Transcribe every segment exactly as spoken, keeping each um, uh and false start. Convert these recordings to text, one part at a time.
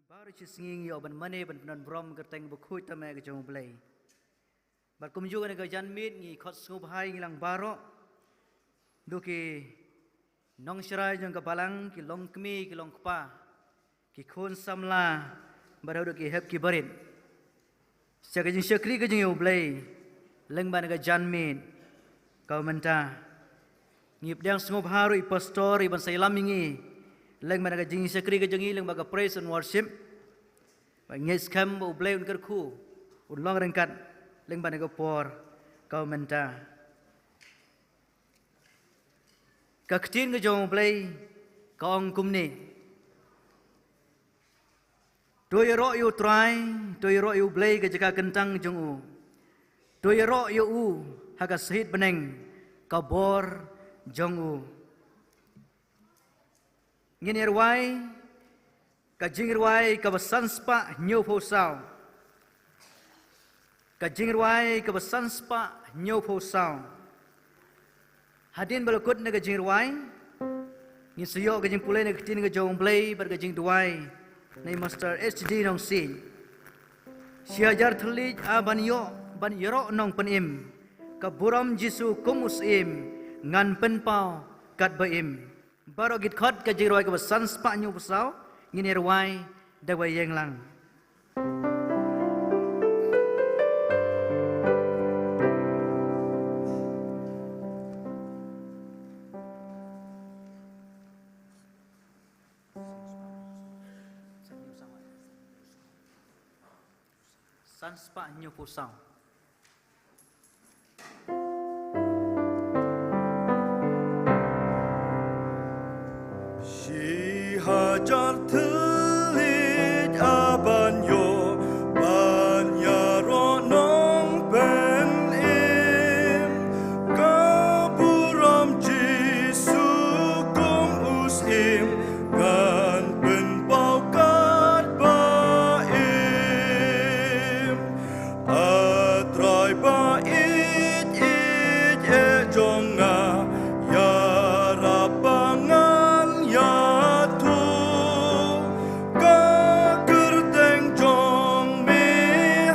Baroh shi sngi ngi ïoh ban mane ban pyndon burom kyrteng bakhuid tang ka jong U Blei. Bad kumjuh na ka janmiet ngi khot sngewbha ïa ngi lang baroh, du ki nongsharai jong ka balang, ki longkmie, ki longkpa, ki khun samla, bad haduh ki hep ki barit, sha ka jingshakri ka jong U Blei lyngba na ka janmiet kaba mynta. Ngi pdiang sngewbha ruh ïa i pastor, i ban sa ïalam ïa ngi lyngba na ka jingshakri ka jong ngi lyngba ka praise and worship. Bad ngi skhem ba U Blei un kyrkhu, un long ryngkat lyngba na ka por kaba mynta. Ka ktien ka jong U Blei ka ong kumne: To ïaroh ïa U Trai, to ïaroh ïa U Blei ka jaka kyntang jong u. To ïaroh ïa u ha ka shahid bneng, ka bor jong u. Ngin ïa rwai ka jingrwai kaba san spah hynñiew phew saw. Ka jingrwai kaba san spah hynñiew phew saw. Hadien ba la kut na ka jingrwai, ngin sa ïoh ka jingpule na ka ktien ka jong U Blei bad ka jingduwai na i Master H D Nongsiej. Shi hajar thylliej a ban ïoh, ban ïaroh nongpynim, ka burom Jisu kum u syiem, ngan pynpaw katba im. Baroh ki dkhot ka jingrwai kaba san spah hynñiew phew saw, ngin ïa rwai da kaba ïeng lang. San spah hynñiew phew saw. Shi hajar thylliej a ban ïoh ban ïaroh nongpynim, ka burom Jisu kum u syiem, ngan pynpaw katba im. A Trai ba ïeit ïeit eh jong nga, ïarap ba ngan ïathuh. Ka kyrteng jong me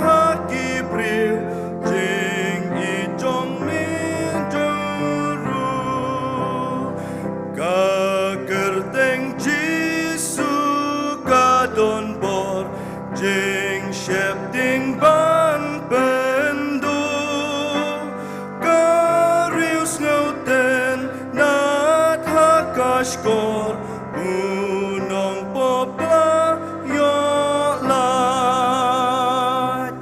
ha ki briew, jingïeit jong me jong ruh. Ka kyrteng Jisu ka don bor, jingsheptieng ban pynduh. Ka riewsngewtynnad ha ka shkor, u nongpop la ïoh lait.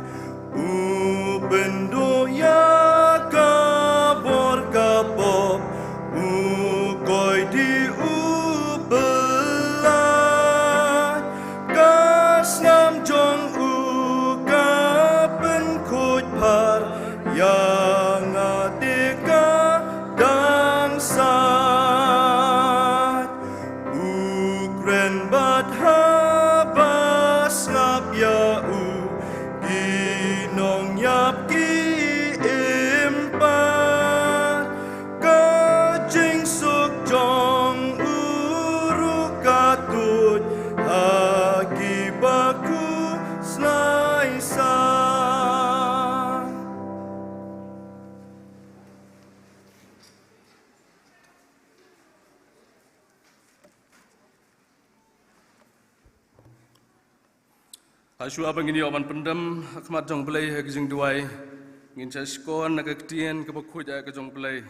U pynduh ïa ka bor ka pop, u koidi u pyllait. Ka snam jong u ka pynkhuid phar, ïa nga te ka dang sait. U kren bad haba sngap ïa u, ki nongïap ki im pat. Ka jingsuk jong u ruh ka tuid ha ki bakhuid sngewsih. Hashwa ba ngin ïoh ban pyndem ha khmat jong U Blei ha ka jingduwai, ngin sa shkor na ka ktien kaba khuid ka jong U Blei,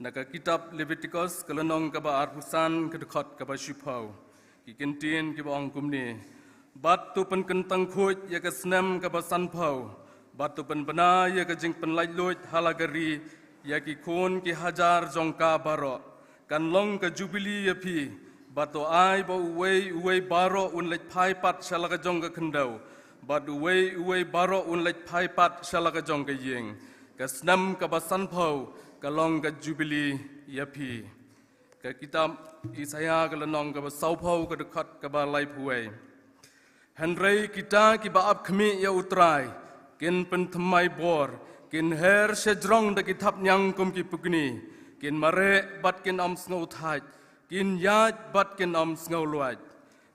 na ka kitab Leviticus ka lynnong kaba arphew san ka dkhot kaba shiphew. Ki kyntien kiba ong kumne: Bad to pynkyntang khuid ïa ka snem kaba sanphew, bad to pynbna ïa ka jingpynlait luid ha la ka ri ïa ki khun ki hajar jong ka baroh. Kan long ka jubili ïa phi, bad to ai ba uwei uwei baroh un leit phai pat sha la ka jong ka khyndew, bad uwei uwei baroh un leit phai pat sha la ka jong ka ïing. Ka snem kaba sanphew ka long ka jubili ïa phi. Ka kitab Isaïah ka lynnong kaba sawphew ka dkhot kaba laiphew wei. Hynrei kita kiba ap khmih ïa U Trai kin pynthymmai bor, kin her shajrong da ki thapniang kum ki pukni, kin mareh bad kin ym sngewthait, kin ïaid bad kin ym sngewluid.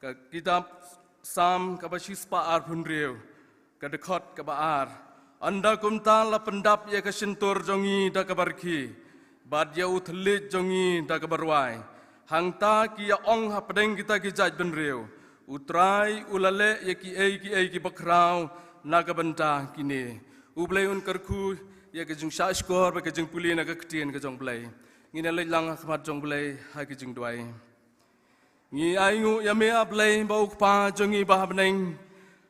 Ka kitab Salm kaba shispah arphew hynriew, ka dkhot kaba ar. Ynda kumta la pyndap ïa ka shyntur jong ngi da kaba rkhie, bad ïa u thylliej jong ngi da kaba rwai. Hangta ki ïa ong hapdeng kita ki jaitbynriew, U Trai u la leh ïa kiei kiei kiba khraw na ka bynta kine. U Blei un kyrkhu ïa ka jingshahshkor bad ka jingpule na ka ktien ka jong U Blei. Ngin ïa leit lang ha khmat jong U Blei ha ka jingduwai. Ngi ainguh ïa me, A Blei, ba u Kpa jong ngi ba ha bneng.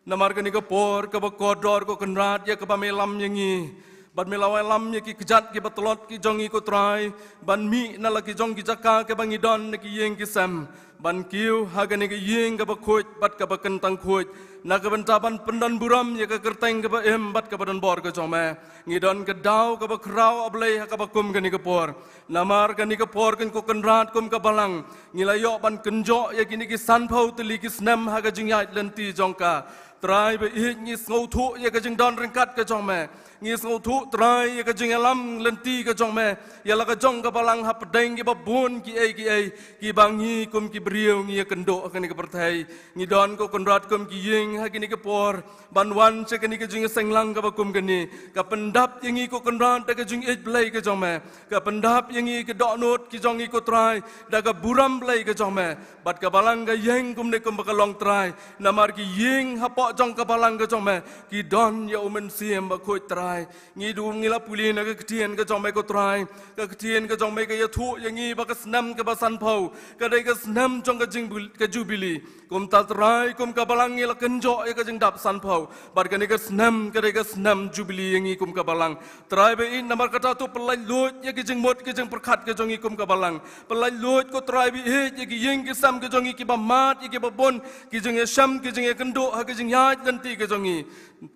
Namar kane ka por kaba kordor, ko Kynrad, ïa kaba me lam ïa ngi, bad me la wallam ïa ki kjat kiba tlot ki jong ngi, ko Trai, ban mih na la ki jong ki jaka kaba ngi don, na ki ïing ki sem, ban kiew ha kane ka ïing kaba khuid bad kaba kyntang khuid, na ka bynta ban pyndonburom ïa ka kyrteng kaba im bad kaba donbor ka jong me. Ngi don ka daw kaba khraw, A Blei, ha kaba kum kane ka por. Namar kane ka por, ko Kynrad, kum ka balang, ngi la ïoh ban kynjoh ïa kine ki sanphew tylli ki snem ha ka jingïaid lynti jong ka. Trai ba ïeit, ngi sngewthuh ïa ka jingdon ryngkat ka jong me. Ngi sngewthuh, Trai, ïa ka jingïalam lynti ka jong me ïa la ka jong ka balang hapdeng kiba bun kiei kiei kiba ngi kum ki briew ngi ïakynduh ha kane ka pyrthei. Ngi don, ko Kynrad, kum ki ïing ha kine ki por, ban wan sha kane ka jingïaseng lang kaba kum kane, ka pyndap ïa ngi, ko Kynrad, da ka jingïeit Blei ka jong me. Ka pyndap ïa ngi, ki dohnud ki jong ngi, ko Trai, da ka burom Blei ka jong me. Bad ka balang ka ïeng kumne kumba ka long, Trai, namar ki ïing hapoh jong ka balang ka jong me ki don ïa u Mynsiem Bakhuid, Trai. Ngi duh, ngi la pule na ka ktien ka jong me, ko Trai. Ka ktien ka jong me ka ïathuh ïa ngi ba ka snem kaba sanphew ka dei ka snem jong ka jing, ka jubili. Kumta, Trai, kum ka balang ngi la kynjoh ïa ka jingdap sanphew, bad kane ka snem ka dei ka snem jubili ïa ngi kum ka balang. Trai ba ïeit, namar kata to pyllait luid ïa ki jingmut ki jingpyrkhat ka jong ngi kum ka balang. Pyllait luid, ko Trai ba ïeit, ïa ki ïing ki sem ka jong ngi kiba mad, ïa kiba bun, ki jingïashem, ki jingïakynduh ha ka jingïaid lynti ka jong ngi.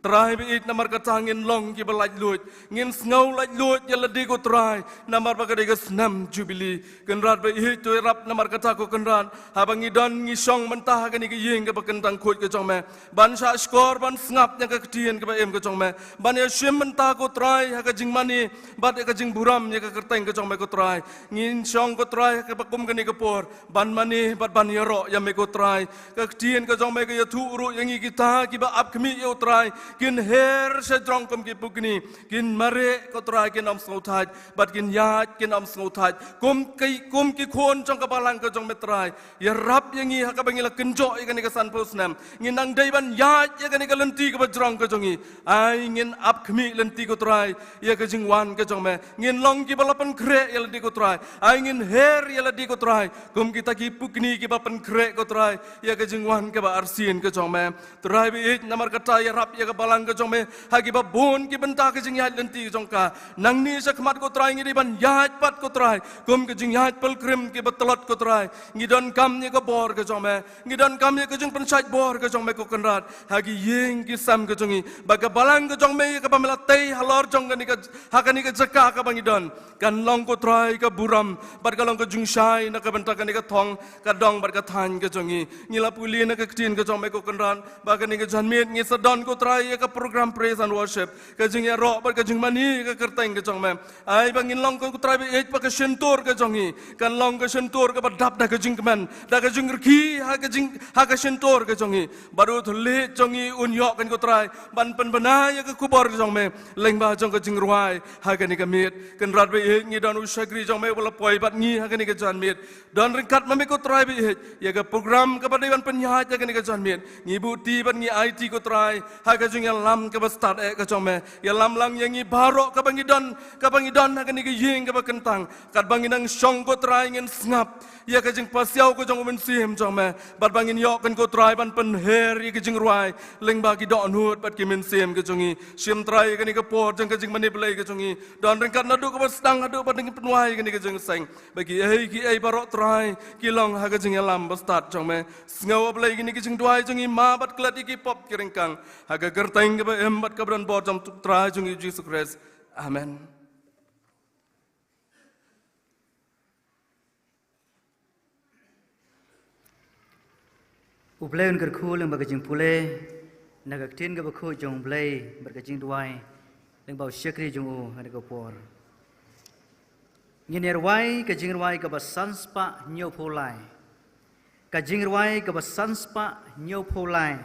Trai ba ïeit, namar kata ngin long kiba lait luid, ngin sngew lait luid ïa lade, ko Trai, namar ba ka dei ka snem jubili. Kynrad ba ïeit, to ïarap namar kata, ko Kynrad, haba ngi don ngi shong mynta ha kane ka ïing kaba kyntang khuid ka jong me, ban shahshkor, ban sngap ïa ka ktien kaba im ka jong me, ban ïashim mynta, ko Trai, ha ka jingmane bad ïa ka jingburom ïa ka kyrteng ka jong me, ko Trai. Ngin shong, ko Trai, ha kaba kum kane ka por, ban mane bad ban ïaroh ïa me, ko Trai. Ka ktien ka jong me ka ïathuh ruh ïa ngi, kita kiba ap khmih ïa u Trai kin her sha jrong kum ki pukni, kin mareh, ko Trai, kin ym sngewthait, bad kin ïaid kin ym sngewthait. Kum ki, kum ki khun jong ka balang ka jong me, Trai, ïarap ïa ngi ha kaba ngi la kynjoh ïa kane ka sanphew snem. Ngin nang dei ban ïaid ïa kane ka lynti kaba jrong ka jong ngi. Ai ngin ap khmih lynti, ko Trai, ïa ka jingwan ka jong me. Ngin long kiba la pynkhreh ïa lade, ko Trai. Ai ngin her ïa lade, ko Trai, kum kita ki pukni kiba pynkhreh, ko Trai, ïa ka jingwan kaba arsien ka jong me. Trai ba ïeit, namar kata ïarap ïa ka balang ka jong me ha kiba bun ki bynta ka jingïaid lynti ka jong ka. Nangne shakhmat, ko Trai, ngi dei ban ïaid pat, ko Trai, kum ka jingïaid pilgrim kiba tlot, ko Trai. Ngi donkam ïa ka bor ka jong me. Ngi donkam ïa ka jingpynshait bor ka jong me, ko Kynrad, ha ki ïing ki sem ka jong ngi. Ba ka balang ka jong me, ïa kaba me la tei halor jong kane ka, ha kane ka jaka kaba ngi don, kan long, ko Trai, ka burom bad ka long ka jingshai na ka bynta kane ka thong, ka dong bad ka thaiñ ka jong ngi. Ngi la pule na ka ktien ka jong me, ko Kynrad, ba kane ka janmiet ngi sa don, ko Trai, ïa ka program praise and worship, ka jingïaroh bad ka jingmane ïa ka kyrteng ka jong me. Ai ba ngin long, ko Trai ba ïeit, ba ka shyntur ka jong ngi kan long ka shyntur kaba dap da ka jingkmen, da ka jingrkhie ha ka jing, ha ka shyntur ka jong ngi. Bad u thylliej jong ngi un ïoh kan, ko Trai, ban pynbna ïa ka khubor ka jong me lyngba jong ka jingrwai ha kane ka miet. Kynrad ba ïeit, ngi don u shakri jong me uba la poi bad ngi ha kane ka janmiet. Don ryngkat ma me, ko Trai ba ïeit, ïa ka program kaba dei ban pynïaid ïa kane ka janmiet. Ngi buh ti bad ngi aiti, ko Trai, ha ka jingïalam kaba stad eh ka jong me. Ïalam lang ïa ngi baroh kaba ngi don, kaba ngi don ha kane ka ïing kaba kyntang. Katba ngi nang shong, ko Trai, ngin sngap ïa ka jingpasiaw ka jong u Mynsiem jong me. Bad ba ngin ïoh kan, ko Trai, ban pynher ïa ka jingrwai lyngba ki dohnud bad ki mynsiem ka jong ngi. Shim, Trai, ïa kane ka por jong ka jingmane Blei ka jong ngi. Don ryngkat naduh kaba sdang haduh ba dang pynwai ïa kane ka jingïaseng. Ba kiei kiei baroh, Trai, ki long ha ka jingïalam ba stad jong me. Sngew, A Blei, kine ki jingduwai jong ngi, map bad klet ïa ki pop ki ryngkang, ha ka kyrteng kaba im bad kaba donbor jong u Trai jong ngi Jisu Khrist. Amen. U Blei un kyrkhu lyngba ka jingpule na ka ktien kaba khuid jong U Blei bad ka jingduwai lyngba u shakri jong u ha kane ka por. Ngin ïa rwai ka jingrwai kaba san spah hynñiew phew lai. Ka jingrwai kaba san spah hynñiew phew lai.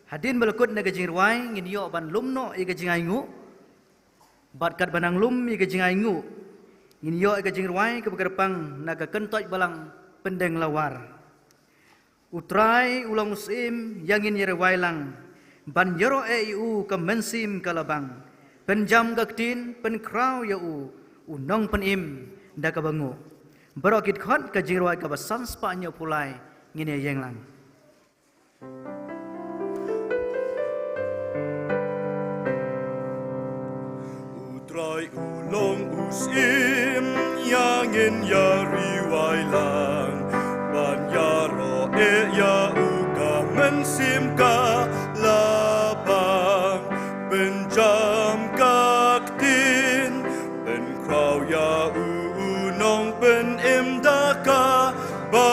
Hadien ba la kut na ka jingrwai ngin ïoh ban lum noh ïa ka jingainguh. Bad katba nang lum ïa ka jingainguh, ngin ïoh ïa ka jingrwai kaba kyrpang na ka kyntoit balang pyndeng lawar. U Trai u long u syiem, ïa ngin ïa rwai lang. Ban ïaroh eh ïa u ka mynsiem ka la bang. Pynjam ka ktien, pynkhraw ïa u, u nongpynim da kaba nguh. Baroh ki dkhot ka jingrwai kaba san spah hynñiew phew lai ngin ïa ïeng lang. U Trai u long u syiem, ïa ngin ïa rwai lang. Ban ïaroh eh ïa u ka mynsiem ka la bang. Pynjam ka ktien, pynkhraw ïa u, u nongpynim da kaba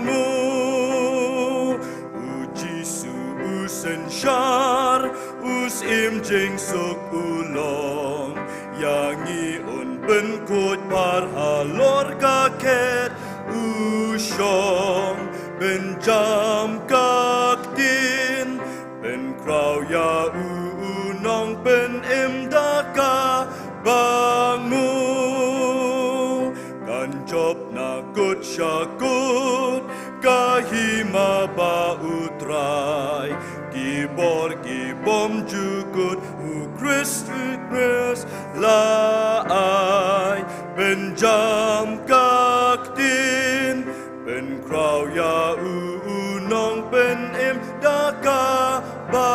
nguh. U Jisu u synshar, u syiem jingsuk u long. Ïa ngi un pynkhuid par halor ka khet u shong. Pynjam ka ktien, pynkhraw ïa u, u nongpynim da kaba nguh. Kan jop na kut sha kut, ka hima ba u Trai. Ki bor ki bym jukut, u Khrist, u Khrist la ai. Pynjam ka ktien, pynkhraw ïa u, u nongpynim da kaba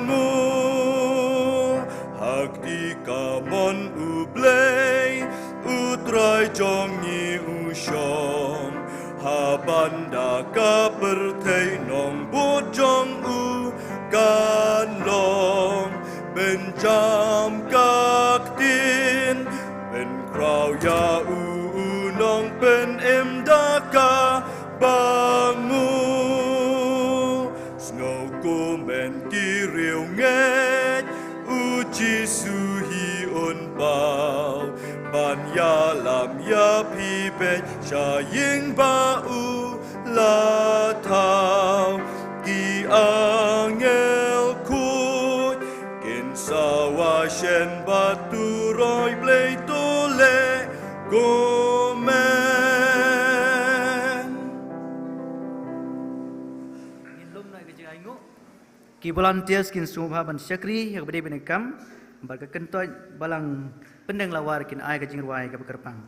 nguh. Ha kti kamon U Blei, U Trai jong ngi u shong. Ha bynta ka pyrthei nongbud jong u kan long. Pynjam ka ktien, pynkhraw ïa u, u nongpynim da kaba nguh. Sngew kumne ki riewngeit, u Jisu hi un paw. Ban ïalam ïa phi beit sha ïing ba u la thaw. Ki angel khuid kin sawa shen bad turoi Blei to leh kumne. Ngin lum na ka jingainguh. Ki volunteers kin sngewbha ban shakri ïa kaba dei ban ïa kam, bad ka kyntoit balang pyndeng lawar kin ai ka jingrwai kaba kyrpang.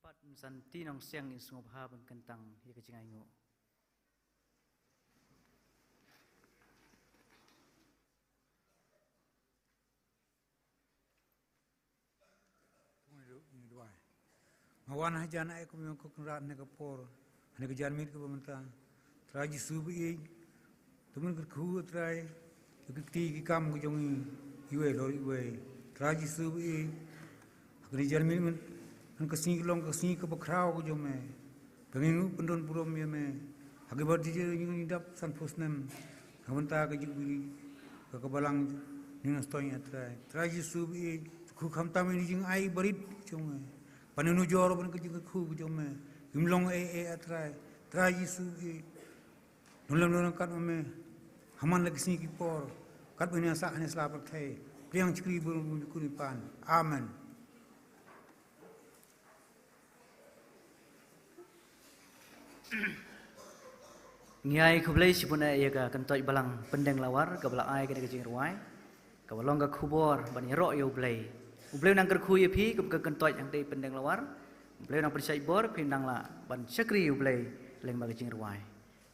Santi Nongsiang in sngewbha ban kyntang ïa ka jingainguh. Nga wan hajan ai kum ïong kuk nrat ne ka por ne ka jan mit ka ba mynta. Trai Jisu ba i tumun ka khu Trai. Ki kti ki kam ka jong i iwei lor iwei. Trai Jisu ba i hakni jan mit men han ka sngi long ka sngi ka ba khraw ka jong me. Ka ngi ngu pyndon burom ïa me ha ki bar jingïadap sanphew snem. Ka mynta ka jubili ka ka balang ni na stoi ïa Trai. Trai Jisu i khu kham tam ni jingai barit jong me. Pan nu jor ban ka jingkyrkhu jong me. Kim long e e a Trai. Trai Jisu i nun lem nun kat me. Haman lagi sini ki por kat me ni sa hanya selapar thai. Priang chikri bun bun kuni pan. Amen. Ngi ai khublei shibun ïa ka kyntoit balang pyndeng lawar ka ba la ai ka jingrwai ka ba long ka khubor ban ïaroh ïa U Blei. U Blei nang kyrkhu ïa phi ka kyntoit hangtei pyndeng lawar. U Blei nang pynshait bor phi nang la ban shakri U Blei leng ba ka jingrwai.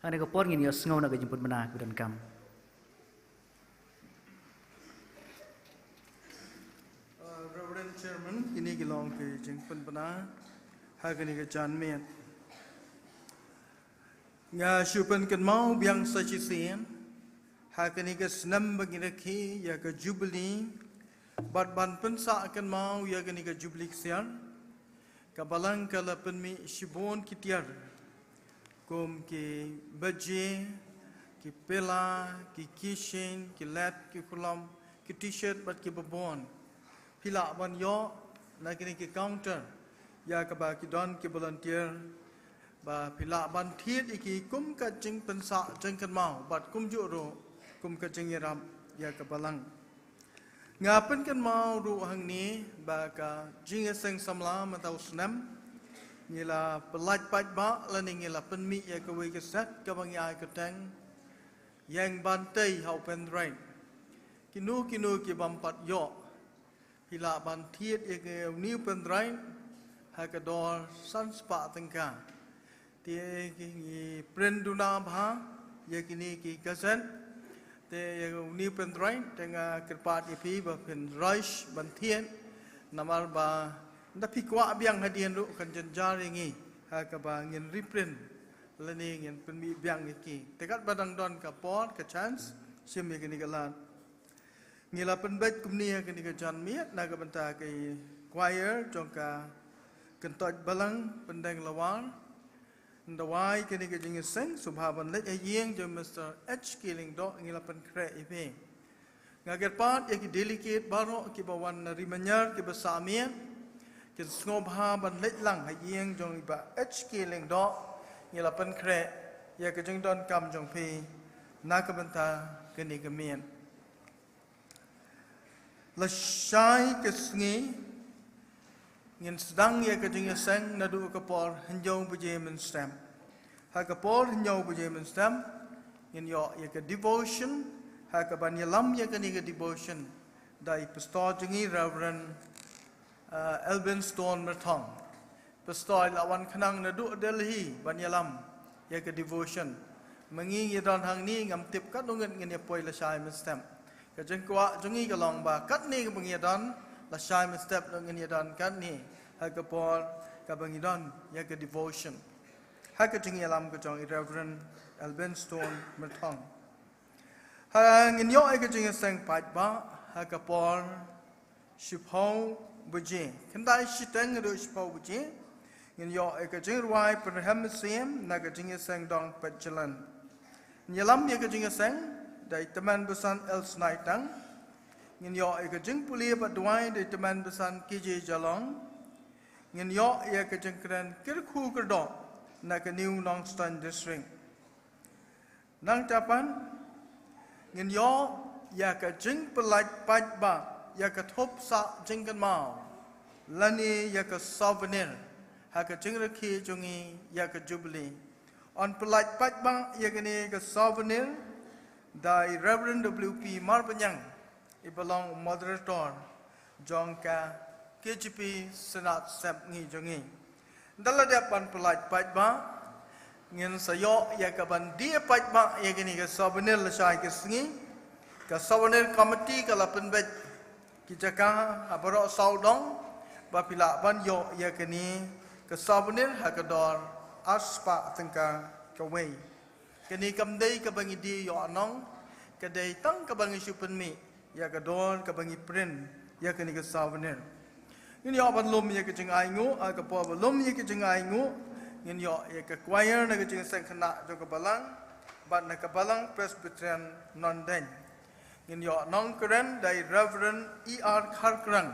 Hane ka por ngin ïa sngew na ka jingpynbna ka donkam. Uh, Reverend Chairman, kini ki long ki jingpynbna ha kani ka janmiet. Nga shu pynkynmaw biang sa shisien ha kani ka snem ba ngi rakhe ïa ka Jubilee bad ban pynsah kynmaw ïa kani ka Jubilee ksiar. Ka balang ka la pynmih shibun ki tiar kum ki baje, ki pela, ki keychain, ki lad, ki khulom, ki t-shirt bad ki babun. Phi lah ban ïoh na kini ki counter ïa kaba ki don ki volunteer ba phi lah ban thied ïa ki kum ka jingpynsah jingkynmaw bad kumjuh ruh kum ka jingïarap ïa ka balang. Nga pynkynmaw ruh hangne ba ka jingïaseng samla mynta u snem ngi la pyllait paidbah lane ngi la pynmih ïa kawei ka set kaba ngi ai kyrteng Ïeng Ban Tei ha u Pendrait. Kino kino ki bym pat ïoh phi lah ban thied ïa kane u pendrait ha ka dor san spah tyngka. Te ngi print duna bha ïa kine ki gazette. Te ïa une u pendrait te nga kyrpad ïa phi ba phin rush ban thied namar ba nda phi kwah biang hadien ruh kan jynjar ïa ngi ha kaba ngin reprint lane ngin pynmih biang ïa ki. Te katba dang don ka por ka chance shim ïa kine ki lad. Ngi la pynbeit kumne ha kane ka janmiet na ka bynta ka choir jong ka kyntoit balang pyndeng lawar. Nda wai kane ka jingïaseng sngewbha ban leit ha ïing jong Mister H K Lyngdoh ngi la pynkhreh ïa phi. Nga kyrpad ïa ki delegate baroh kiba wan na ri Manyar kiba sah miet kin sngewbha ban leit lang ha ïing jong i Bah H K Lyngdoh ngi la pynkhreh ïa ka jingdonkam jong phi na ka bynta kane ka miet. Lashai ka sngi ngin sdang ïa ka jingïaseng naduh ka por hynñiew baje mynstep. Ha ka por hynñiew baje mynstep ngin ïoh ïa ka devotion ha ka ban ïalam ïa kane ka devotion da i pastor jong ngi Reverend uh, Elbin Stone Myrthong. Pastor la wan khnang naduh Delhi ban ïalam ïa ka devotion. Ma ngi ngi don hangne ngam tip katno ngut ngin ïa poi lashai mynstep. Ka jingkwah jong ngi ka long ba katne kaba ngi ïa don lashai mynstep ruh ngin ïa don katne ha ka por kaba ngi don ïa ka devotion. Ha ka jingïalam ka jong i Reverend Elbin Stone Myrthong. Ha ngin ïoh ïa ka jingïaseng paidbah ha ka por shiphew baje. Khyndai shiteng haduh shiphew baje ngin ïoh ïa ka jingrwai pynrhem mynsiem na ka jingïaseng dong peit jlan. Ngin ïalam ïa ka jingïaseng da i Tymmen Basan L Snaitang. Ngin ïoh ïa ka jingpule bad duwai da i Tymmen Basan K J Jalong. Ngin ïoh ïa ka jingkren kyrkhu kyrdoh na ka New Nongstoiñ District. Nangta pat ngin ïoh ïa ka jingpyllait paidbah ïa ka thup sah jingkynmaw lane ïa ka souvenir ha ka jingrakhe jong ngi ïa ka Jubilee. Yn pyllait paidbah ïa kane ka souvenir da i Reverend W P Marbaniang iba long moderator jong ka K J P Synod Sepngi jong ngi. Da la dep ban pyllait paidbah, ngin sa ïoh ïa ka ban die paidbah ïa kane ka souvenir lashai ka sngi. Ka souvenir committee ka la pynbeit ki jaka ha baroh sawdong ba phi lah ban ïoh ïa kane ka souvenir ha ka dor arspah tyngka kawei. Kane kam dei kaba ngi die ïoh nong, ka dei tang kaba ngi shu pynmih ïa ka dor kaba ngi print ïa kane ka souvenir. Ngin ïoh ban lum ïa ka jingainguh, ha ka por ba lum ïa ka jingainguh, ngin ïoh ïa ka choir na ka jingseng khynnah jong ka balang bad na ka balang Presbyterian Nongdeiñ. Ngin ïoh nongkren da i Reverend E R Kharkrang,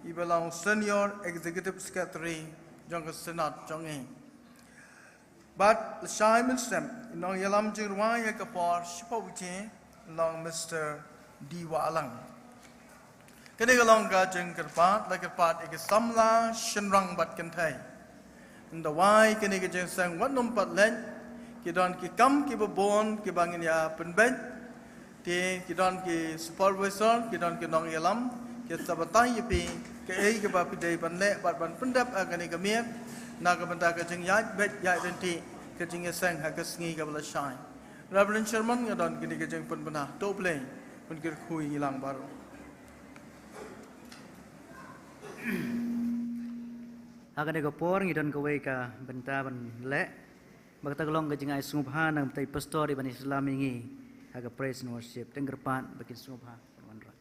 iba long Senior Executive Secretary jong ka Synod jong ngi. Bad lashai mynsiem, i nongïalam jingrwai ha ka por shiphew baje long Mister D Wahlang. Kane ka long ka jingkyrpad, la kyrpad ïa ki samla shynrang bad kynthei. Ynda wai kane ka jingseng wat nym pat leit, ki don ki kam kiba bun kiba ngin ïa pynbeit. Te ki don ki supervisor, ki don ki nongïalam, ki sa batai ïa phi kaei kaba phi dei ban leh bad ban pyndep ha kane ka miet na ka bynta ka jingïaid beit ïaid ryntih ka jingïaseng ha ka sngi kaba lashai. Reverend Sherman, nga don kine ka jingpynbna. To Blei un kyrkhu ïa ngi lang baroh. Ha kane ka por ngi don kawei ka bynta ban leh, ba kata ka long ka jingai sngewbha na ka bynta i pastor iban ïaslam ïa ngi ha ka praise and worship. Te nga kyrpad ba kin sngewbha ban wanrah.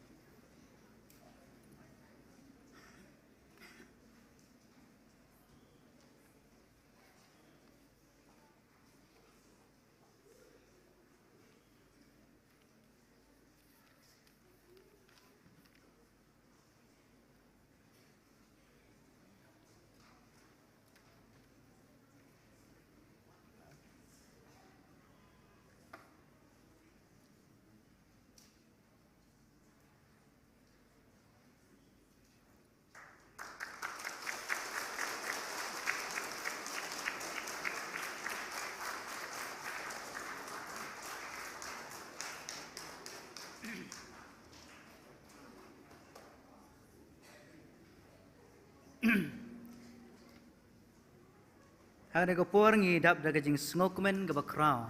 Ha kane ka por ngi dap da ka jingsngewkmen kaba khraw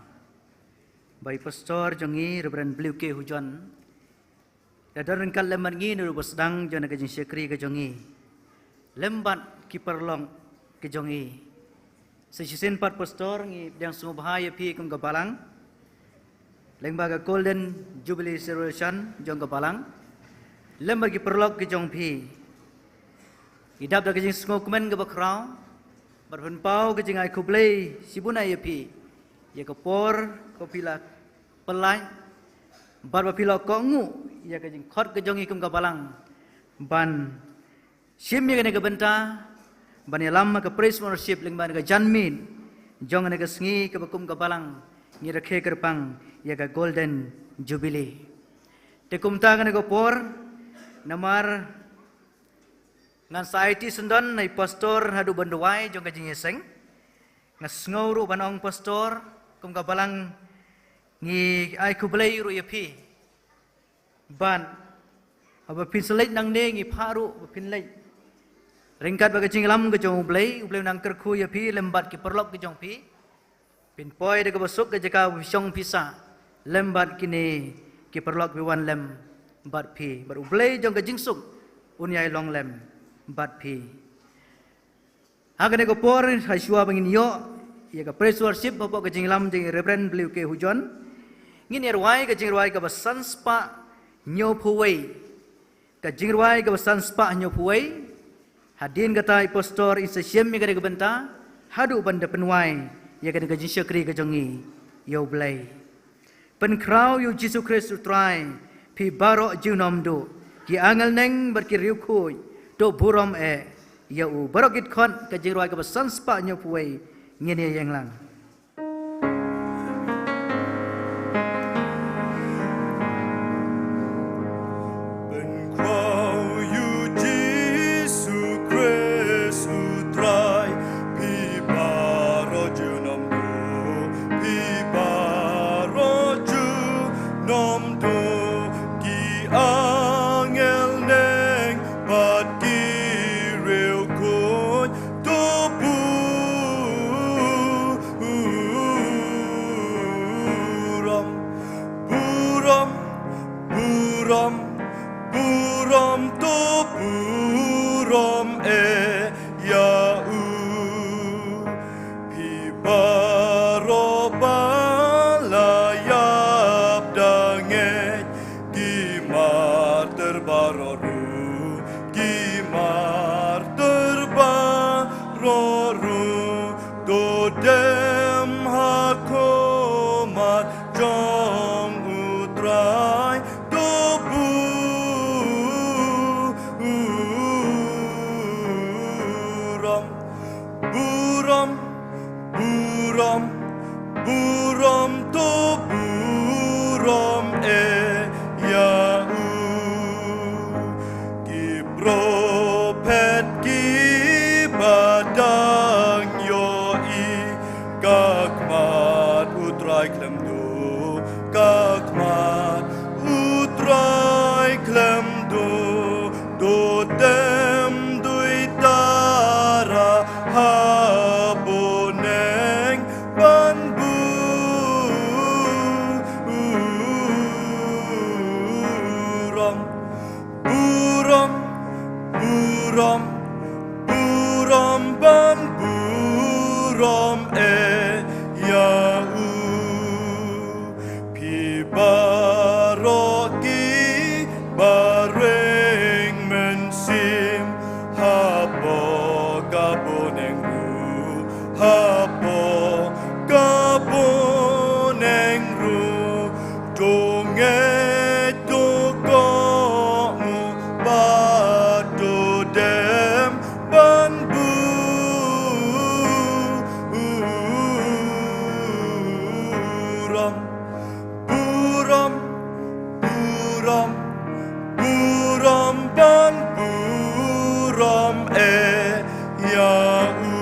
ba i pastor jong ngi, Reverend Bliu K Hujon, da don ryngkat lem bad ngi naduh ba sdang jong ka jingshakri ka jong ngi lem bad ki paralok ki jong ngi. Sa shisien pat pastor ngi pdiang sngewbha ïa phi kum ka balang lyngba ka Golden Jubilee Celebration jong ka balang lem bad ki paralok ki jong phi. Ngi dap da ka jingsngewkmen kaba khraw bad pynpaw ka jingai khublei shibun ïa phi ïa ka por kaba phi la pyllait bad ba phi la kohnguh ïa ka jingkhot ka jong ngi kum ka balang ban shim ïa kane ka bynta ban ïalam ha ka praise worship lyngba kane ka janmiet jong kane ka sngi kaba kum ka balang ngi rakhe kyrpang ïa ka Golden Jubilee. Te kumta kane ka por, namar ngan sa aiti syndon na i pastor haduh ban duwai jong ka jingïaseng, nga sngew ruh ban ong pastor, kum ka balang ngi ai khublei ruh ïa phi. Bad haba phin sa leit nangne ngi phah ruh ba phin leit ryngkat bad ka jingïalam ka jong U Blei, U Blei un nang kyrkhu ïa phi lem bad ki paralok ki jong phi. Phin poi da kaba suk ka jaka ba phi shong phi sah lem bad kine ki paralok ba wan lem bad phi. Bad U Blei jong ka jingsuk un ïai long lem bad phi. Ha kane ka por, ha shuwa ba ngin ïoh ïa ka praise worship hapoh ka jingïalam jong i Reverend Bliu K Hujon, ngin ïa rwai ka jingrwai kaba san spah hynñiew phew wei. Ka jingrwai kaba san spah hynñiew phew wei. Hadien kata i pastor in sa shim ïa kane ka bynta haduh ban da pynwai ïa kane ka jingshakri ka jong ngi ïa U Blei. Pynkhraw ïa U Jisu Khrist U Trai, phi baroh junom duh, ki angel neng bad ki riewkhuid, to burom eh ïa u. Baroh ki dkhot ka jingrwai kaba san spah hynñiew phew wei, ngin ïa ïeng lang. Pynkhraw ïa U Jisu Khrist U Trai, phi baroh junom duh, phi baroh junom duh, ki angel neng bad ki riewkhuid, to burom Dem ha khmat jong U Trai, to burom, burom, burom, burom, to burom ïa U. Ki prophet kiba dang ïohi, ka khmat U Trai khlem duh, ka khmat U Trai khlem duh, to dem duitara ha bneng ban burom. Burom, burom, burom ban burom ïa U. Phi baroh kiba ring mynsiem hapoh ka bneng ruh, hapoh ka bneng ruh, to ngeit, to kohnguh bad to dem ban burom. Burom, burom, burom ban burom ïa U.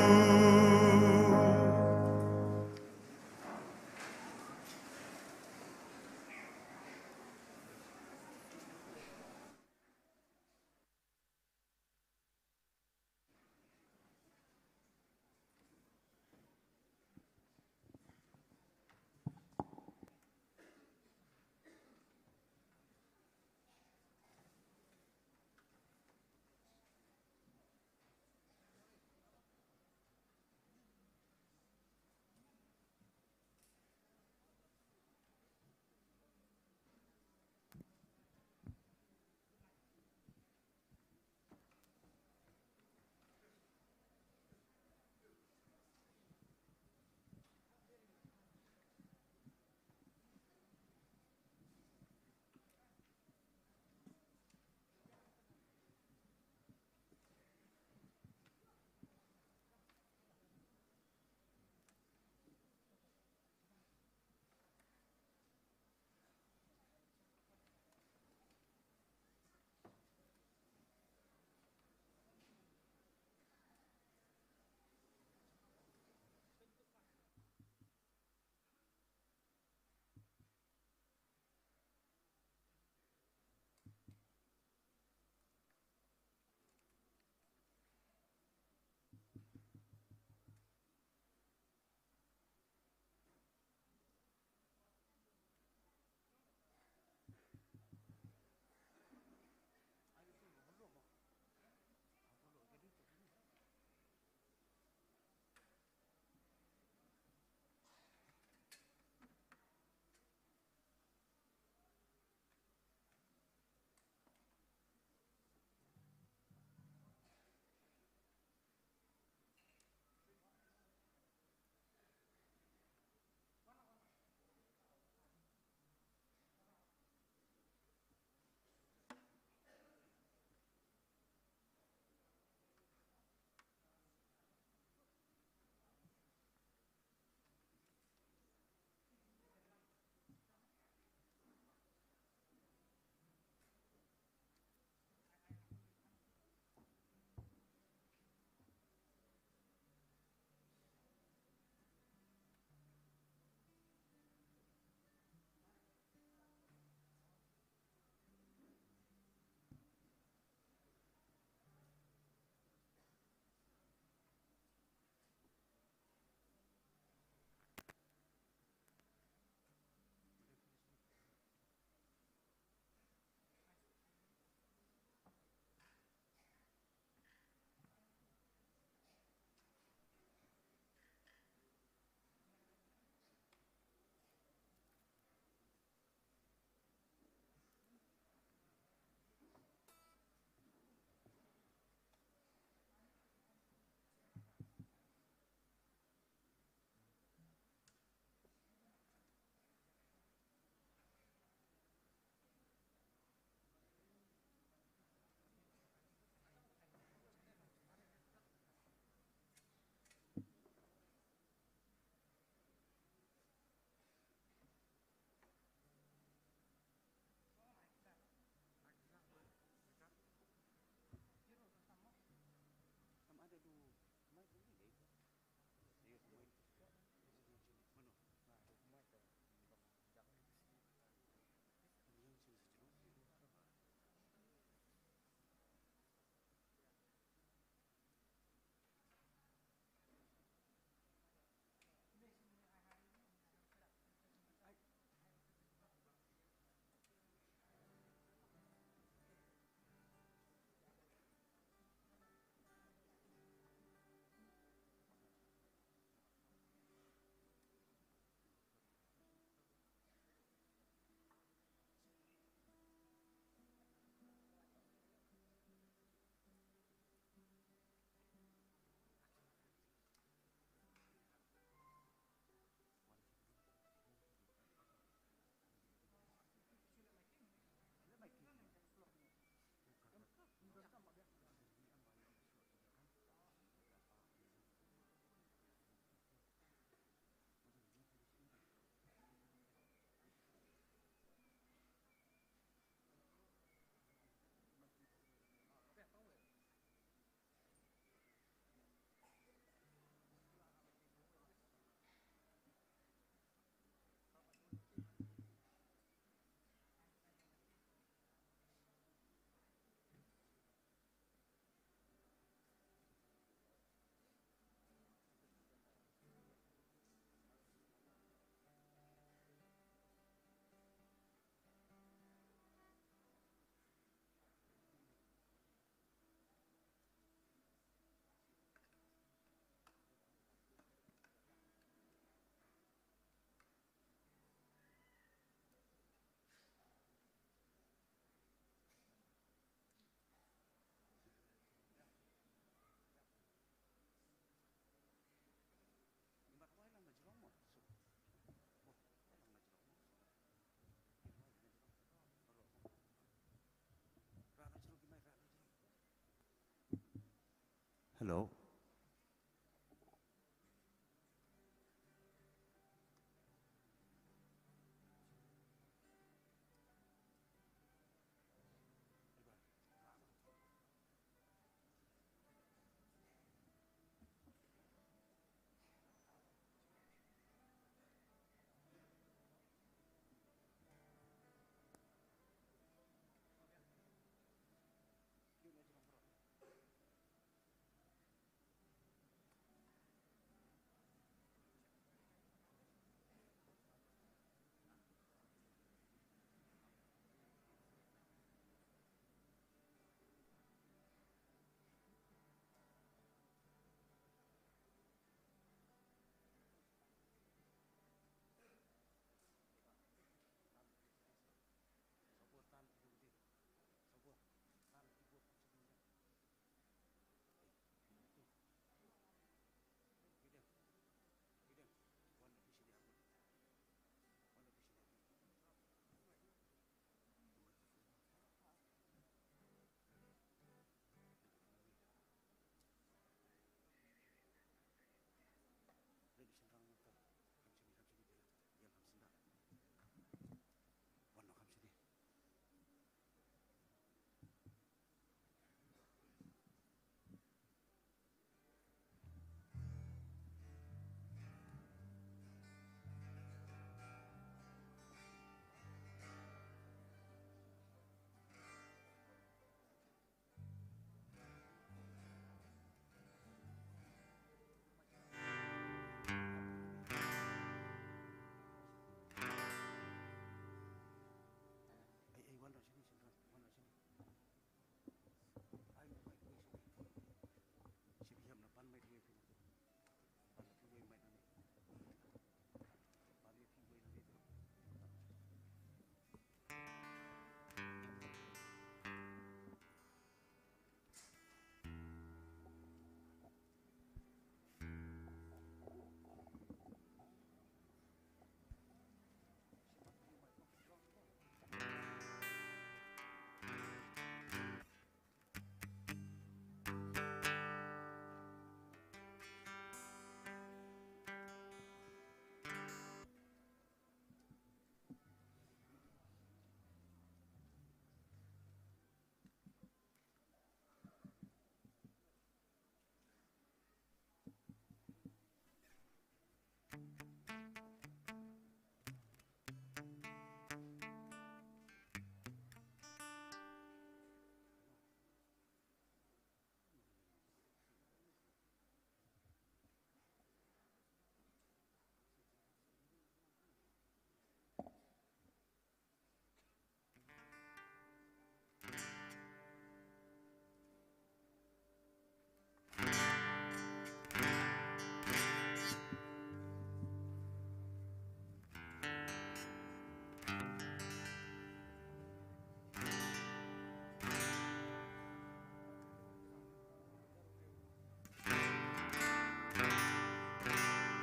Hello.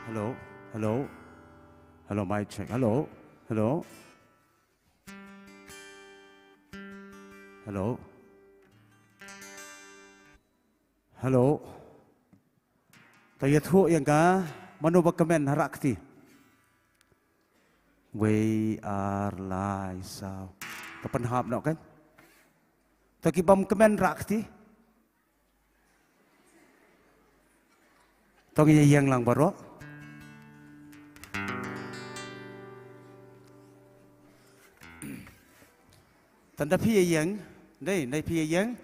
Hello, hello, hello, mic check. Hello, hello. Hello. Hello. Ta ïathuh ïa nga, mano ba kmen ha rah kti. Wei, ar, lai, saw. Ta pynhap noh kan. Ta ki bym kmen rah kti. To ngin ïeng lang baroh. Tang da phi ïeng, dei, dei phi ïeng.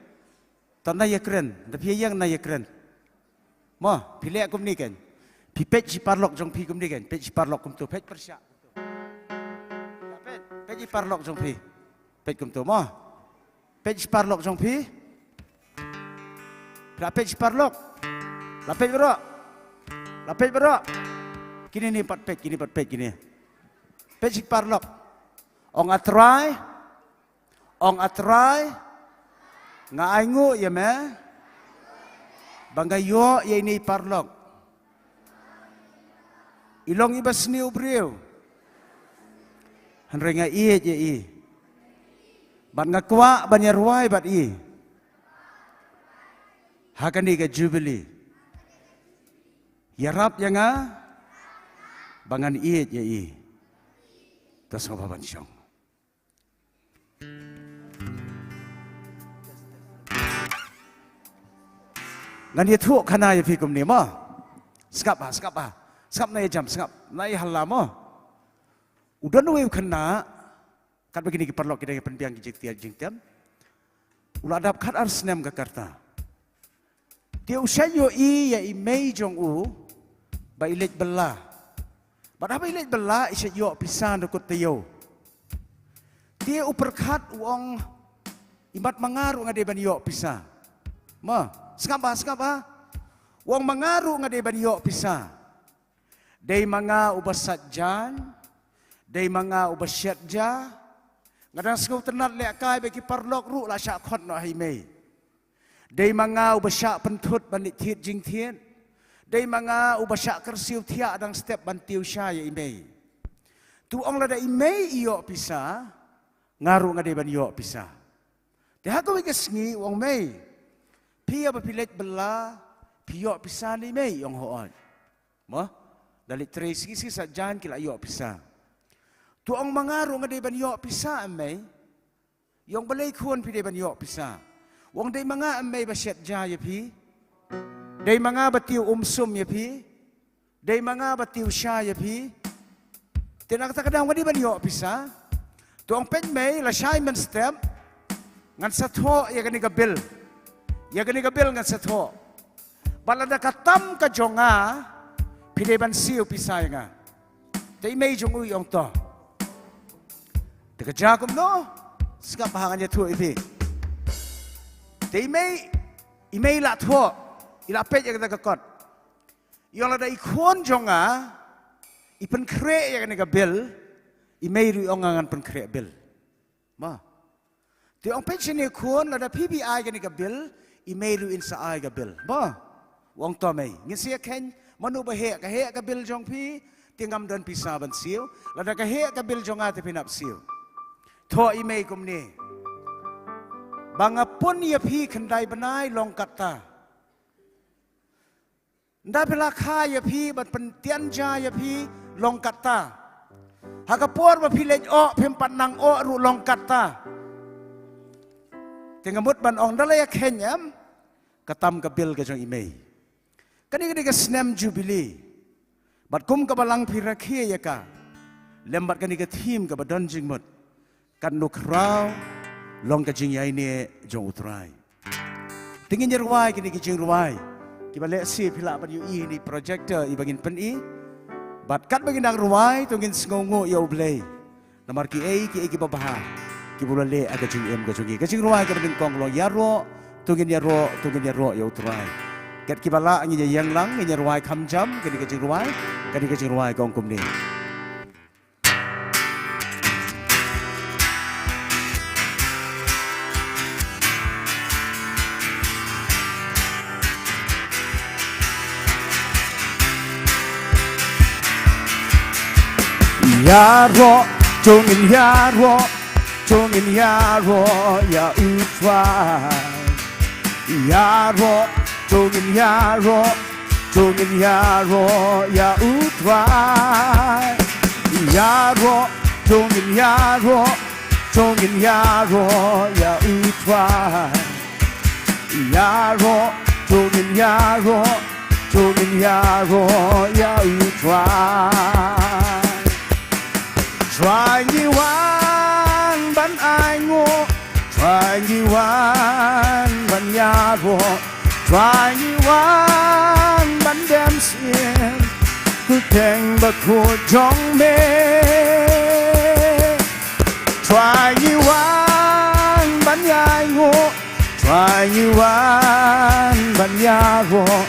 Tang da ïakren, da phi ïeng na ïakren. Mo, phi leh kumne kan. Phi peit shi paralok jong phi kumne kan. Peit shi paralok kumto, peit pyrshah. Peit, peit shi paralok jong phi. Peit kumto mo. Peit shi paralok jong phi. La peit shi paralok. La peit baroh. La peit baroh. Kine ne pat peit, kine pat peit, kine. Peit shi paralok. Ong A Trai. Ong A Trai. Nga ainguh ïa me. Ba nga ïoh ïa ine i paralok. I long iba sniew briew. Hynrei nga ïeit ïa i. Bad nga kwah ban ïa rwai bad i. Ha kane ka Jubilee. Ïarap ïa nga ba ngan ïeit ïa i. To sngewbha ban shong. Ngan ïathuh khana ïa phi kumne mo. Sngap ha, sngap ha. Sngap na ïa jam, sngap na ïa hala mo. U don uwei u khynnah, katba kine ki paralok ki dang ïa pynbiang ki jingthiah jingthiat. U la dap khat ar snem ka karta. Te u shait ïohi ïa i mei jong u ba i leit bylla. Bad haba i leit bylla i shait ïoh pisa na kut taïew. Te u pyrkhat u ong, i mat ma nga ruh nga dei ban ïoh pisa. Ma, sngap ba, sngap ba. U ong ma nga ruh nga dei ban ïoh pisa. Dei ma nga uba sait jaiñ, dei ma nga uba shet ja. Nga dang sngewtynnat lehkai ba ki paralok ruh la shah khot noh ha i mei. Dei ma nga uba shah pynthut ban leit thied jingthied. Dei ma nga uba shah kyrsiew thiah dang step ban tiew sha ïa i mei. Tu ong lada i mei i ïoh pisa, nga ruh nga dei ban ïoh pisa. Te ha kawei ka sngi u ong mei, phi ïa ba phi leit bylla, phi ïoh pisa ne mei, i ong hooid. Mo, da leit trei sngi sngi sait jaiñ ki la ïoh pisa. Tu ong ma nga ruh nga dei ban ïoh pisa em mei. I ong balei khun phi dei ban ïoh pisa. U ong dei ma nga em mei ba shet ja ïa phi. Dei ma nga ba tiew um sum ïa phi. Dei ma nga ba tiew sha ïa phi. Te na kata ka daw nga dei ban ïoh pisa. Tu ong peit mei lashai mynstep. Ngan sa thoh ïa kane ka bill. Ïa kane ka bill ngan sa thoh. Bad lada ka tam ka jong nga, phi dei ban siew pisa ïa nga. Te i mei jong u i ong to. Te ka jia kumno, sngap ba ngan ïathuh ïa phi. Te i mei, i mei i la thoh, i la peit ïa kata ka kot. I ong lada i khun jong nga i pynkhreh ïa kane ka bill, i mei ruh i ong nga ngan pynkhreh bill. Ma. Te ong peit shane khun, lada phi phi ai kane ka bill, i mei ruh in sa ai ka bill. Ma. U ong to mei, ngin sa ïa kheiñ, mano ba heh, ka heh ka bill jong phi, te ngam don pisa ban siew. Lada ka heh ka bill jong nga te phin hap siew. Thoh i mei kumne. Ba nga pun ïa phi khyndai bnai long katta. Nda phi la kha ïa phi, ban pyntian ja ïa phi, long katta. Ha ka por ba phi leit oh, phim pat nang oh ruh long katta. Te nga mut ban ong da la ïa kheiñ em, ka tam ka bill ka jong i mei. Kane ka dei ka snem Jubilee. Bad kum ka balang phi rakhe ïa ka. Lem bad kane ka theme kaba don jingmut. Katno khraw long ka jingïaineh jong U Trai. Te ngin ïa rwai kine ki jingrwai kiba lehse phi lah ban ïohi ha i projector iba ngin pyni. Bad katba ngin dang rwai to ngin sngewnguh ïa U Blei. Namar kiei kiei kiba bha kiba la leh ha ka jingim ka jong ngi. Ka jingrwai kaba nyngkong ka long ïaroh, to ngin ïaroh, to ngin ïaroh ïa U Trai. Kat kiba lah ngin ïa ïeng lang, ngin ïa rwai kham jam kane ka jingrwai. Kane ka jingrwai ka ong kumne. Ïaroh, to ngin ïaroh, to ngin ïaroh ïa U Trai. Ïaroh, to ngin ïaroh, to ngin ïaroh ïa U Trai. Ïaroh, to ngin ïaroh, to ngin ïaroh ïa U Trai. Ïaroh, to ngin ïaroh, to ngin ïaroh ïa U Trai. Trai ngi wan ban ainguh, Trai ngi wan ban ïaroh, Trai ngi wan ban dem sien, kyrteng bakhuid jong me. Trai ngi wan ban ainguh, Trai ngi wan ban ïaroh,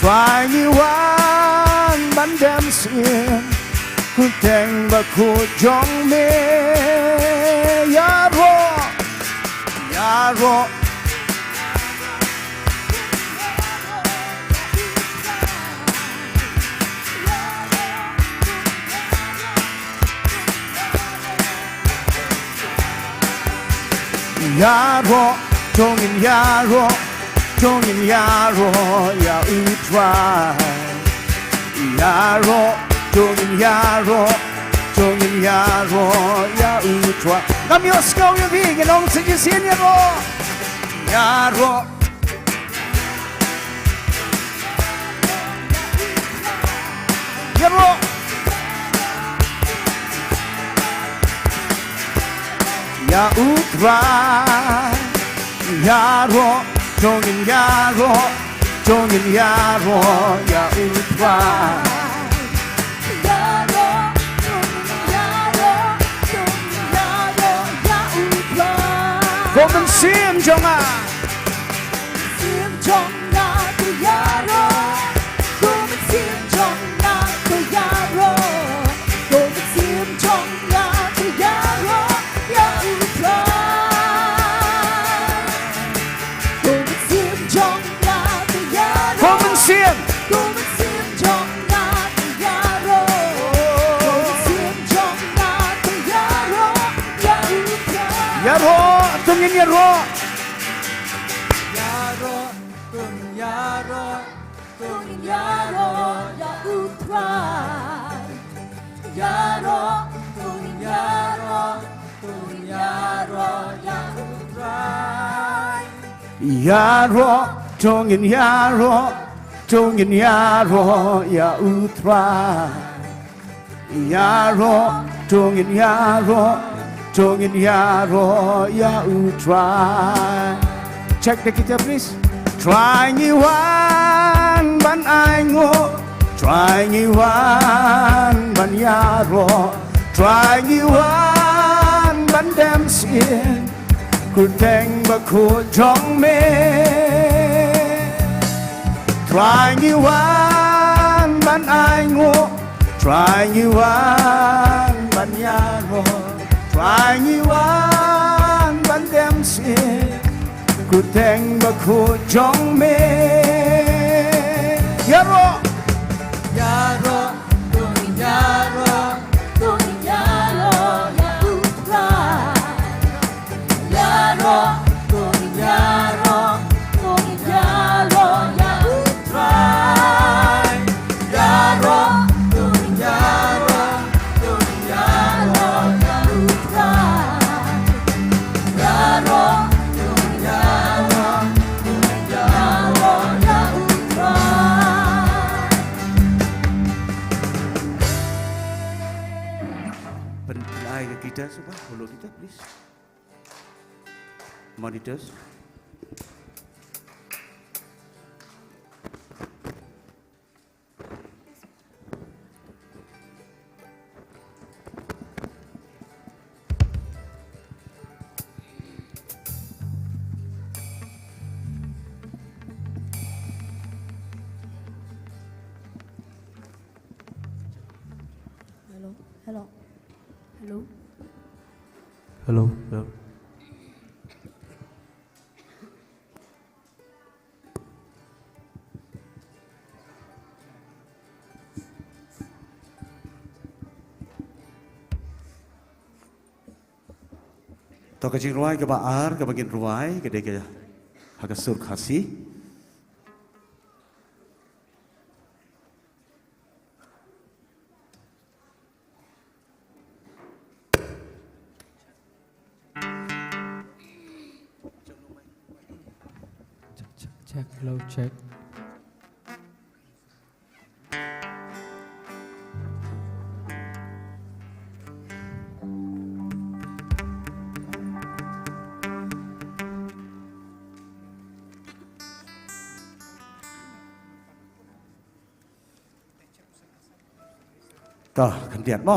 Trai ngi wan ban dem sien, kyrteng bakhuid jong me. Ïaroh, ïaroh. Ïaroh, to ngin ïaroh, To ngin ïaroh ïa U Trai. Ïaroh, to ngin ïaroh, to ngin ïaroh ïa U Trai. Ngam ïohsngew ïa phi, ngin ong sa shisien, ïaroh. Ïaroh. Ïaroh. Ïa U Trai. Ïaroh, to ngin ïaroh, to ngin ïaroh ïa U Trai. Ïaroh, to ngin ïaroh, to ngin ïaroh ïa U Trai. Ko mynsiem jong nga. Mynsiem jong nga to ïaroh. Ko mynsiem jong nga to ïaroh. Ko mynsiem jong nga to ïaroh ïa U Trai. Ko mynsiem jong nga to ïaroh. Ko mynsiem. Ko mynsiem jong nga to ïaroh. Ko mynsiem jong nga to ïaroh ïa U Trai. Ïaroh, to ngin ïaroh. Ïaroh, to ngin ïaroh, to ngin ïaroh ïa U Trai. Ïaroh, to ngin ïaroh, to ngin ïaroh ïa U Trai. Ïaroh, to ngin ïaroh, to ngin ïaroh ïa U Trai. Ïaroh, to ngin ïaroh, to ngin ïaroh ïa U Trai. Check the guitar, please. Trai ngi wan ban ainguh, Trai ngi wan ban ïaroh, Trai ngi wan ban dem sien. Kyrteng bakhuid jong me. Trai ngi wan ban ainguh, Trai ngi wan ban ïaroh, Trai ngi wan ban dem sien. Kyrteng bakhuid jong me. Ïaroh. Ïaroh, to ngin ïaroh, to ngin ïaroh ïa U Trai. Ïaroh, to ngin ïaroh, to ngin ïaroh ïa U Trai. Ïaroh, to ngin ïaroh, to ngin ïaroh ïa U Trai. Ïaroh, to ngin ïaroh, to ngin ïaroh ïa U Trai. Pyn-, pynai ka guitar, shuwa, holo guitar, please. Monitors. Hello, hello. Hello. Hello, hello. To ka jingrwai kaba ar, kaba ngin rwai, ka dei ka ha ka sur Khasi. Check, check, check, hello, check. To, khyndiat mo.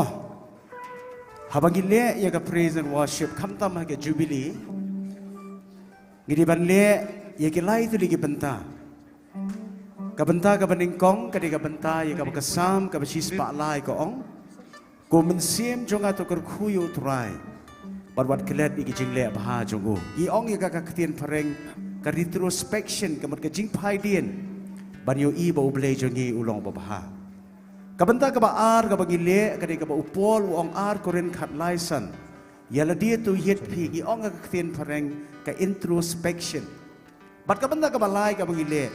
Haba ngi leh ïa ka praise and worship, khamtam ha ka Jubilee, ngi dei ban leh ïa ki lai tylli ki bynta. Ka bynta kaba nyngkong ka dei ka bynta ïa kaba ka Salm kaba shispah lai ka ong: Ko mynsiem jong nga to kyrkhu ïa U Trai, bad wat klet ïa ki jingleh bha jong u. Ngi ong ïa ka, ka ktien phareng ka retrospection, ka mut ka jingphaidien ban ïohi ba U Blei jong ngi u long uba bha. Ka bynta kaba ar kaba ngi leh ka dei kaba u Paul u ong, Ar Korinth khatlai san: Ïa lade to ïit phi, ngi ong ha ka ktien phareng ka introspection. Bad ka bynta kaba lai kaba ngi leh,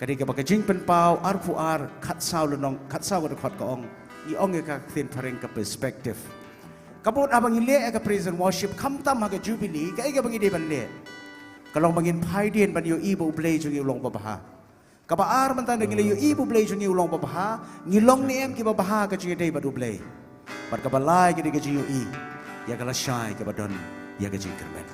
ka dei kaba ka Jingpynpaw arphew ar, khatsaw lynnong, khatsaw ka dkhot ka ong, ngi ong ïa ka ktien phareng ka perspective. Ka mut haba ngi leh ïa ka praise and worship, khamtam ha ka Jubilee, kaei kaba ngi dei ban leh? Ka long ba ngin phai dien ban ïohi ba U Blei jong ngi u long babha. Kaba ar, mynta da ngi la ïohi ba U Blei jong ngi u long babha, ngi long ne em kiba bha ha ka jingïadei bad U Blei? Bad kaba lai ka dei ka jingïohi ïa ka lashai kaba don ïa ka jingkyrmen.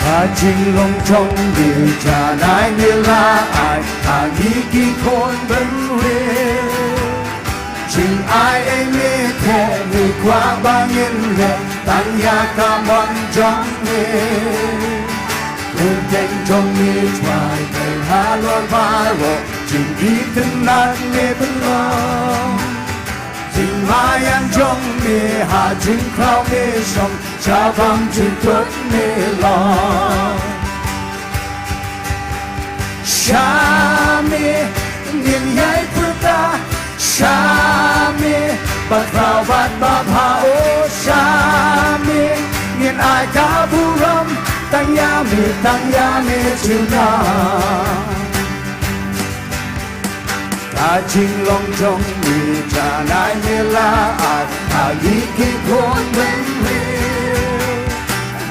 Ka jinglong jong me janai me la ai ha ngi ki khun bynriew. Jingai ei me theh, me kwah ba ngin leh tang ïa ka mon jong me. Kyrteng jong me trai kyrhai halor baroh, jingitynnad me pynlong. Jingmaïan jong me ha jingkhraw me shong, shaphang jingkut me long. Sha me ngin ïai pyrta, sha me ba khraw bad ba bha, oh sha me ngin ai ka burom tang ïa me, tang ïa me junom. Ka jinglong jong me janai me la ai ha ngi ki khun bynriew.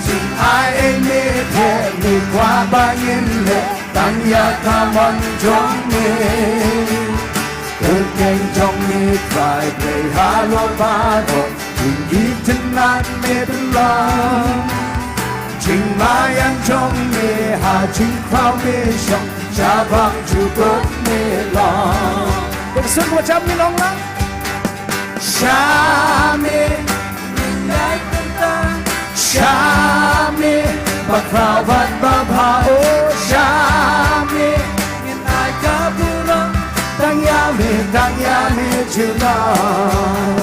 Jingai ei me theh, me kwah ba ngin leh tang ïa ka mon jong me. Kyrteng jong me trai kyrhai halor baroh, jingitynnad me pynlong. Jingmaïan jong me ha jingkhraw me shong, shaphang jingkut me long. Te ka sur kaba jam ngi ong lang. Sha me ngin ïai pyrta, sha me ba khraw bad ba bha, oh sha me ngin ai ka burom tang ïa me, tang ïa me junom.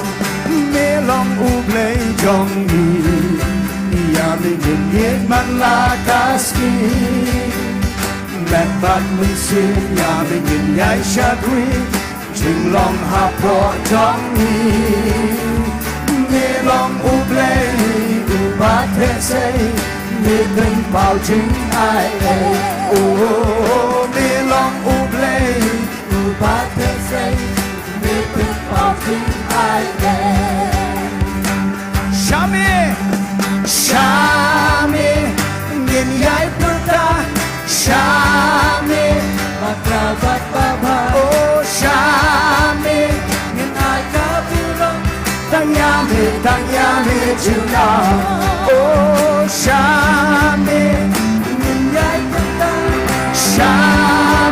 Me long U Blei jong ngi, ïa me ngin ïeit man la ka sngi. Met bad mynsiem ïa me ngin ïai shakri, jinglong hapoh jong ngi. Me long U Blei uba theh sei, me pynpaw jingai ei. Oh, me long U Blei uba theh sei, me pynpaw jingai ei. Sha me, sha me ngin ïai pyrta, sha me ba khraw bad ba bha, oh sha me ngin ai ka burom tang ïa me, tang ïa me junom. Oh sha me ngin ïai pyrta, sha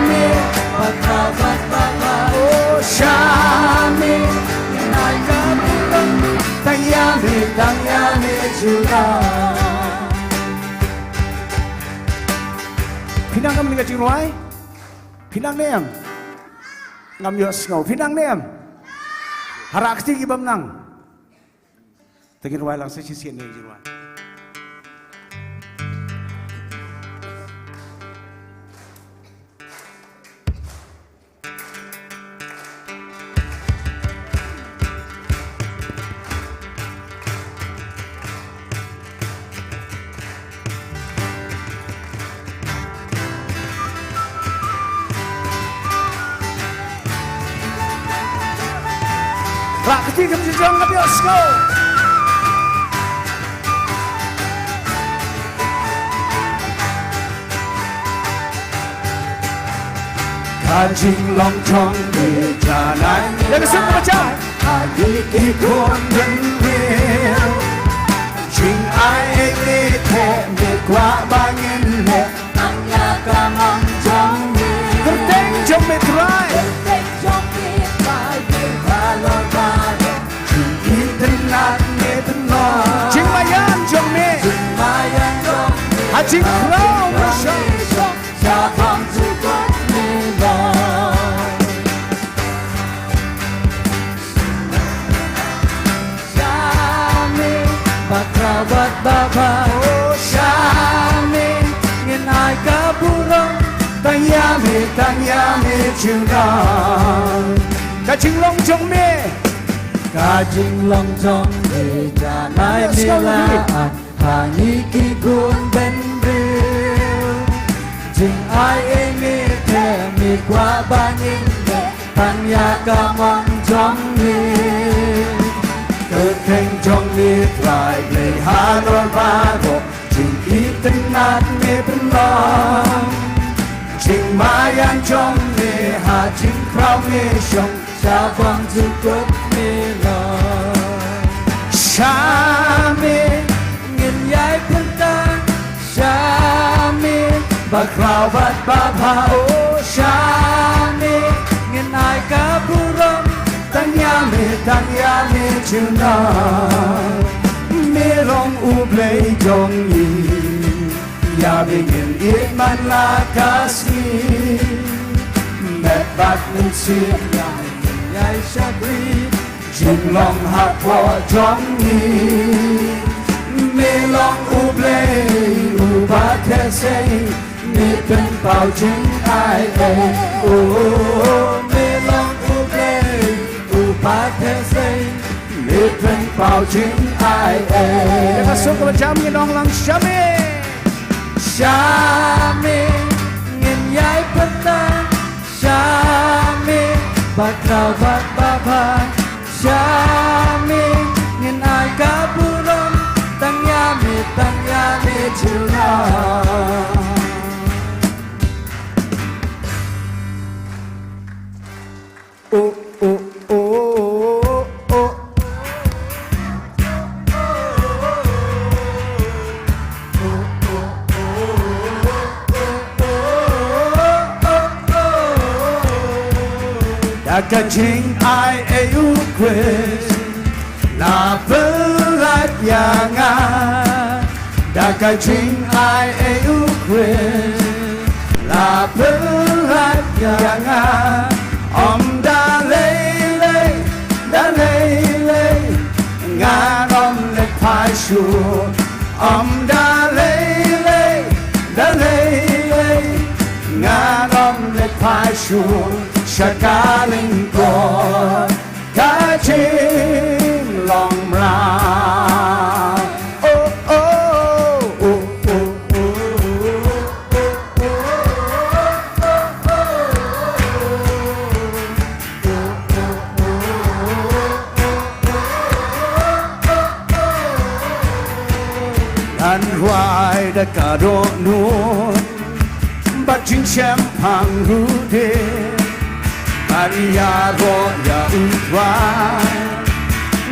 me ba khraw bad ba bha, oh sha me ngin ai ka burom tang ïa me, tang ïa me junom. Phi nang ne em kane ka jingrwai? Phi nang ne em? Ngam ïohsngew. Phi nang ne em? Ha rah kti ki bym nang. Te ngin rwai lang sa shisien ne jingrwai. Rah kti kum jong ka bios ko. Ka jinglong jong me janai. Ïa ka suk ka bacha. Ha ngi ki khun bynriew. Jingai ei me theh, me kwah ba ngin leh tang ïa ka mon jong Jingkhraw me shong. Sha bang jukut me long. Sha me ba khraw bad ba bha. Oh, sha me ngin ai ka burom. Tang ïa me, tang ïa me jingkhraw. Ka jinglong jong me. Ka jinglong jong me, janai me la. Ha ngi ki khun bynriew, jingai ei me te me kwah ba ngin leh tang ïa ka mon jong me. Ka kyrteng jong me Trai Blei halor baroh, jingitynnad me pynlong. Jingmaïan jong me ha jingkhraw me shong. Sha bang jukut me long. Sha me ngin ïai pyrta. Sha me ba khraw bad ba bha. Oh, sha me ngin ai ka burom. Tang ïa me, tang ïa me jong ngi. Me long U Blei jong ngi. Ïa me ngin ïeit man la ka sngi. Met bad mynsiem ïa me ngin ïai shakri. Jinglong hapoh jong ngi. Me long U Blei uba kyrsiang. Me pynpaw jingai ei. Oh, me long U Blei uba kyrsiang. Me pynpaw jingai ei. Ïa ka suk kaba jam ngi ong lang sha me. Sha me ngin ïai pyrta. Sha me ba khraw bad ba bha. Sha me ngin ai ka burom. Tang ïa me, tang ïa me jingkhraw. Oh, oh, oh, oh, oh. Da ka jingai ei U Khrist. La pynlait ïa nga da ka jingai ei U Khrist. La pynlait ïa nga. Ym da lei lei, da lei lei, ngan ym leit phai shuh. Ym da lei lei, da lei lei, ngan ym leit phai shuh. Sha ka lyngkor ka jinglong mraw. Oh, oh, oh, oh, oh. Ngan rwai da ka dohnud bad jingshemphang ruh de. Bad ïaroh ïa U Trai,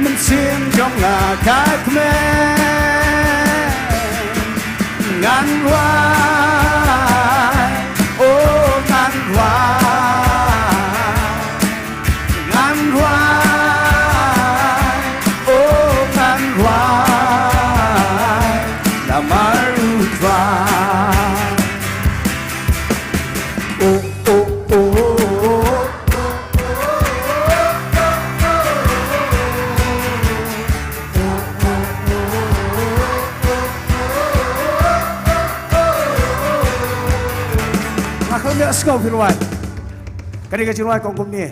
mynsiem jong nga ka kmen. Ngan rwai, oh ngan rwai, ngan rwai, oh ngan rwai namar U Trai. Oh, oh, oh, oh, oh. Nga khlem ïohsngew phi rwai. Kane ka jingrwai ka ong kumne.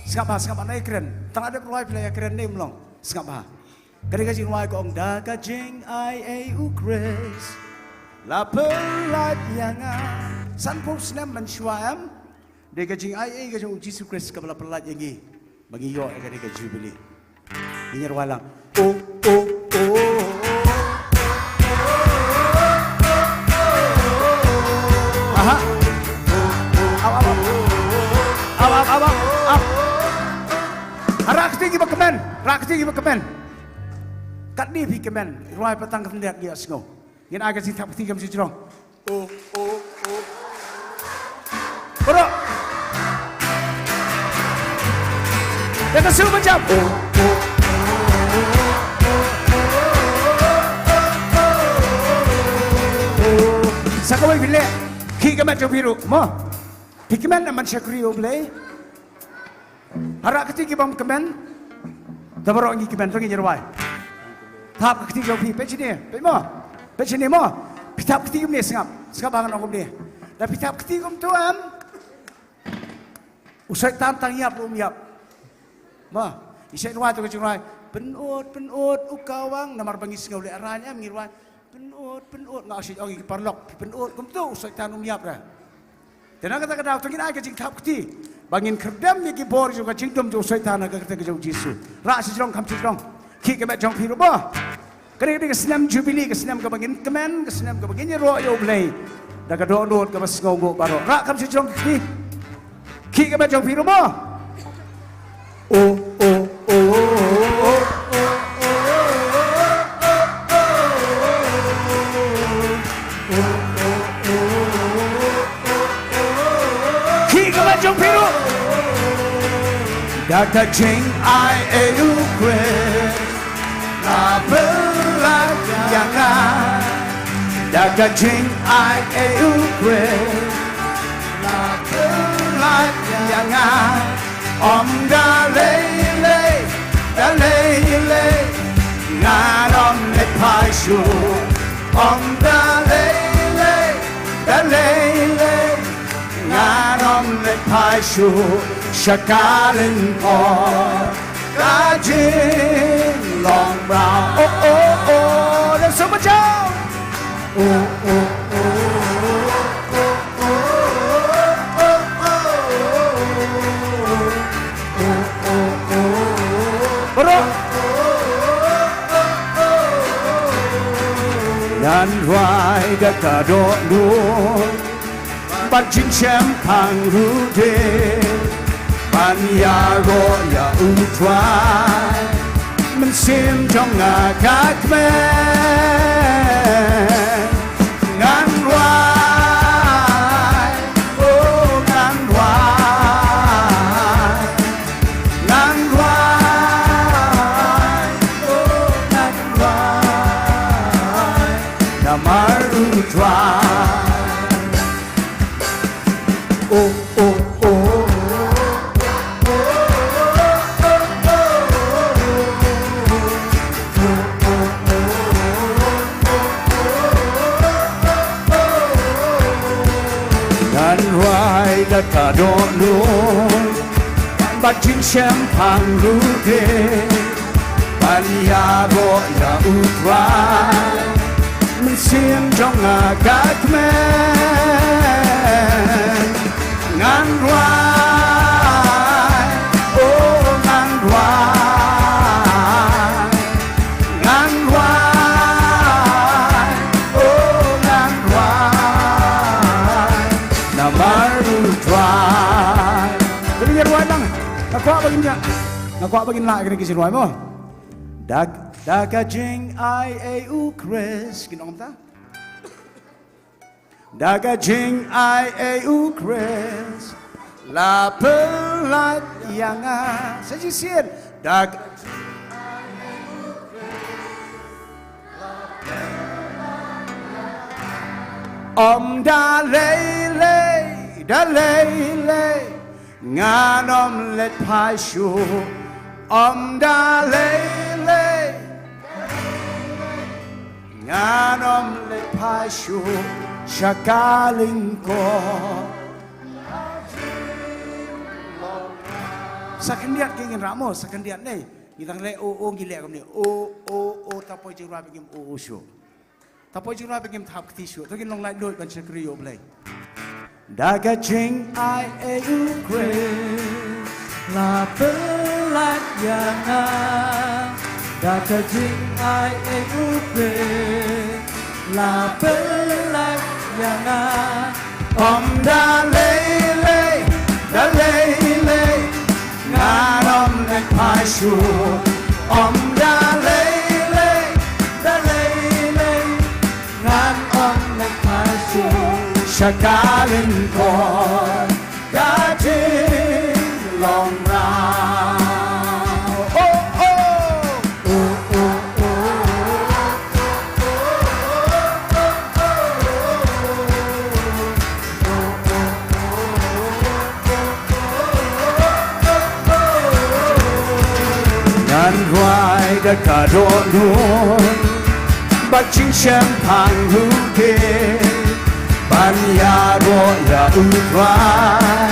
Sngap bha, sngap bha, nai kren. Tang la dep rwai phi la ïa kren ne em long. Sngap bha. Kane ka jingrwai ka ong da ka jingai ei U Khrist la pynlait ïa nga. Sanphew snem mynshuwa em. Dei ka jingai ei ka jong U Jisu Khrist kaba la pynlait ïa ngi ba ngi ïoh ïa kane ka jubili. Ngin ïa rwai lang. Oh, oh, oh, oh. Aha. Ap, ap, ap. Ap, ap, ap, ap, ap. Ha, rah kti kiba kmen, rah kti kiba kmen. Katne phi kmen, rwai pat tang ka khyndiat ngi ïohsngew. Ngin ai ka jingthap kti kam shu jrong. Oh, oh, oh. Baroh. Ïa ka sur ba jam. Oh, oh. Oi, phi leh. Khih ka met jong phi ruh mo. Phi kmen ban shakri ïa U Blei. Hara kti ki bym kmen. Te baroh ngi kmen, to ngin ïa rwai. Thap ka kti jong phi, peit shane, peit mo. Peit shane mo. Phi thap kti kumne, sngap. Sngap ba ngan ong kumne. Da phi thap kti kumto em. U Soitan tang ïap ruh um ïap. Mo. Ngi shait rwai to ka jingrwai. Pynut, pynut, u kawang, namar ba ngi sngew lehraiñ em ngi rwai. Pynut, pynut, nga shait ong ïa ki paralok, pynut kumto, u Soitan um ïap re. Te na kata ka daw to ngin ai ka jingthap kti ba ngin khyrdem ïa ki bor jong ka jingdum jong u Soitan ha ka kyrteng ka jong u Jisu. Rah shajrong kham shajrong. Khih ka met jong phi ruh mo. Kane ka dei ka snem Jubili, ka snem kaba ngin kmen, ka snem kaba ngin ïaroh ïa U Blei da ka dohnud kaba sngewnguh baroh. Rah kham shajrong kti. Khih ka met jong phi ruh mo. Oh, oh, oh, oh, oh. Khih ka met jong phi ruh. Da ka jingai ei u Khrist la pynlait ïa nga. Da ka jingai ei u Khrist la pynlait ïa nga. Ym da lei lei, da lei lei, ngan ym leit phai shuh. Ym da lei lei, da lei lei, ngan ym leit phai shuh sha ka lyngkor ka jinglong mraw. Oh, oh, oh, let's sing it out. Oh, oh, oh. Baroh. Ngan rwai da ka dohnud bad jingshemphang ruh de, ban ïaroh ïa U Trai mynsiem jong nga ka kmen. Ngan rwai, oh ngan rwai, ngan rwai, oh ngan rwai, namar U Trai. Oh, oh, oh. Ngan rwai da ka dohnud bad jingshemphang ruh de, ban ïaroh ïa U Trai mynsiem jong nga ka kmen. Ngan rwai, oh ngan rwai, ngan rwai, oh ngan rwai, namar U Trai. Te ngin rwai lang. Nga kwah ba ngin ïa, nga kwah ba ngin lah kane ka jingrwai mo. Da, da ka jingai ei u Khrist. Kin ong kumta? Da ka jingai ei u Khrist la pynlait ïa nga. Sa shisien. Da ka Ym da lei lei, da lei lei, ngan ym leit phai shuh. Ym da lei lei, ngan ym leit phai shuh sha ka lyngkor. Sa khyndiat ki ngin rah mo, sa khyndiat ne. Ngi dang leh o o ngi leh kumne. O o o, ta poi jingrwai ba ngim o o shuh. Ta poi jingrwai ba ngim thap kti shuh. To ngin long laitluid ban shakri ïa U Blei. Da ka jingai ei u Khrist la pynlait ïa nga. Da ka jingai ei u Khrist la pynlait ïa nga. Ym da lei lei, da lei lei, ngan ym leit phai shuh. Ym da lei lei, da lei lei, ngan ym leit phai shuh. Sha ka lyngkor ka jinglong mraw. Oh, oh. Oh, oh, oh. Ngan rwai da ka dohnud bad jingshemphang ruh de, ban ïaroh ïa U Trai,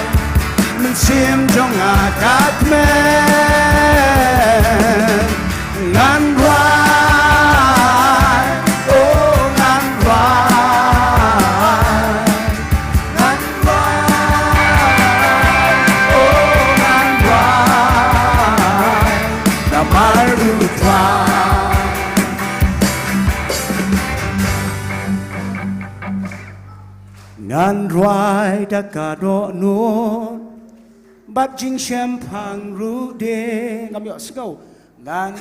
mynsiem jong nga ka kmen. Ngan rwai, oh ngan rwai, ngan rwai, oh ngan rwai, namar U Trai. Ngan rwai da ka dohnud bad jingshemphang ruh de. Ngam ïohsngew. Ngan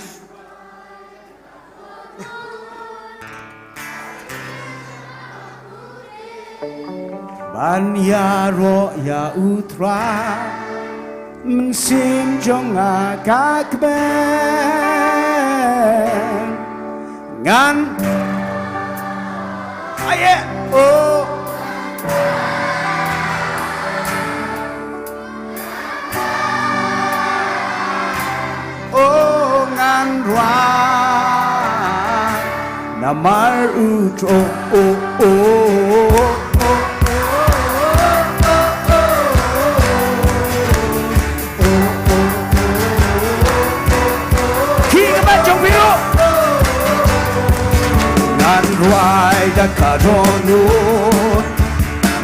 ban ïaroh ïa U Trai, mynsiem jong nga ka kmen. Ngan, aye, oh. Oh ngan rwai namar U Trai, oh, oh, oh. Khih ka met jong phi ruh. Ngan rwai da ka dohnud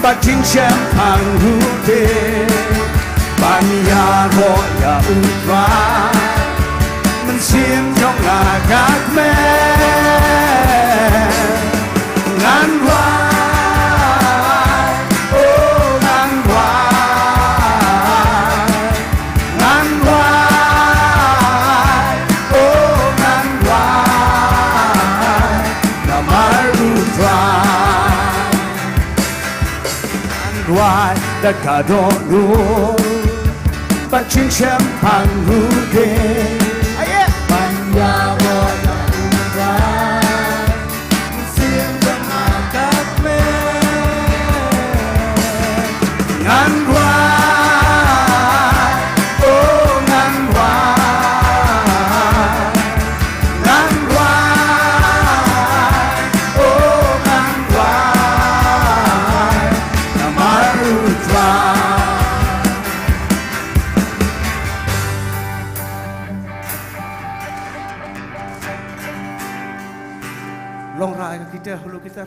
bad jingshemphang ruh de, ban ïaroh ïa U Trai, mynsiem jong nga ka kmen. Ngan rwai, oh ngan rwai, ngan rwai, oh ngan rwai namar U Trai. Ngan rwai da ka dohnud bad jingshemphang ruh de, aye, ban ïaroh ïa U Trai, mynsiem jong nga ka kmen. Ngan rwai, oh ngan rwai, ngan rwai, oh ngan rwai namar U Trai. Long rai ka kita, hulu kita.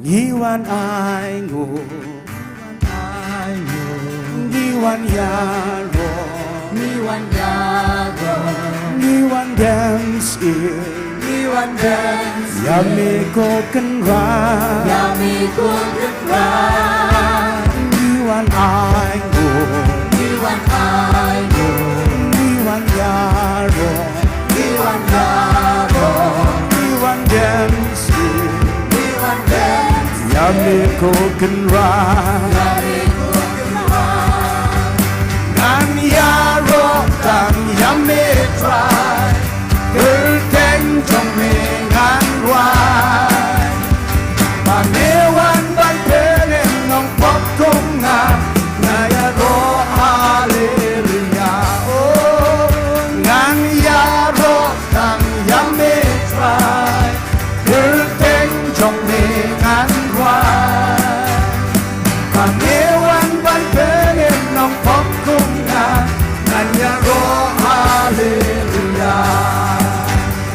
Ngi wan ainguh, ngi wan ïaroh, ngi wan ïaroh, ngi wan dance, ngi wan dance ïa me ko Kynrad, ïa me ko Kynrad. Ngi wan ainguh, ngi wan ainguh, ngi wan ïaroh, ngi wan ïaroh, ngi wan dance, ngi wan dance ïa me ko Kynrad, ïa me ko Kynrad. Ngan ïaroh tang ïa me Trai, kyrteng jong me ngan rwai. Ba me wan ban pynim nongpop kum nga, nga ïaroh haleluya. Oh, ngan ïaroh tang ïa me Trai, kyrteng jong me ngan rwai. Ba me wan ban pynim nongpop kum nga, ngan ïaroh haleluya.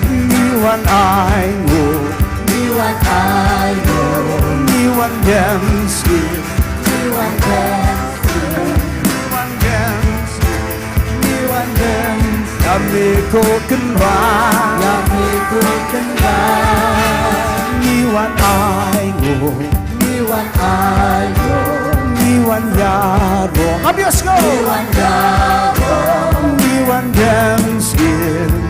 Ngi wan ainguh, ngi wan ainguh, ngi wan dance, ngi wan dance, ngi wan dance, ngi wan dance ïa me ko Kynrad, ïa me ko Kynrad. Ngi wan ainguh, ngi wan ainguh, ngi wan ïaroh. Ngam ïohsngew. Ngi wan ïaroh, ngi wan dance,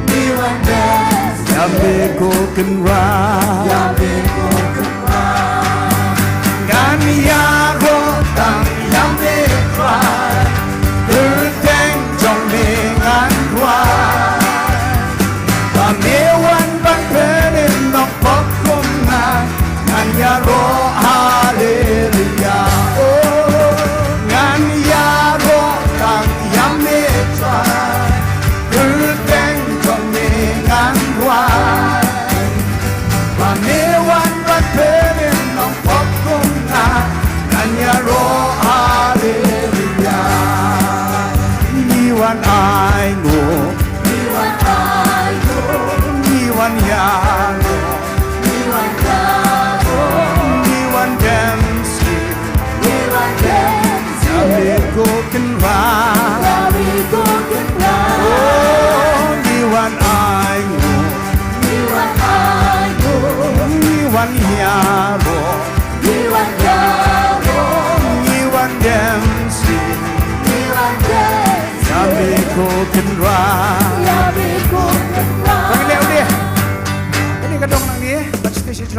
ngi wan dance ïa me ko Kynrad, ïa me ko Kynrad. Ngan ïaroh tang ïa me Trai, kyrteng jong me ngan rwai. Ba me wan ban pynim nongpop kum nga, ngan ïaroh ha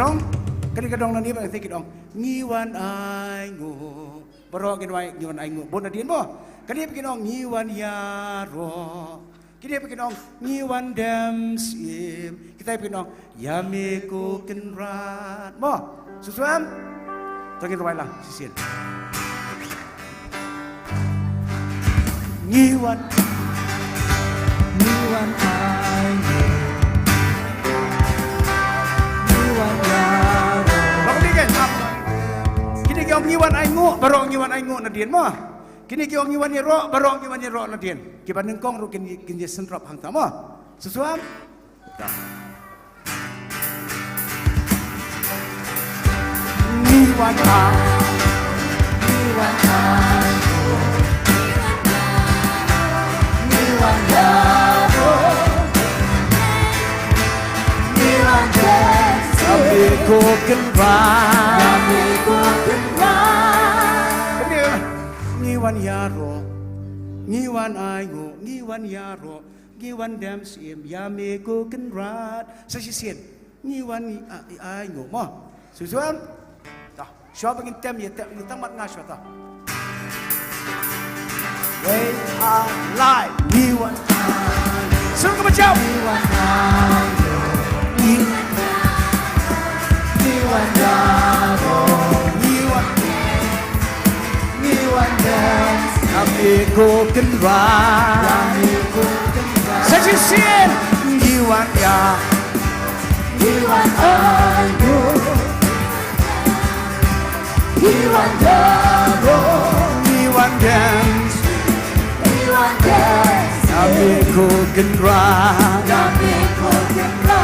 Dong, kane ka dong nangne ba ngi ong, ngi wan ai nguh. Baroh ngin wai, ngi wan ai nguh. Bun nadien mo. Kane ba ngi ong, ngi wan ïaroh. Kine ba ngi ong, ngi wan dem syiem. Kita ba ngi ong, ïa me ko Kynrad. Mo. Sngewsih em? To ngin wai lang shisien. Ngi wan, ngi wan ai nguh, ngi wan ïaroh. Ba kine ki ong, kine ki ong ngi wan ai nguh, baroh ngi wan ai nguh nadien mo. Kine ki ong ngi wan ïaroh, baroh ngi wan ïaroh nadien. Kiba nyngkong ruh kin, kin ïa synrap hangta mo. Sngewsih em? Ngi wan ai, ngi wan ai, ngi wan ïaroh, ngi wan dance. Ïa me ko Kynrad, ïa me ko Kynrad. Ngi wan ïaroh, ngi wan ai nguh, ngi wan ïaroh. Ngi wan dem syiem, ïa me ko Kynrad. Sa shisien. Ngi wan ai, ai nguh mo. Sngewsih em? To. Shuwa ba ngin tem, ïa tem, ngin tang mat nga shuwa to. Wei, ar, lai. Ngi wan ai. Sngewbha kaba jam. Ngi wan ai. Ngi, ngi wan ïaroh. Ngi wan Ngi wan dance. Ïa me ko Kynrad. Ïa me ko Kynrad. Sa shisien. Ngi wan ïa. Ngi wan ai nguh. Ngi wan ïaroh. Ngi wan dance. Ïa me ko Kynrad.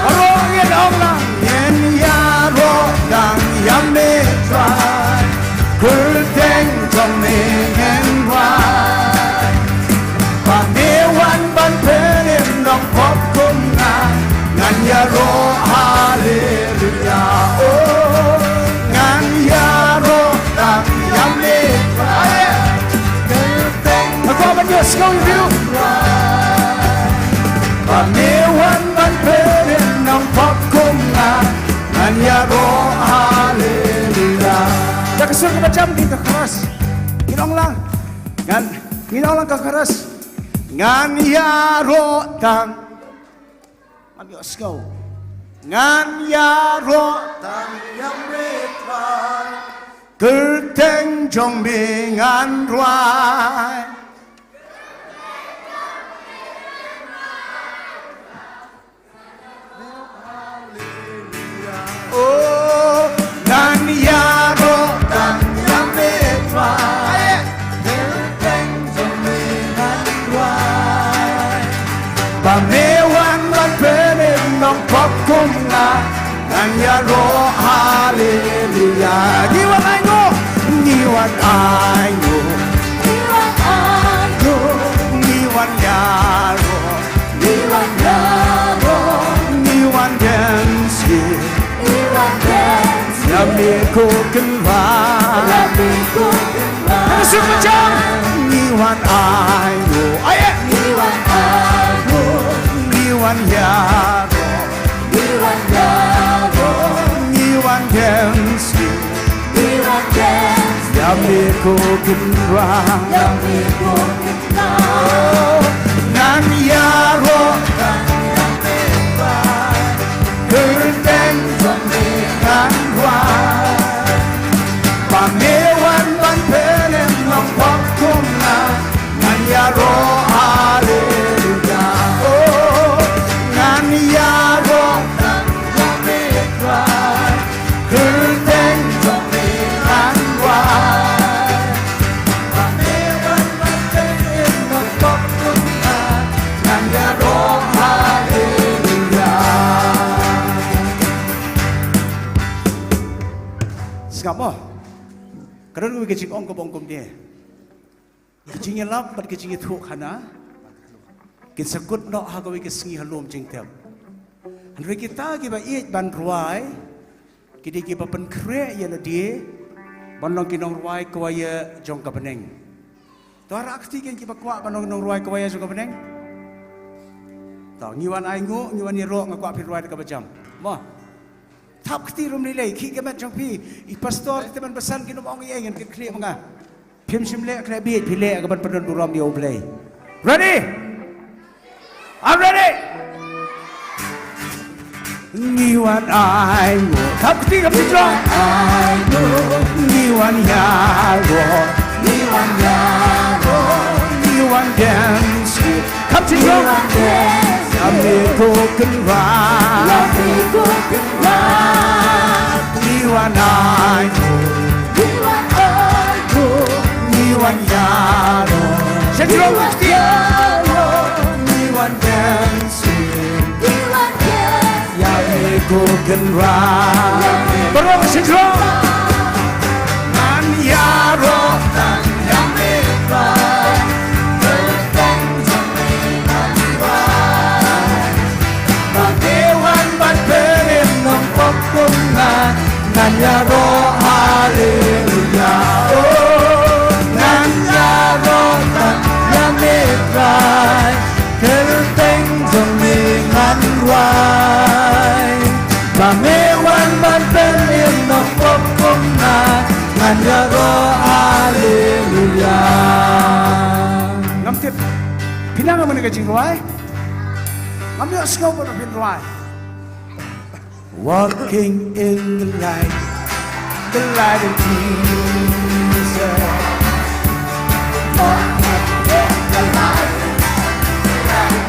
Baroh ngin ong lang. Ngin ïaroh tang ïa me Trai. Kyrteng jong me ngin rwai. Ba me wan ban pynim nongpop kum nga. Ngan ïaroh haleluya. Oh, ngan ïaroh tang ïa me Trai. Kyrteng. Nga kwah ban ïohsngew ïa phi ruh. Ba me wan ban pynim nongpop kum nga. Ngan ïaroh haleluya. Da ka sur kaba jam ki ka chorus. Ngin ong lang. Ngan, ngin ong lang ka chorus. Ngan ïaroh tang. Ngam ïohsngew. Ngan ïaroh tang ïa me Trai. Kyrteng jong me ngan rwai. Oh, ngan ïaroh tang ïa me Trai. Kyrteng jong me ngan rwai. Ba me wan ban pynim nongpop kum nga. Ngan ïaroh haleluya. Ngi wan ai nguh. Ngi wan ai nguh. Ngi wan ai nguh. Ngi wan ïaroh. Ngi wan ïaroh. Ngi wan dance. Ngi wan dance. Ïa me ko Kynrad. Ïa me ko Kynrad. Ngi wan ai nguh. Ai eh. Ngi wan ai nguh. Ngi wan ïaroh. Ngi wan ïaroh. Ngi wan dance. Ngi wan dance. Ïa me ko Kynrad. Ïa me ko Kynrad. Ngan ïaroh. Kyrteng jong me ngan rwai. Ba me wan ban pynim nongpop kum nga. Ngan ïaroh haleluya. Oh, ngan ïaroh tang ïa me Trai. Kyrteng jong me ngan rwai. Ba me wan ban pynim nongpop kum nga. Ngan ïaroh haleluya. Sngap mo. Ka don kawei ka jingong kaba ong kumne. Ka jingïalap bad ka jingïathuhkhana kin sa kut noh ha kawei ka sngi ha lum jingtep. Hynrei kita kiba ïeit ban rwai, ki dei kiba pynkhreh ïa lade ban long ki nongrwai choir jong ka bneng. To, ha kti kin kiba kwah ban long nongrwai choir jong ka bneng. To, ngi wan ai nguh, ngi wan ïaroh, nga kwah phin rwai da kaba jam. Mo. Thap kti rum lei lei, khih ka met jong phi. I pastor te ban basan kin ym ong ei ei, ngan kynkhlieh ma nga. Phim shym leh khleh bieit, phi leh ka ban pyndonkam burom ïa U Blei. Ready? I'm ready. Ngi wan ai nguh. Thap kti, thap kti jrong. Ai nguh. Ngi wan ïaroh. Ngi wan ïaroh. Ngi wan dance. Thap kti jrong. Ngi wan dance. Ïa me ko Kynrad. Ïa me ko Kynrad. Ngi wan ai nguh. Ngi wan ai nguh. Ngi wan ïaroh. Sha jrong. Ngi wan ïaroh. Ngi wan dance. Ïa me ko Kynrad. Baroh sha jrong. Ngan ïaroh tang ïa me Trai. Kyrteng jong me ngan duwai. Ba me wan ban pynïaid nongpop kum nga. Ngan ïaroh haleluya. Oh, ngan ïaroh tang ïa me Trai. Kyrteng jong me ngan duwai. Ba me wan ban pynïaid nongpop kum nga. Ngan ïaroh haleluya. Ngam tip phi nang ïa kane ka jingrwai. Ngam ïohsngew ba phin rwai. Walking in the light, the light of Jesus. Walking in the light, the light of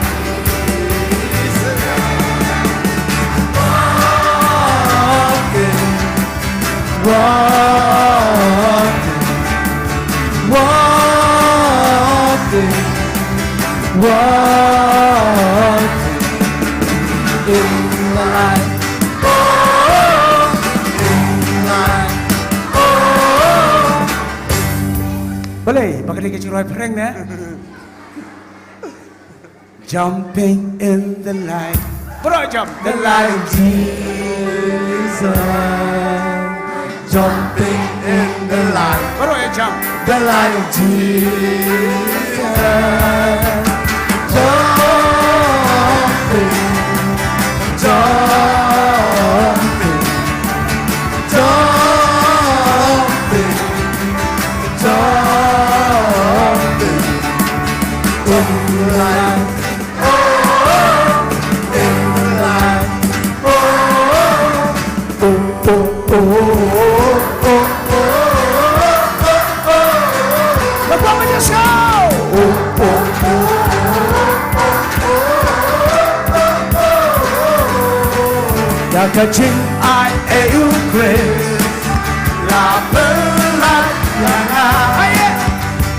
Jesus. Walking, walking, walking, walking in the light. Balei ba ka dei ka jingrwai phareng ne? Jumping in the light. Baroh jump. The light of Jesus. Jumping in the light. Baroh jump. The light of Jesus. Jumping, jumping, jumping, jumping in the light. Da ka jingai ei u Khrist la pynlait ïa nga.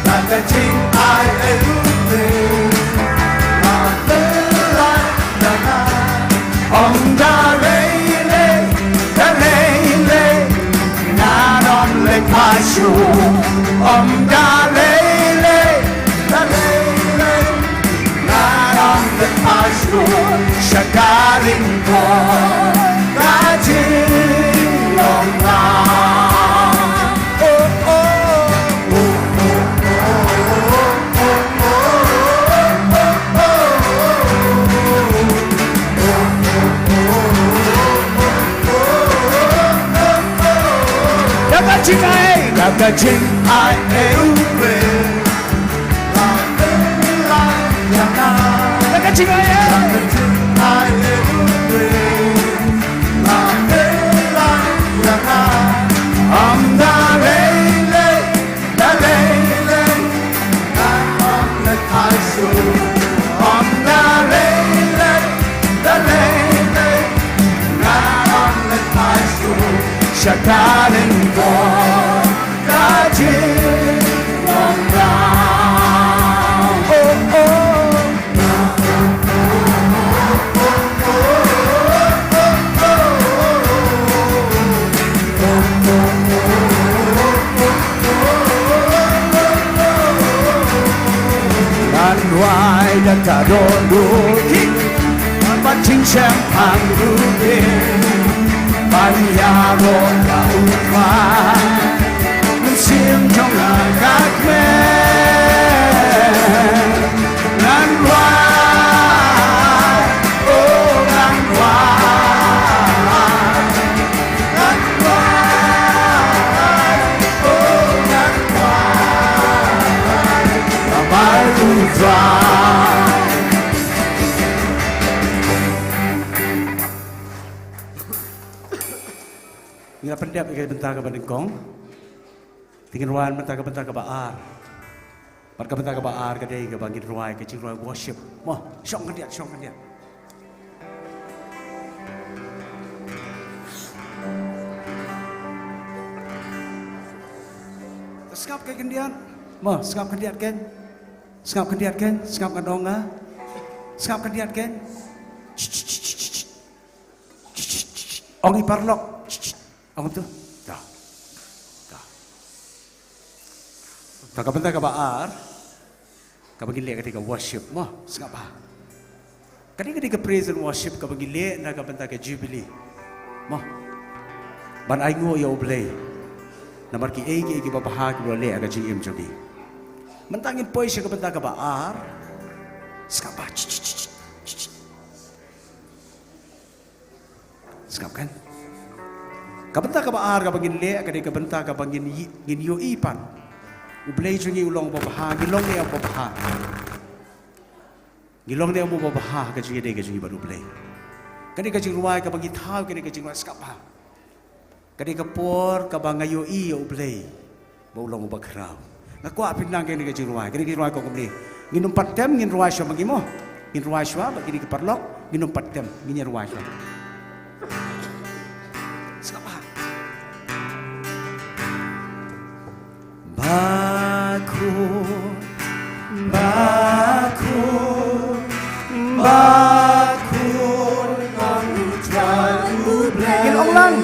Da ka jingai ei u Khrist la pynlait ïa nga. Ym da lei lei, da lei lei, ngan ym leit phai shuh. Ym da lei lei, da lei lei, ngan ym leit phai shuh. Sha ka lyngkor ka jinglong nga. Oh, oh. Da ka jingai, da ka jingai ei u Blei. Da ka jingai ei. Ym da lei lei, da lei lei, ngan ym leit phai shuh. Ym da lei lei, da lei lei, ngan ym leit phai shuh. Sha ka lyngkor ka jinglong nga. Oh, oh. Ngan duwai da ka dohnud, ban jingshem hangne ruh, ban ïaroh ïa u Trai. Mynsiem jong nga ka kmen. Ngan duwai, oh, ngan duwai. Ka bynta kaba nyngkong. Te ngin rwai mynta ka bynta kaba ar. Bad ka bynta kaba ar ka dei kaba ngin rwai ka jingrwai worship. Mo, shong khyndiat, shong khyndiat. Sngap ka khyndiat. Mo, sngap khyndiat ken. Sngap khyndiat ken, sngap ngan ong nga. Sngap khyndiat ken. Ong i paralok. Ong tu. Dah. Dah. Dah ka bynta kaba ar. Kaba ngin leh ka dei ka worship mo. Sngap bha. Ka dei ka dei ka praise and worship kaba ngin leh na ka bynta ka Jubilee. Mo. Ban ai nguh ïa U Blei. Namar ki ei ki ei kiba bha kiba leh ha ka jingim jong ngi. Mynta ngin poi sha ka bynta kaba ar. Sngap bha. Sngap kan? Ka bynta kaba ar kaba ngin leh ka dei ka bynta kaba ngin ï-, ngin ïohi pat. U Blei jong ngi u long uba bha, ngi long ne em uba bha. Ngi long ne em uba bha ka jingïadei ka jong ngi bad U Blei. Ka dei ka jingrwai kaba ngi thaw, ka dei ka jingrwai sngap bha. Ka dei ka por kaba nga ïohi ïa U Blei. Ba u long uba khraw. Nga kwah phin nang kane ka jingrwai, kane ka jingrwai ko kumne. Ngin ym pat tem, ngin rwai shuwa ma ngi mo. Ngin rwai shuwa bad kine ki paralok, ngin ym pat tem, ngin ïa rwai shuwa. Sngap bha. Bakhuid, bakhuid, bakhuid long U Trai U Blei. Ngin ong lang.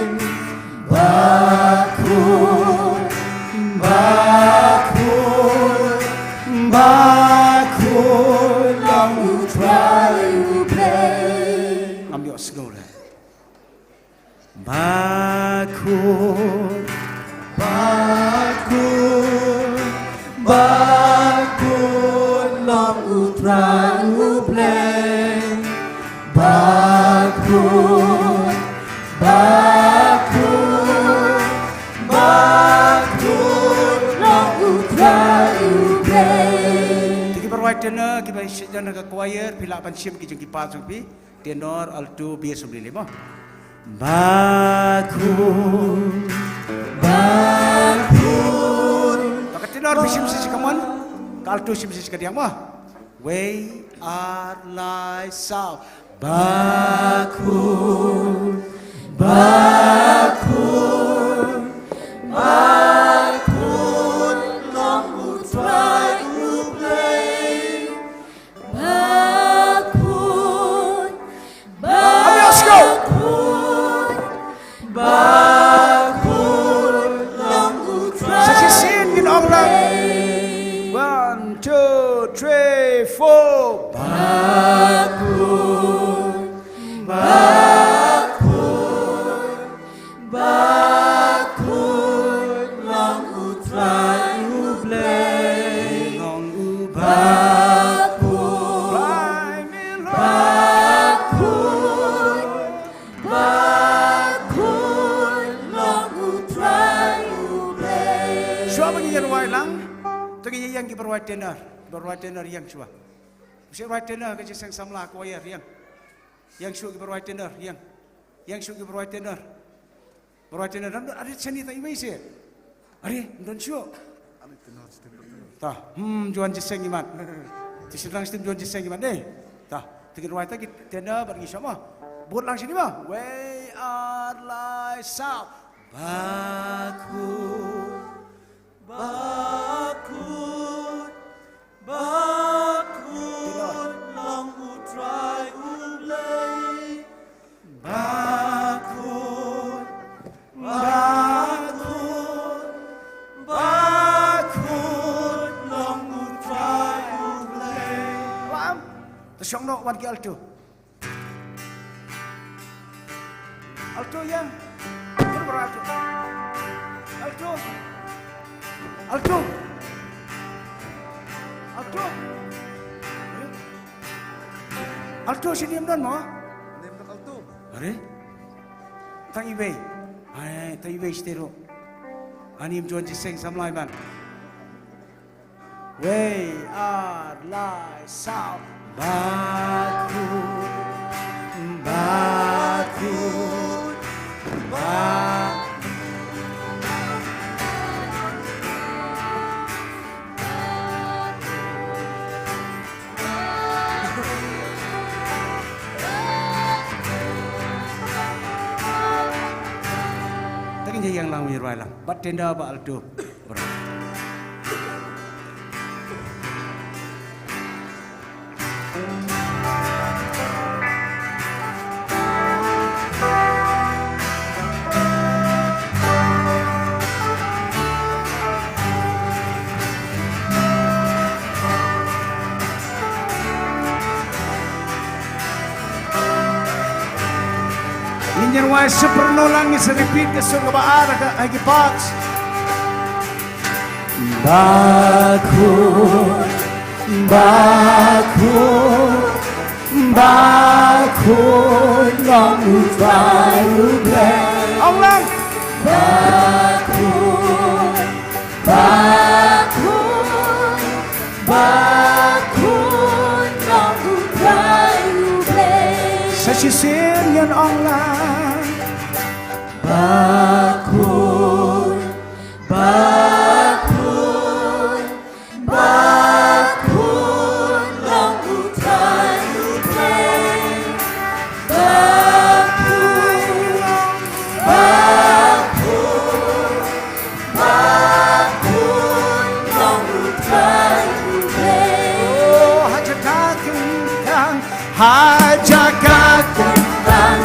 Bakhuid, bakhuid, bakhuid long U Trai U Blei. Ngam ïohsngew leh. Bakhuid, bakhuid, bakhuid long U Trai U Blei. Bakhuid, bakhuid, bakhuid long U Trai U Blei. Te kiba rwai tenor, kiba shait ïa ka choir, phi lah ban shim ki jong ki part jong phi. Tenor, alto, bass, lili mo. Bakhuid, bakhuid. Ka tenor phi shim shi shi ka mon. Ka alto shim shi shi ka diang mo. Wei, ar, lai, saw. Bakhuid, bakhuid, bakhuid long U Trai U Blei. Bakhuid, bakhuid, bakhuid long U Trai. Sa shisien ngin ong lang. One, two, three, four. Bakhuid, bakhuid, bakhuid long U Trai U Blei. Long U bakhuid, bakhuid, bakhuid long U Trai U Blei. Shuwa ba ngin ïa rwai lang. To ngin ïa ïeng kiba rwai tenor, kiba rwai tenor ïeng shuwa. Shu rwai tenor ka jingïaseng samla choir ïeng. Ïeng shuwa kiba rwai tenor ïeng. Ïeng shuwa kiba rwai tenor. Ba rwai tenor, dang don, are shane tang iwei seh. Are, ym don shuh. Ta, hmm, Johan Jiseng imat. Te shynrang shane Johan Jiseng imat, eh. Ta, te ki rwai ta ki tenor bad ngi shuwa mo. Bud lang shane mo. Wei, ar, lai, saw. Bakhuid, bakhuid, bakhuid long U Trai U Blei. Bakhuid, bakhuid, bakhuid long U Trai U Blei. Wan. To shong noh wan ki alto. Alto ïeng. Alto. Alto. Alto. Alto. Alto shane ym don mo? Shane ym don alto. Are? Tang iwei. Ai, tang iwei shatei ruh. Ani ym Johan Jiseng samla imat. Wei, ar, lai, saw. Bakhuid, bakhuid, bakhuid. lang, wi rwai lang. Bad tender ba alto. Bro. Ngin ïa rwai super no lang, ngin sa repeat ka sur kaba ar ha ki parts. Bakhuid, bakhuid, bakhuid long U Trai U Blei. Ong lang. Bakhuid, bakhuid, bakhuid long U Trai U Blei. Sa shisien ngin ong lang. Bakhuid, bakhuid, bakhuid long U Trai U Blei. Bakhuid, bakhuid, bakhuid long U Trai U Blei. Oh, ha jaka kyntang, ha jaka kyntang,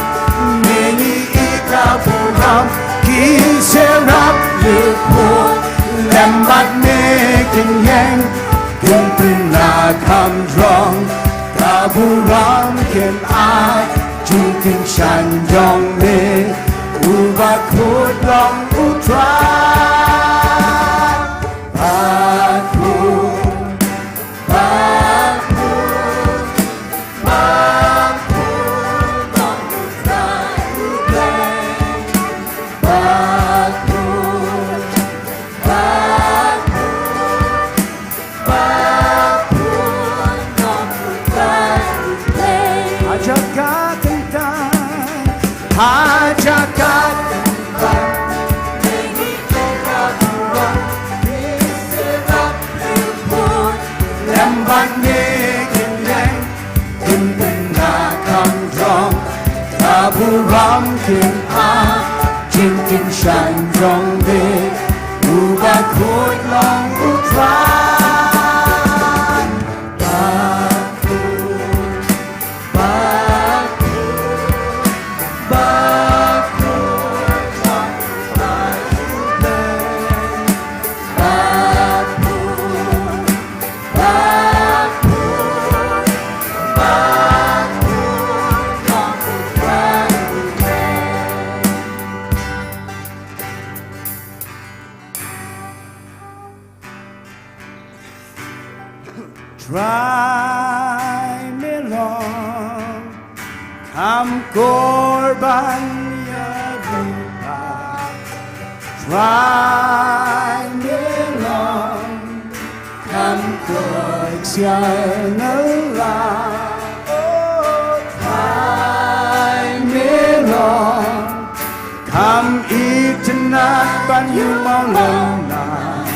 ngi ïeit ïa ka burom, ki serap lyiur lem bad me kin ïeng, kin pynlah kham jrong, ka burom kin ai, jingkynshan jong me, U Bakhuid long U Trai. Bakhuid, bakhuid, bakhuid long U Trai U Blei. Bakhuid, bakhuid, bakhuid long U Trai U Blei. Ha jaka kyntang, ha jaka kyntang, ngi ïeit ïa ka burom, ki serap lyiur lem bad me kin ïeng, kin pynlah kham jrong, ka burom kin ai, jingkynshan jong me, U Bakhuid long U Trai. Bakhuid, bakhuid, bakhuid long U Trai U Blei. Bakhuid, bakhuid, bakhuid long U Trai U Blei. Trai me long kham kor ban ïaroh pat. Trai me long kham kor ksiar na la. Oh, Trai me long kham itynnad ban ïoh mawlynnai.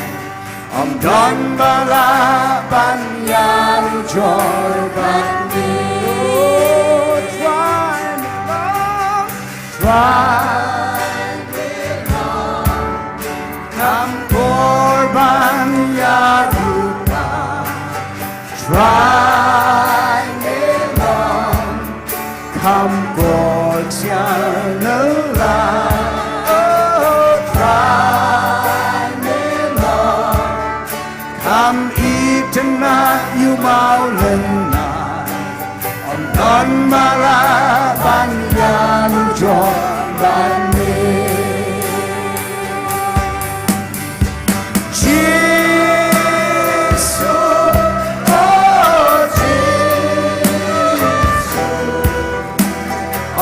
Ym don ba lah ban ïaroh jor bad me. Oh, Trai me long, Trai me long, kham kor ban ïaroh pat. Trai me long, kham kor ksiar na la. Oh, Trai me long kham itynnad ïoh mawlynnai. Ym don ba lah ban ïaroh jor bad me. Jisu, oh Jisu,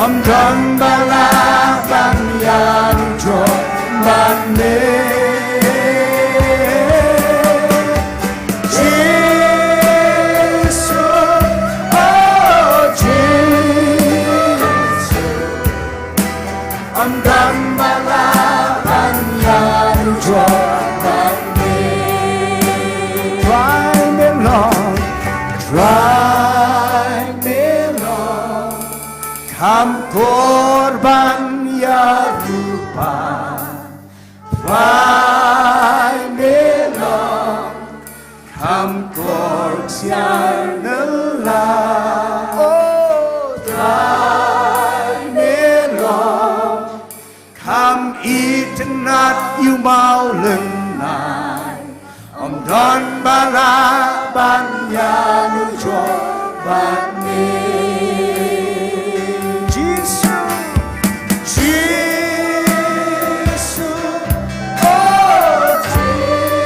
ym don ba lah ban ïaroh jor bad me. Jisu, oh Jisu, ym don ba lah ban ïaroh jor bad me. Trai me long, Trai me long, kham kor ban ïaroh pat. Lyngngai, ym don ba lah ban ïanujor bad me. Jisu, Jisu, oh Jisu.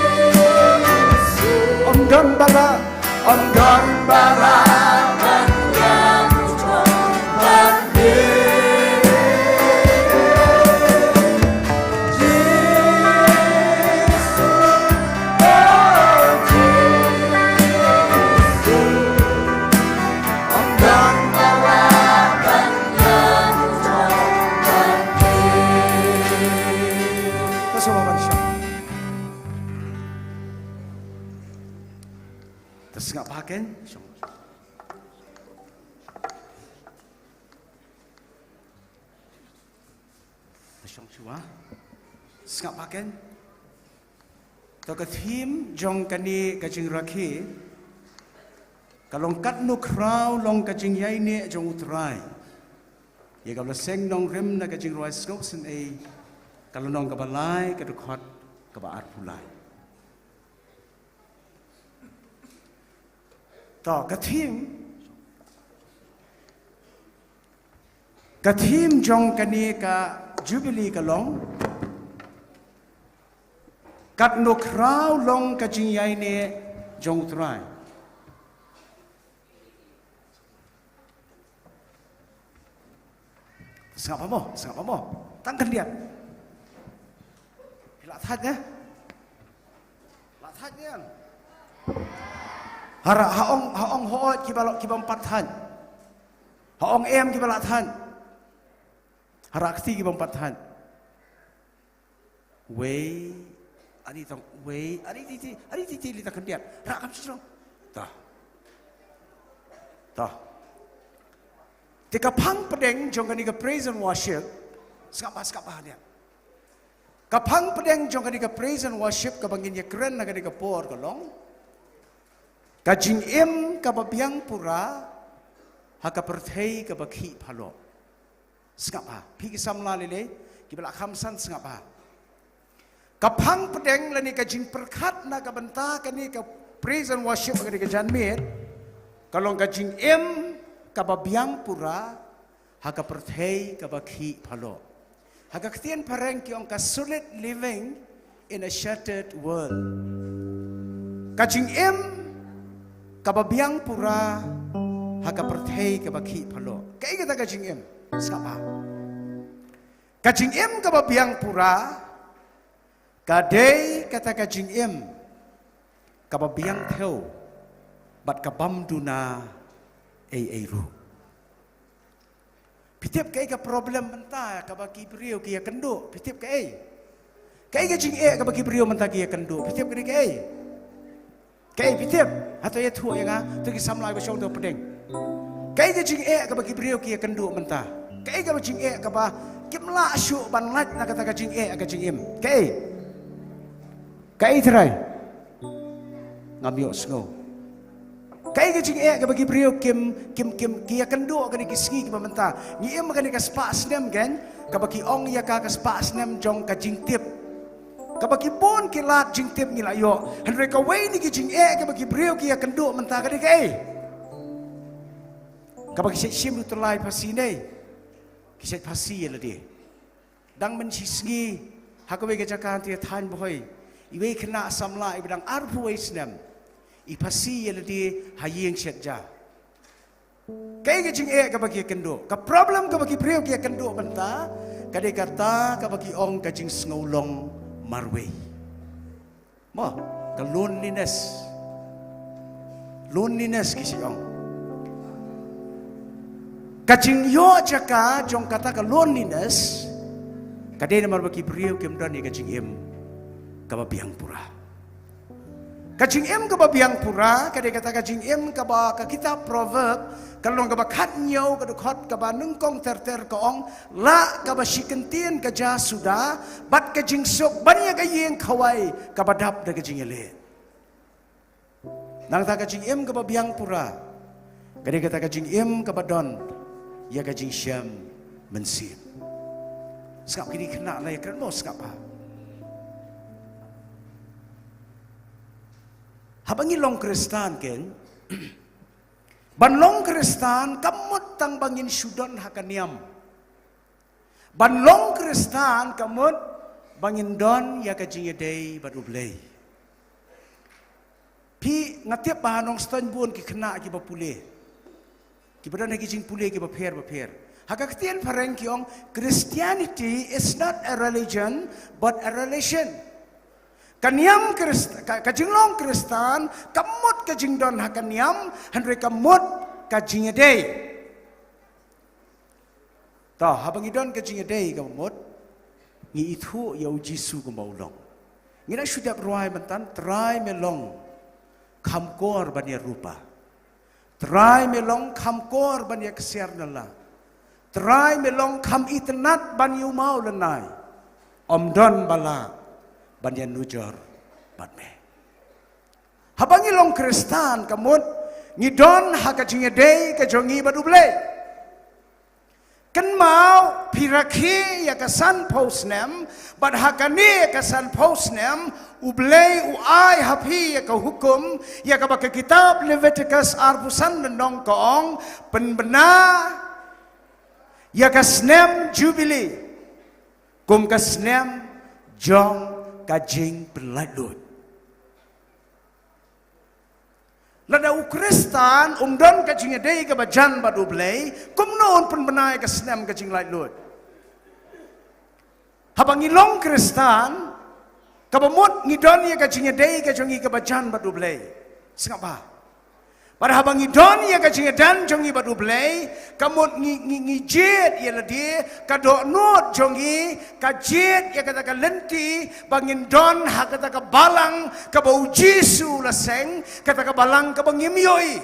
Ym don ba lah, ym don ba lah ban ïanujor bad me. Ta sngap bha kein. Ta shong shuwa. Sngap bha kein. To ka theme jong kane ka jingrakhe ka long katno khraw long ka jingïaineh jong U Trai. Ïa kaba la seng nongrim na ka jingrwai sngewsynei, ka lynnong kaba lai, ka dkhot kaba arphew lai. To, ka theme, ka theme jong kane ka Jubilee ka long, katno khraw long ka jingïaineh jong U Trai. Sngap mo, sngap mo. Tang khyndiat. Phi lah thait ne? Lah thait ne? Hara ha ong, ha ong hooid kiba lah, kibym pat thait. Ha ong em kiba lah thait. Hara kti kibym pat thait. Wei, ani tong, wei, ani titi, ani titi li ta khyndiat. Ra kam shisong. Ta. Ta. Te ka phang pdeng jong kane ka praise and worship. Sngap bha, sngap bha ne. Ka phang pdeng jong kane ka praise and worship kaba ngin ïakren na kane ka por ka long, ka jingim kaba biang pura ha ka pyrthei kaba khih phaloh. Sngap bha, phi ki samla lei lei kiba lah kham san, sngap bha. Ka phang pdeng lane ka jingpyrkhat na ka bynta kane ka praise and worship kane ka janmiet, ka long ka jingim kaba biang pura ha ka pyrthei kaba khih phaloh. Ha ka ktien phareng ki ong ka solid living in a shattered world. Ka jingim kaba biang pura ha ka pyrthei kaba khih phaloh. Kaei kata ka jingim? Sngap bha. Ka jingim kaba biang pura ka dei kata ka jingim kaba biang thew bad ka bym duna ei ei ruh. Phi tip kaei ka problem mynta kaba ki briew ki ïakynduh? Phi tip kaei? Kaei ka jingeh kaba ki briew mynta ki ïakynduh? Phi tip kaei? Kaei, phi tip? Hato ïathuh ïa nga, to ki samla ba shong to pdeng. Kaei ka jingeh kaba ki briew ki ïakynduh mynta? Kaei kaba jingeh kaba kim lah shuh ban lait na kata ka jingeh ka jingim? Kaei? Kaei trai? Ngam ïohsngew. Kaei ka jingeh kaba ki briew kim, kim, kim, ki ïakynduh kane ki sngi kiba mynta? Ngi im kane ka spah snem kein, kaba ki ong ïa ka ka spah snem jong ka jingtip. Kaba ki bun ki lad jingtip ngi la ïoh. Hynrei kawei na ki jingeh kaba ki briew ki ïakynduh mynta ka dei kaei? Kaba ki shait shim u tyllai phasi ne ki shait phasi ïa lade. Dang mynshisngi ha kawei ka jaka hangtei ha thaiñ Bhoi, iwei i khynnah samla iba dang arphew wei snem i phasi ïa lade ha ïing shet ja. Kaei ka jingeh kaba ki ïakynduh? Ka problem kaba ki briew ki ïakynduh mynta ka dei kata kaba ki ong ka jingsngew long marwei. Mo, ka loneliness. Loneliness ki shu ong. Ka jingïoh jaka jong kata ka loneliness ka dei namar ba ki briew kim don ïa ka jingim kaba biang pura. Ka jingim kaba biang pura ka dei kata ka jingim kaba ka kitab Proverb ka lynnong kaba khathynñiew ka dkhot kaba nyngkong ter ter ka ong, lah kaba shi kyntien ka ja suda bad ka jingsuk ban ïa ka ïing khawai kaba dap da ka jingïaleh. Nangta ka jingim kaba biang pura ka dei kata ka jingim kaba don ïa ka jingshem mynsiem. Sngap kine khynnah la ïakren mo, sngap bha. Haba ngi long Khristan, ken, ban long Khristan kam mut tang ba ngin shu don ha ka niam. Ban long Khristan kam mut ba ngin don ïa ka jingïadei bad U Blei. Phi, nga tip ba ha Nongstoiñ bun ki khynnah kiba pule, kiba don ha ki jingpule kiba pher ba pher. Ha ka ktien phareng ki ong, "Christianity is not a religion, but a relation." Ka niam Khrist-, ka, ka jinglong Khristan kam mut ka jingdon ha ka niam, hynrei ka mut ka jingïadei. To, haba ngi don ka jingïadei kaba mut, ngi ithuh ïa U Jisu kumba u long. Ngi la shu dep rwai myntan, Trai me long kham kor ban ïa rupa. Trai me long kham kor ban ïa ksiar na la. Trai me long kham itynnad ban ïa u maw lynai. Ym don ba lah ban ïa nujor bad me. Haba ngi long Khristan ka mut ngi don ha ka jingïadei ka jong ngi bad U Blei. Kynmaw, phi rakhe ïa ka sanphew snem, bad ha kane ka sanphew snem, U Blei u ai ha phi ïa ka hukum, ïa kaba ka kitab Leviticus arphew san lynnong ka ong, pynbna ïa ka snem Jubili kum ka snem jong ka jingpynlaitluid. Lada u Khristan um don ka jingïadei kaba jan bad U Blei, kumno un pynbna ïa ka snem ka jinglaitluid? Haba ngi long Khristan, kaba mut ngi don ïa ka jingïadei ka jong ngi kaba jan bad U Blei. Sngap bha. Bad haba ngi don ïa ka jingïadei jong ngi bad U Blei, ka mut ngi, ngi, ngi jied ïa lade, ka dohnud jong ngi ka jied ïa kata ka lynti ba ngin don ha kata ka balang kaba U Jisu u la seng, kata ka balang kaba ngim ïohi.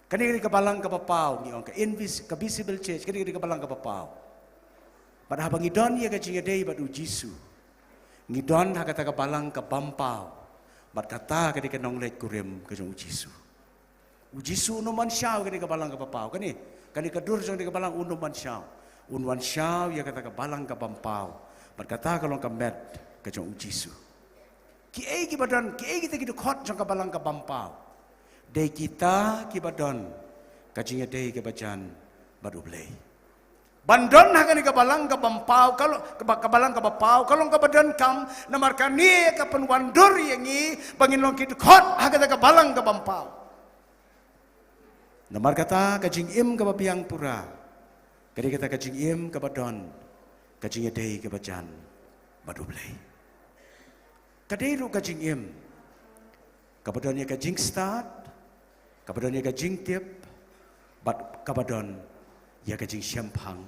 Kane ka dei ka balang kaba paw, ngi ong ka invis-, ka visible church, kane ka dei ka balang kaba paw. Bad haba ngi don ïa ka jingïadei bad U Jisu, ngi don ha kata ka balang kabym paw. Bad kata ka dei ka nongleit kurim ka jong U Jisu. U Jisu un ym wan shaw ïa kane ka balang kaba paw. Kane, kane ka dur jong kane ka balang un ym wan shaw. Un wan shaw ïa kata ka balang kabym paw. Bad kata ka long ka met ka jong U Jisu. Kiei kiba don, kiei kita ki dkhot jong ka balang kabym paw? Dei kita kiba don ka jingïadei kaba jan bad U Blei. Ban don ha kane ka balang kabym paw, ka long, ka ba-, ka balang kaba paw, ka long kaba donkam, namar kane ka pynwandur ïa ngi ba ngin long ki dkhot ha kata ka balang kabym paw. Namar kata ka jingim kaba biang pura ka dei kata ka jingim kaba don ka jingïadei kaba jan bad U Blei. Ka dei ruh ka jingim kaba don ïa ka jingstad, kaba don ïa ka jingtip, bad kaba don ïa ka jingshemphang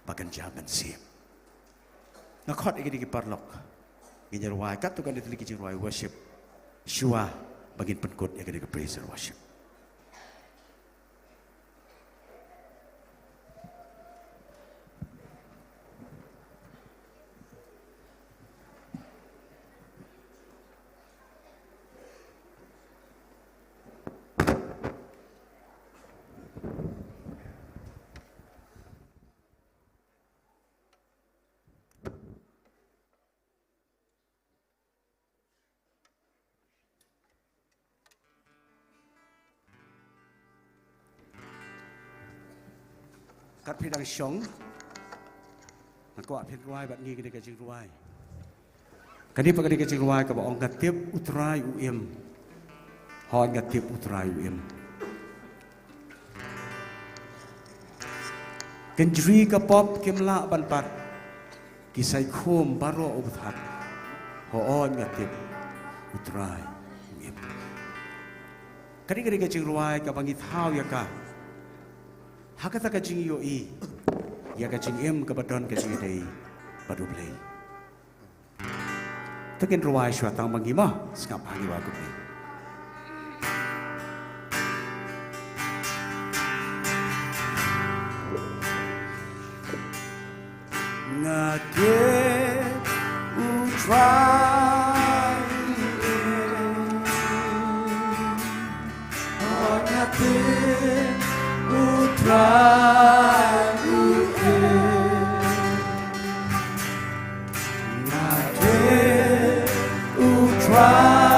ba kynja mynsiem. Nga khot ïa kine ki paralok, ngin ïa rwai katto katne tylli ki jingrwai worship shuwa ba ngin pynkut ïa kane ka praise and worship. Kat phi dang shong, nga kwah phin rwai bad ngi kane ka jingrwai. Kane pat ka dei ka jingrwai kaba ong, nga tip U Trai u im. Hooid, nga tip U Trai u im. Kynjri ka pop kim lah ban pat, ki saikhum baroh u bthat. Hooid, nga tip U Trai u im. Kane ka dei ka jingrwai kaba ngi thaw ïa ka ha kata ka jingïohi ïa ka jingim kaba don ka jingïadei bad U Blei. To ngin rwai shuwa tang ma ngi mo, sngap ha ngi rwai kumne. Nga tip U Trai u im. Nga tip U Trai u im. Nga tip U Trai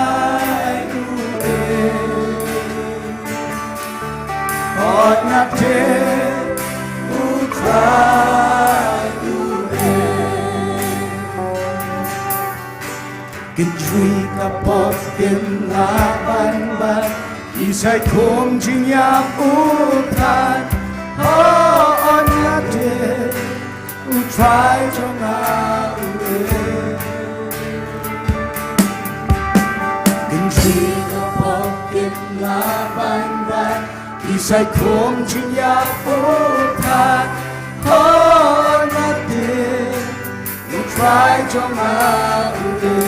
Kynjri ka pop kim lah ban bat, i sai khum jingïap u Trai. O, o, nga dei u Trai jong nga u e. Kynjri ka pop kim lah ban bat, i sai khum jingïap u Trai. O, nga dei u Trai jong nga u e.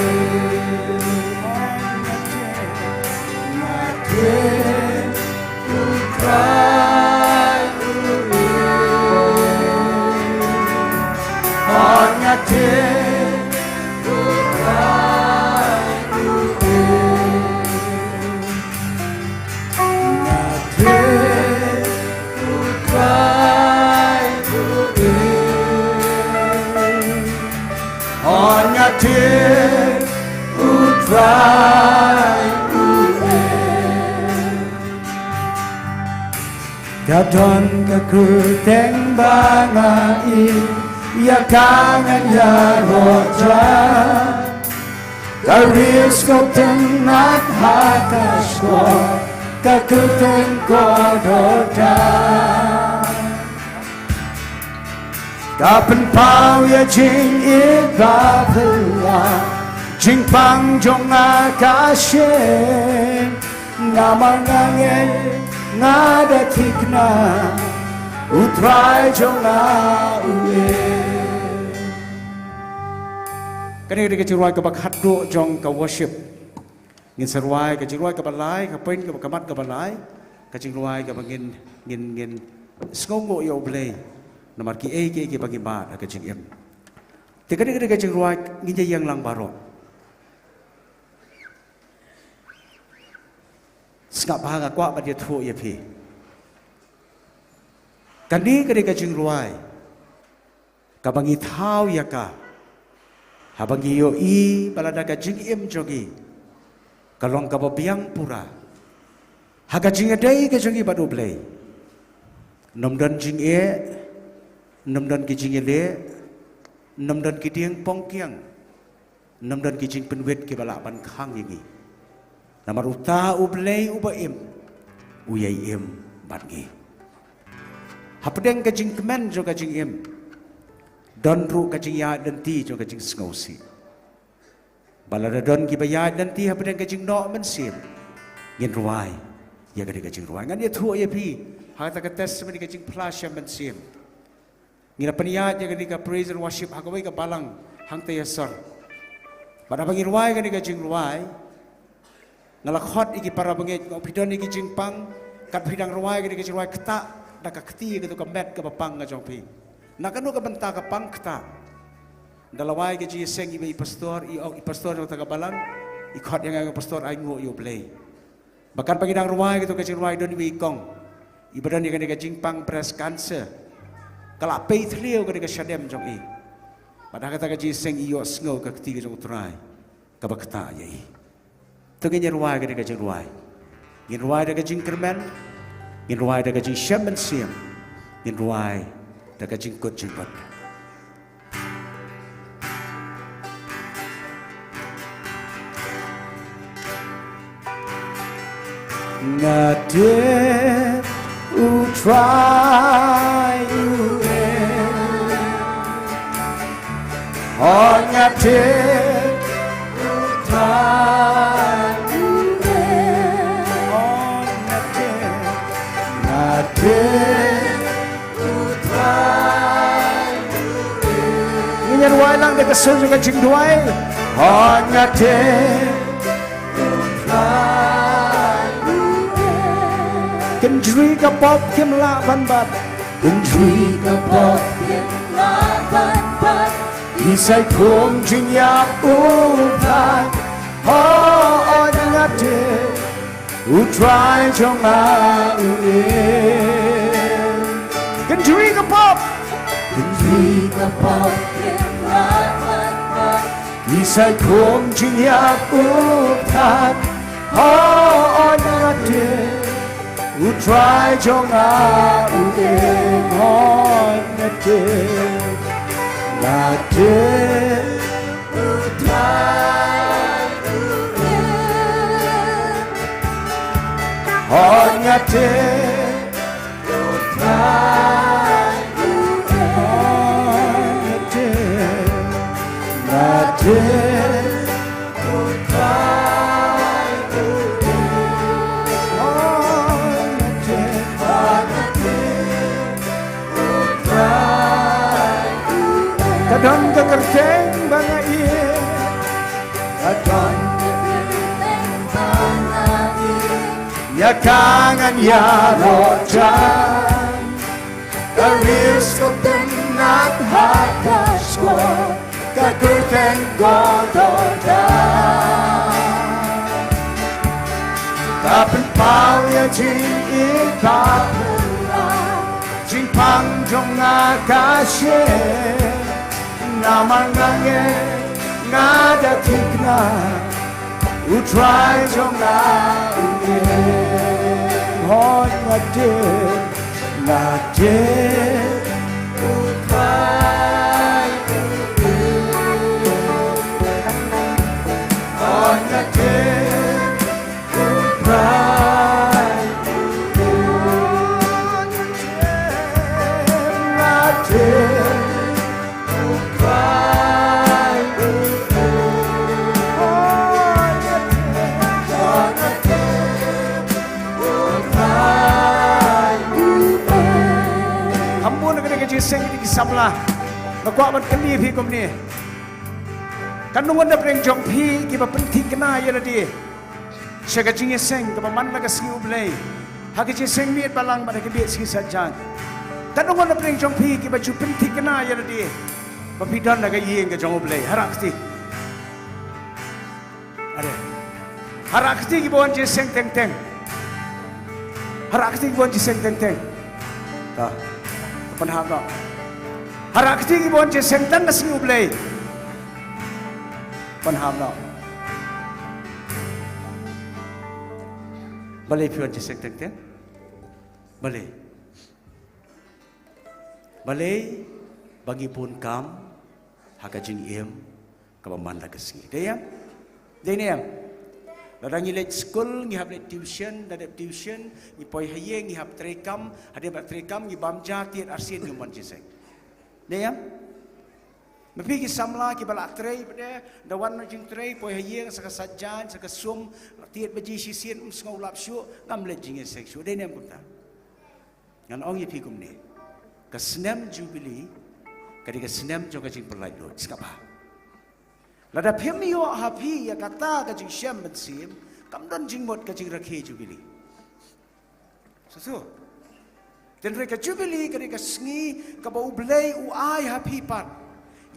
Nga dei u Trai u e. O, nga dei u Trai u e. Nga dei u Trai u e. O, nga dei u Trai u e. Ka don ka kyrteng ba nga ïeit, ïa ka ngan ïaroh ja. Ka riewsngewtynnat ha ka shkor, ka kyrteng kordor. Ka pynpaw ïa jingïeit ba phylla, jingpang jong nga ka shim. Namar nga ngeit, nga da thikna, u Trai jong nga u e. Kane ka dei ka jingrwai kaba khatduh jong ka worship. Ngin sa rwai ka jingrwai kaba lai, ka point kaba, ka mat kaba lai. Ka jingrwai kaba ngin, ngin, ngin sngewnguh ïa U Blei namar kiei kiei kiba ngi mad ha ka jingim. Te kane ka dei ka jingrwai ngin ïa ïeng lang baroh. Sngap bha, nga kwah ban ïathuh ïa phi. Kane ka dei ka jingrwai kaba ngi thaw ïa ka haba ngi ïohi ba lada ka jingim jong ngi ka long kaba biang pura ha ka jingïadei ka jong ngi bad U Blei. Ym don jingeh, ym don ki jingïaleh, ym don ki dieng pongkiang, ym don ki jingpynwit kiba lah ban khang ïa ngi. Namar uta U Blei uba im u ïai im bad ngi. Hapdeng ka jingkmen jong ka jingim don ruh ka jingïaid lynti jong ka jingsngewsih. Ba lada don kiba ïaid lynti hapdeng ka jingnoh mynsiem, ngin rwai ïa kane ka jingrwai. Ngan ïathuh ïa phi ha kata ka testimony, ka jingphla shem mynsiem. Ngi la pynïaid ïa kane ka praise and worship ha kawei ka balang hangta ïasor. Bad haba ngi rwai kane ka jingrwai, nga la khot ïa ki para bangeit, nga ong phi don ïa ki jingpang, kat phi dang rwai kane ka jingrwai, ktah da ka kti ïa kato ka met kaba pang ka jong phi. Na kano ka bynta ka pang, ktah. Ynda la wai ka jingïaseng iba i pastor, i ong i pastor jong kata ka balang, i khot ïa nga, nga ong pastor, ai nguh ïa U Blei. Ba katba ngi dang rwai kato ka jingrwai, don iwei i kong iba don ïa kane ka jingpang breast cancer. Ka la pei thliew kane ka shadem jong i. Bad ha kata ka jingïaseng i ïohsngew ka kti ka jong U Trai kaba ktah ïa i. To ngin ïa rwai kane ka jingrwai. Ngin rwai da ka jingkyrmen, ngin rwai da ka jingshem mynsiem, ngin rwai da ka jingkut jingpang. Nga tip U Trai u e. O nga tip U Trai u e. O nga tip, nga tip U Trai u e. Ngin ïa rwai lang da ka sur jong ka jingduwai. O nga tip U Trai u e. Kynjri ka pop kim lah ban bat. Kynjri ka pop kim lah ban bat. Isai khum jingïap U Trai. O, o, nga tip U Trai jong nga u e. Kynjri ka pop. Kynjri ka pop kim lah ban bat. Isai khum jingïap U Trai. O, o, nga tip U Trai jong nga u e. O, nga tip, nga tip U Trai Nga tip, u Trai u em. Nga tip, nga tip, u Trai u em. Nga tip, nga tip, u Trai u em. Ka don ka kyrteng ba nga ïeit. Ka don ka kyrteng ba nga ïeit. Ïa ka ngan ïaroh jan. Ka riewspah tynnat ha ka shkor. Ka kyrteng Golgotha. Ka pynpaw ïa jingim baphylla. Jingpang jong nga ka shim. Namar nga ngeit nga da thikna. U Trai jong nga u em. Hooid nga tip, nga tip, u Trai u em. Hooid nga tip, u Trai u em. Nga tip, Kham bun na kane ka jingïaseng ki samla. Nga kwah ban kylli ïa phi kumne. Katno ngut na pdeng jong phi kiba pynthikna ïa lade sha ka jingïaseng kaba man la ka sngi U Blei ha ka jingïaseng miet balang bad ha ka miet sngi Saitjaiñ? Katno ngut na pdeng jong phi kiba ju pynthikna ïa lade ba phi don ha ka ïing ka jong U Blei? Ha rah kti. Are. Ha rah kti kiba wan jingïaseng teng teng. Ha rah kti kiba wan jingïaseng teng teng. Ta. Pynhap noh. Ha rah kti kiba wan jingïaseng tang ka sngi U Blei. Pynhap noh. Balei phi wan jingïaseng teng teng? Balei? Balei ba ngi bun kam ha ka jingim kaba man la ka sngi? Dei em? Dei ne em? Lada ngi leit skul, ngi hap leit tuition, da dep tuition, ngi poi ha ïing, ngi hap trei kam, hadien ba trei kam, ngi bam ja, tied arsien, ngi mon jingïaseng. Dei em? Ma phi ki samla kiba la trei pat de, da wan na jingtrei, poi ha ïing sa ka Saitjaiñ, sa ka sum, tied baje shisien, ym sngew lap shuh, ngam leit jingïaseng shuh. Dei ne em kumta? Ngan ong ïa phi kumne. Ka snem Jubili ka dei ka snem jong ka jingpynlait luid. Sngap bha. Lada phim ïoh ha phi ïa kata ka jingshem mynsiem, kam don jingmut ka jingrakhe Jubili. Sa shu. Tynrai ka Jubili ka dei ka sngi kaba U Blei u ai ha phi pat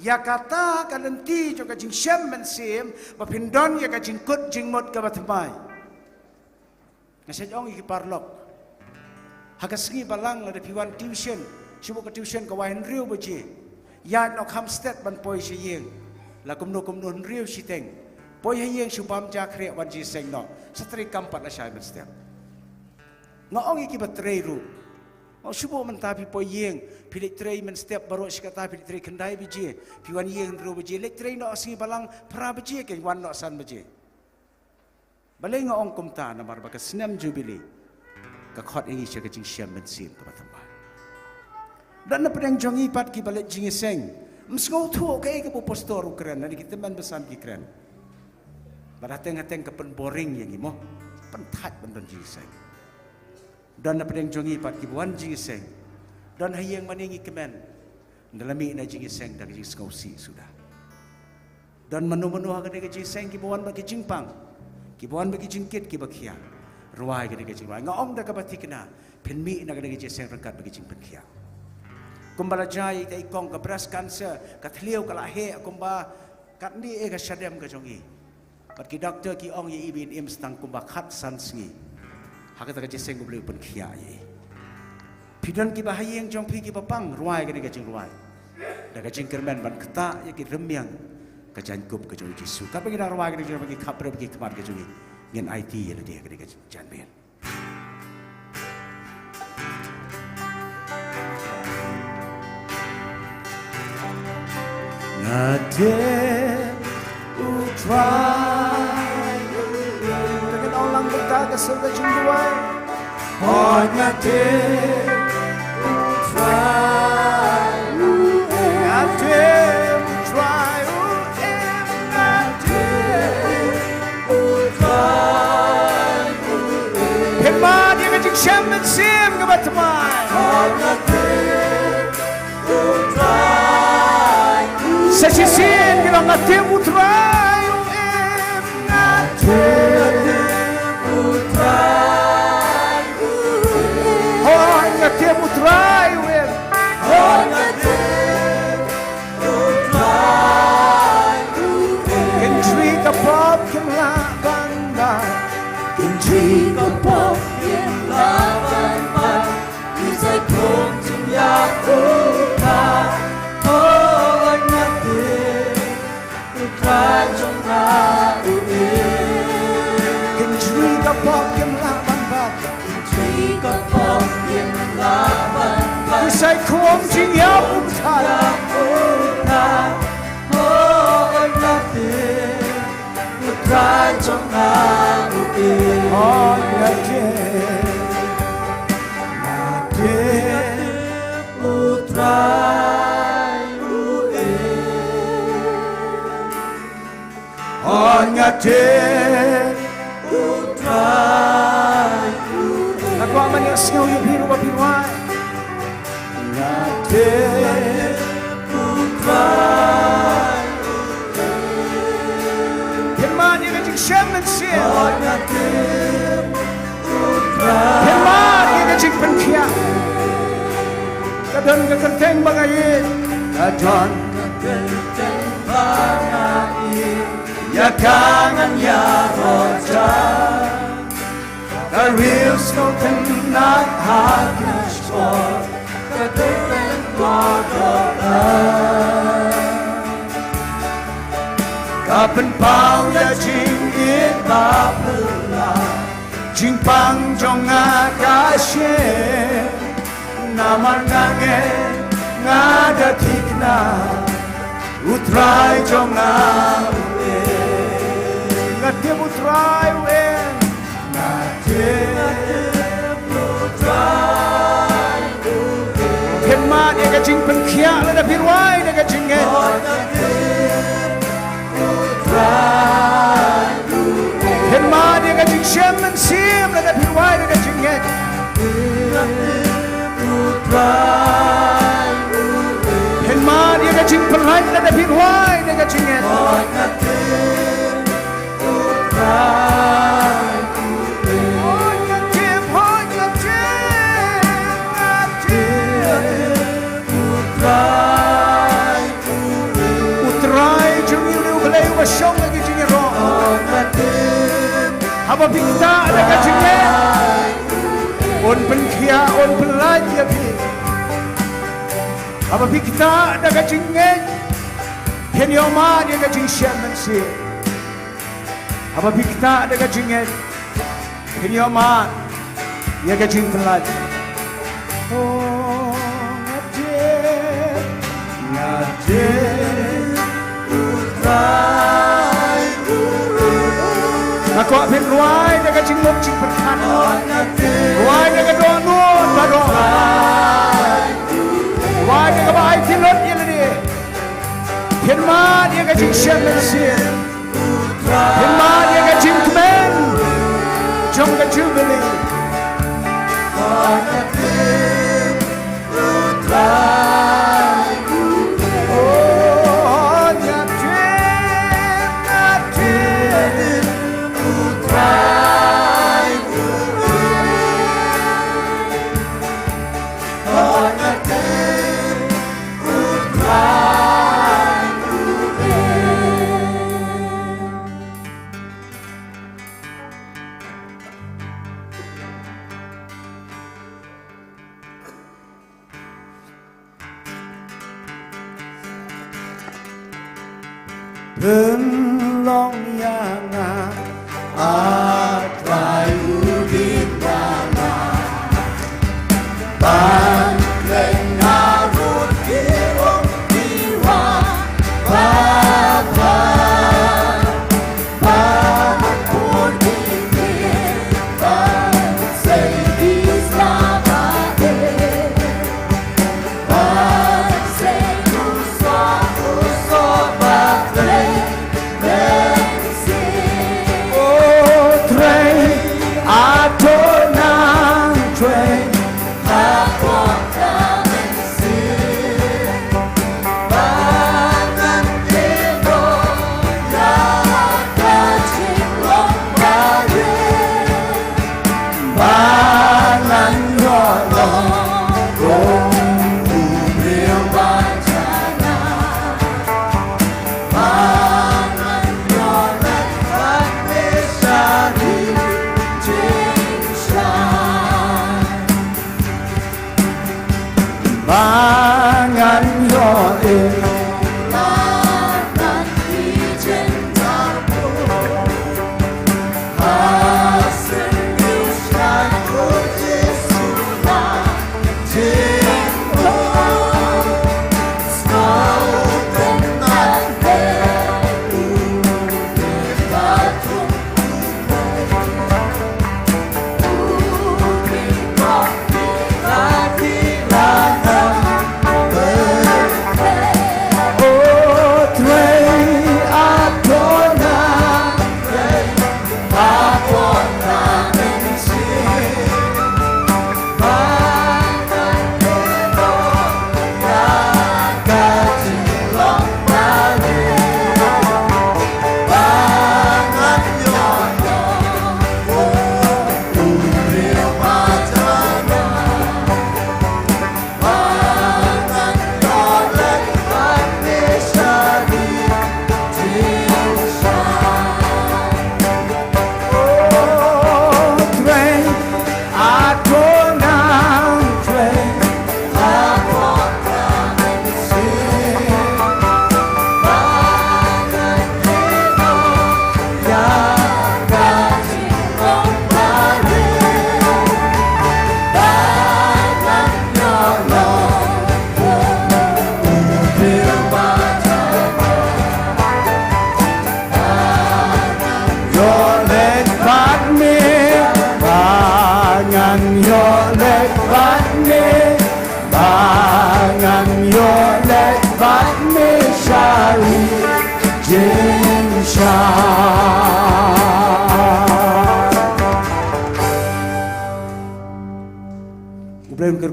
ïa kata ka lynti jong ka jingshem mynsiem ba phin don ïa ka jingkut jingmut kaba thymmai. Nga sa ong ïa ki paralok. Ha ka sngi balang lada phi wan tuition, shu buh ka tuition kawei hynriew baje. Ïaid noh kham stet ban poi sha ïing. La kumno kumno hynriew shiteng. Poi ha ïing shu bam ja khreh wan jingïaseng noh. Sa trei kam pat lashai mynstep. Nga ong ïa kiba trei ruh. Nga ong shu buh mynta phi poi ïing, phi leit trei mynstep baroh shi katta phi leit trei khyndai baje. Phi wan ïing hynriew baje, leit trei noh sngi balang phra baje, wan noh san baje. Balei nga ong kumta? Namar ba ka snem Jubili ka khot ïa ngi sha ka jingshem mynsiem kaba thymmai. Don na pdeng jong ngi pat kiba leit jingïaseng, ym sngewthuh kaei kaba u pastor u kren, lane ki tymmen basan ki kren. Bad hateng hateng ka pynboring ïa ngi mo, pynthait ban don jingïaseng. Don na pdeng jong ngi pat kiba wan jingïaseng. Don ha ïing mane ngi kmen. Ynda la mih na jingïaseng da ka jingsngewsih suda. Don mano mano ha kane ka jingïaseng kiba wan bad ka jingpang, kiba wan bad ka jingkit kiba khia. Rwai kane ka jingrwai. Nga ong da kaba thikna, phin mih na kane ka jingïaseng ryngkat bad ka jingpynkhiah. Kumba la jia ïa i kong ka breast cancer, ka thliew ka la heh kumba katne eh ka shadem ka jong i. Bad ki doktor ki ong ïa i ba in im tang kumba khatsan sngi. Ha kata ka jingïaseng U Blei u pynkhiah ïa i. Phi don kiba ha ïing jong phi kiba pang, rwai kane ka jingrwai da ka jingkyrmen ban ktah ïa ki rmiang ka jaiñkup ka jong U Jisu. Katba ngi dang rwai kane ka jingrwai, ki khapbriew ki khmat ka jong ngi, ngin aiti ïa lade ha kane ka jingkyrmen. Nga tip U Trai. Te ngin ong lang bynta ka sur ka jingduwai. Hooid nga tip u Trai u im. Nga tip u Trai u im, nga tip u Trai u im. Pynmad ïa ka jingshem mynsiem kaba thymmai. Hooid nga tip u Trai u im. Sa shisien ngi ong nga tip u Trai u im. Nga tip u Trai u im. Hooid nga tip u Trai u im. Hooid nga tip u Trai u im. Kynjri ka pop kim lah ban bat. Kynjri ka pop kim lah ban bat. Ki sa khum jingïap u Trai. Hooid nga tip u Trai jong nga u im. Kynjri ka pop kim lah ban bat. Kynjri ka pop kim lah ban bat. Ki sa khum jingïap u Trai. Hooid nga tip u Trai jong nga u im. Hooid nga tip, nga tip u Trai u im. Hooid nga tip u Trai u im. Nga kwah ban ïohsngew ïa phi ruh ba phi rwai. Nga tip u Trai u im. Pynmad ïa ka jingshem mynsiem. Nga tip u Trai. Pynmad ïa ka jingpynkhiah. Ka don ka kyrteng ba nga ïeit. Ka don ka kyrteng ba nga ïeit. Ïa ka ngan ïaroh jan. Ka riew sngewtynnat ha ka shkor, ka dei tang kordor. Ka pynpaw ïa jingïeit ba phylla, jingpang jong nga ka shim. Namar nga ngeit nga da thikna, u Trai jong nga u im. Nga tip u Trai u im. Nga tip u Trai u im. Pynmad ïa ka jingpynkhiah lada phi rwai da ka jingngeit. Nga tip u Trai u im. Pynmad ïa ka jingshem mynsiem lada phi rwai da ka jingngeit. Nga tip u Trai u im. Pynmad ïa ka jingpyllait lada phi rwai da ka jingngeit. Nga tip u Trai u im. Hooid nga tip, hooid nga tip, nga tip u Trai u im. U Trai jong ngi u dei u Blei uba shong ha ki jingïaroh. Haba phi ktah da ka jingngeit, un pynkhiah, un pynlait ïa phi. Haba phi ktah da ka jingngeit, phin ïohmad ïa ka jingshem mynsiem. Haba phi ktah da ka jingngeit, phin ïohmad ïa ka jingpynlait. Oh, nga tip, nga tip u Trai u im. Nga kwah phin rwai da ka jingmut jingpyrkhat. Rwai da ka dohnud baroh. Rwai da kaba aiti lut ïa lade. Pynmad ïa ka jingshem mynsiem. Pynmad ïa ka jingkmen jong ka Jubili. Pynlong ïa nga, A Trai u dei ba nga. Ban leh nga ruh ki ong ki wa, Baba. Ban pun ki ki, ban sei ki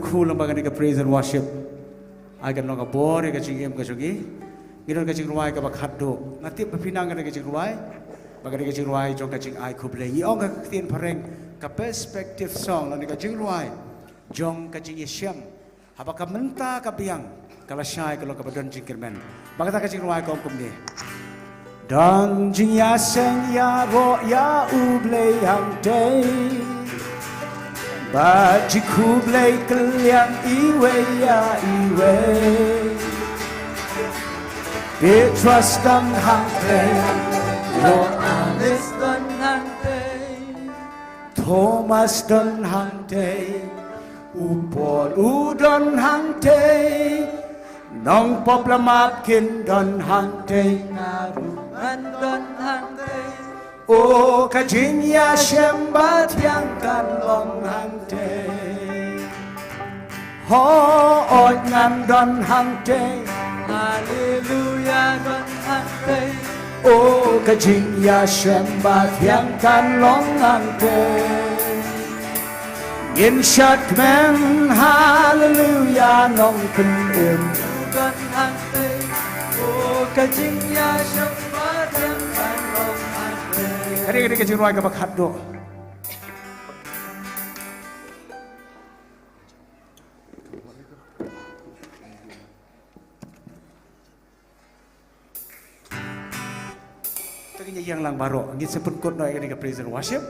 Phu lang ba kane ka praise and worship ai kan long ka bor ïa ka jingim ka jong ngi. Ngi don ka jingrwai kaba khatduh. Nga tip ba phi nang kane ka jingrwai ba kane ka jingrwai jong ka jingai khublei. Ngi ong ka ktien phareng ka perspective song lane ka jingrwai jong ka jingïashem. Haba ka mynta ka biang ka lashai ka long kaba don jingkyrmen. Ba kata ka jingrwai ka ong kumne. Don jingïaseng ïaroh ïa U Blei hangtei. Ba jingkhublei kylliang iwei ïa iwei. Petros don hangtei. Ïoannis don hangtei. Thomas don hangtei. U Paul u don hangtei. Nongpop lamap kin don hangtei. Nga ruh ngan don hangtei. O ka jingïashem bathiang kan long hangtei. Hooid ngan don hangtei. Haleluya don hangtei. O ka jingïashem bathiang kan long hangtei. Ngin shad kmen haleluya nongpynim. Don hangtei. O ka jingïashem bathiang kan long hangtei. Kane ka dei ka jingrwai kaba khatduh. Te ngin ïa ïeng lang baroh, ngin sa pynkut noh ïa kane ka praise and worship.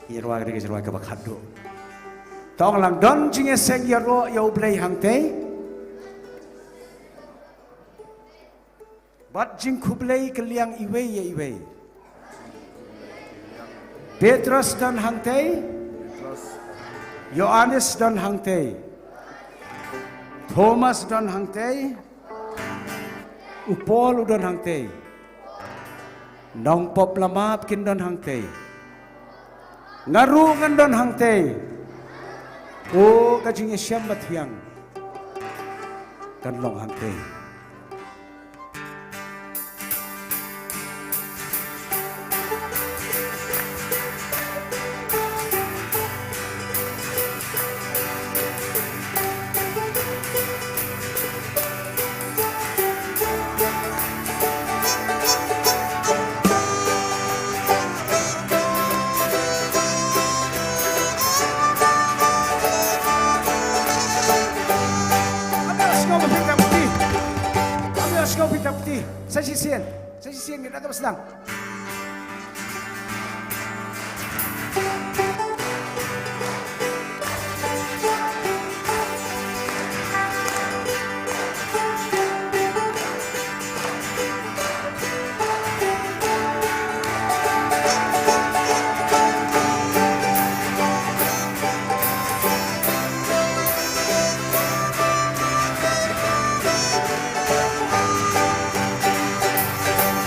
Ngin ïa rwai kane ka jingrwai kaba khatduh. Te ong lang don jingïaseng ïaroh ïa U Blei hangtei. Bad jingkhublei kylliang iwei ïa iwei. Petros don hangtei. Ïoannis don hangtei. Thomas don hangtei. U Paul u don hangtei. Nongpop lamap kin don hangtei. Nga ruh ngan don hangtei. O ka jingïashem bathiang kan long hangtei. Amir Sngewbha Peter Pti. Amir Sngewbha Peter Pti. Sa shisien. Sa shisien ngin ïa ka ba sdang.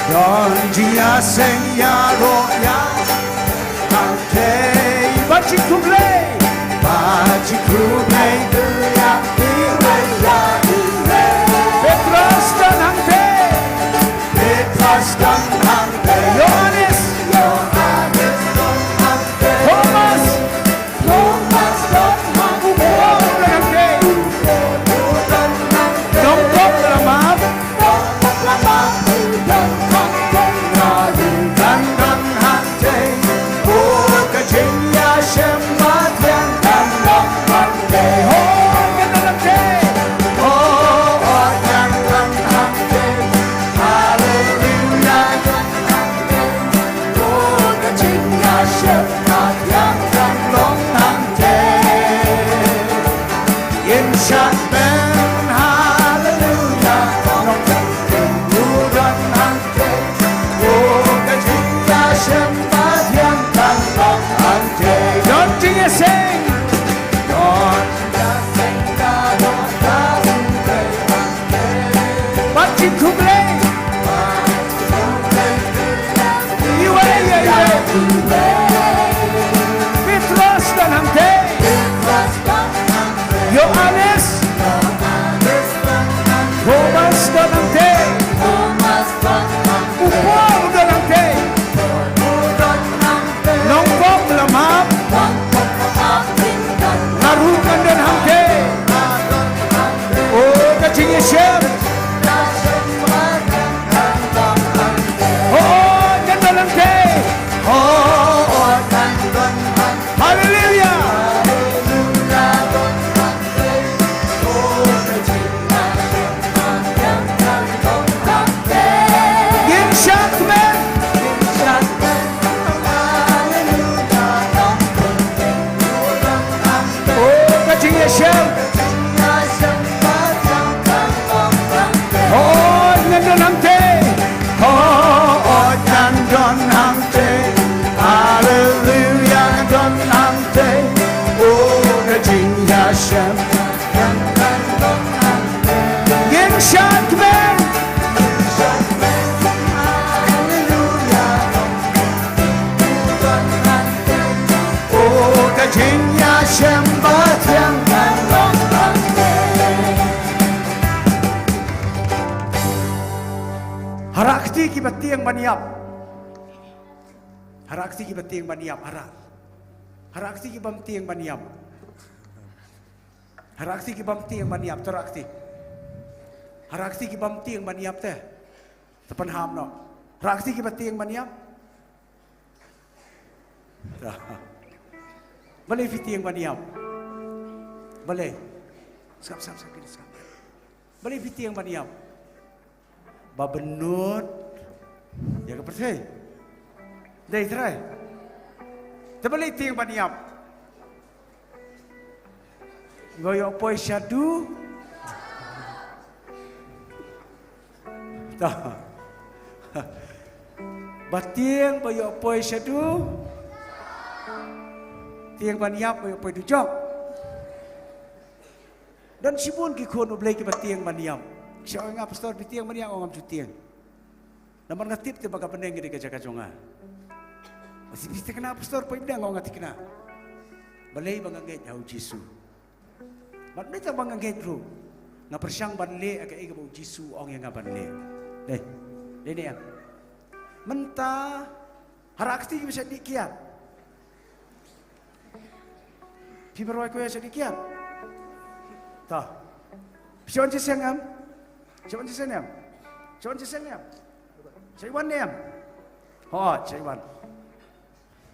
Don jingïaseng ïaroh ïa hangtei. Ba jingkhublei. Ba jingkhublei kylliang iwei ïa iwei. Petros don hangtei. Petros don hangtei. Ïoannis. Ïoannis don hangtei. Thomas. Thomas don hangtei. U Paul u don hangtei. Nongpop lamap. Nongpop lamap u don hangtei. Nga ruh ngan don hangtei. O ka jingïashem bathiang kan long hangtei. Ho, ngan don hangtei. Ho, ngan don hangtei. Haleluya, don hangtei. O ka jingïashem bathiang kan long hangtei. Ngin shad kmen haleluya, nongpop u don hangtei. O ka jingïashem bathiang kan long hangtei. Don jingïaseng. Don jingïaseng ka don ka jingïaseng. Bad jingkhublei. Iwei ïa iwei. Petros don hangtei. Ïoannis. Thomas don hangtei. U Paul u don hangtei. Nongpop lamap. Nga ruh ngan don hangtei. Tieng ban ïap. Hara kti ki ba tieng ban ïap, hara. Hara kti ki bym tieng ban ïap. Hara kti ki bym tieng ban ïap, to hara kti. Hara kti ki bym tieng ban ïap te. Te pynhap noh. Hara kti ki ba tieng ban ïap. Balei phi tieng ban ïap? Balei? Skap, skap, skap, skap. Balei phi tieng ban ïap? Ba bynnud ïa ka pyrthei. Dei trai. Te balei tieng ban ïap? Ba ïoh poi shaduh. Ta. Ba tieng ba ïoh poi shaduh. Tieng ban ïap ba ïoh poi dujok. Don shibun ki khun U Blei ki ba tieng ban ïap. Sha ong nga pastor phi tieng ban ïap, ong ngam ju tieng. Namar nga tip te ba ka bneng ka dei ka jaka jong nga. Phi thikna pastor, poi bneng, ong nga thikna. Balei ba nga ngeit ha U Jisu. Bad mynta ba nga ngeit ruh, nga pyrshang ban leh ïa kaei kaba U Jisu u ong ïa nga ban leh. Dei. Dei ne em? Mynta hara kti ki ba shu dih kiad. Phi ba rwai ko ïa shu dih kiad. Ta. Phi wan shisien em? Phi wan shisien em? Phi wan shisien em? Shu wan ne em? Ho, shu wan.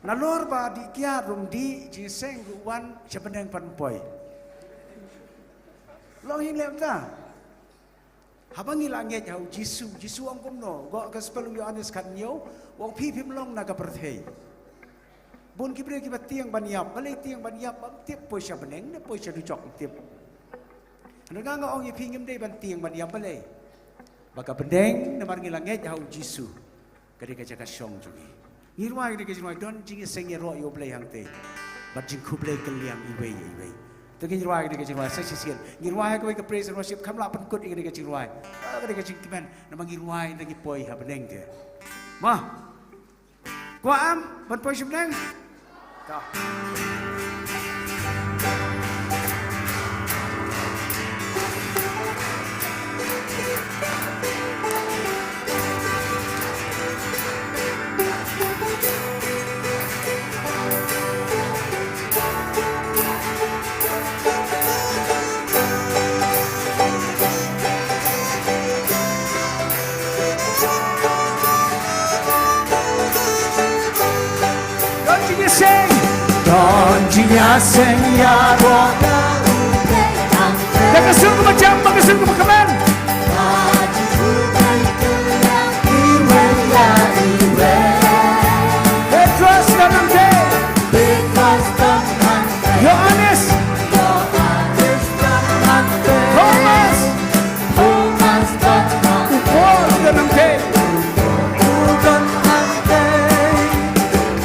Nalor ba dih kiad ruh ym dih, jingïaseng ruh wan sha bneng pat ym poi. Long hi lem ta. Haba ngi la ngeit ha U Jisu, Jisu ong kumno, go gospel u Ïoannis khathynñiew, u ong phi phim long na ka pyrthei. Bun ki briew ki ba tieng ban ïap, balei tieng ban ïap, bym tip poi sha bneng ne poi sha dujok ym tip. Hynrei nga nga ong ïa phi ngim dei ban tieng ban ïap, balei? Ba ka bneng namar ngi la ngeit ha U Jisu. Ka dei ka jaka shong jong ngi. Ngi rwai ka dei ka jingrwai don jingïaseng ïaroh ïa U Blei hangtei. Bad jingkhublei kylliang iwei ïa iwei. To ngin rwai ka dei ka jingrwai sa shisien. Ngi rwai ha kawei ka praise and worship, kam lah pynkut ïa ka dei ka jingrwai. Ah, ka dei ka jingkmen namar ngi rwai ngi poi ha bneng te. Ma. Kwah em ban poi sha bneng. Ka. Don jingïaseng. Don jingïaseng ïaroh. Da ka sur kaba jam, da ka sur kaba kmen. Petros don hangtei. Ïoannis. Thomas. U Paul u don hangtei. U don hangtei.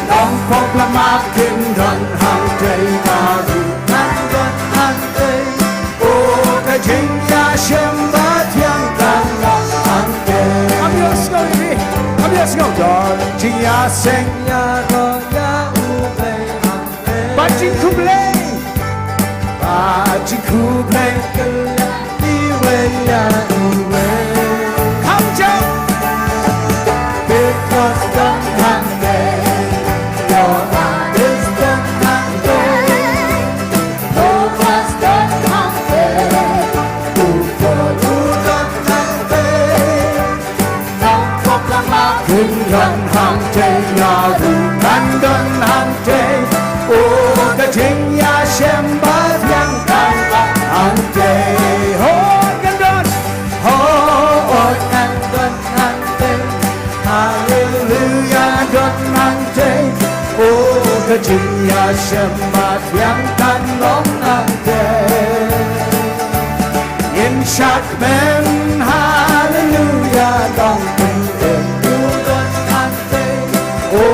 Nongpop la ma kin don hangtei, ma ruh ngan don hangtei. O ka jingïashem ba thiang kan long hangtei. Ngam ïohsngew ïa phi. Ngam ïohsngew. Don jingïaseng ïaroh ïa U Blei hangtei. Ba jingkhublei. Ba jingkhublei. Iwei ïa iwei. Kham jam. Petros don hangtei. Ïoannis don hangtei. Thomas don hangtei. U Paul u don hangtei. Nongpop la ma kin don hangtei, ïa ruh ngan don hangtei. O ka jingïashem ba thiang kan long hangtei. Ho ngan don. Ho ngan don hangtei. Haleluia don hangtei. O ka jingïashem ba thiang kan long hangtei. Ngin shakmen, haleluia, long teng teng u don hangtei. O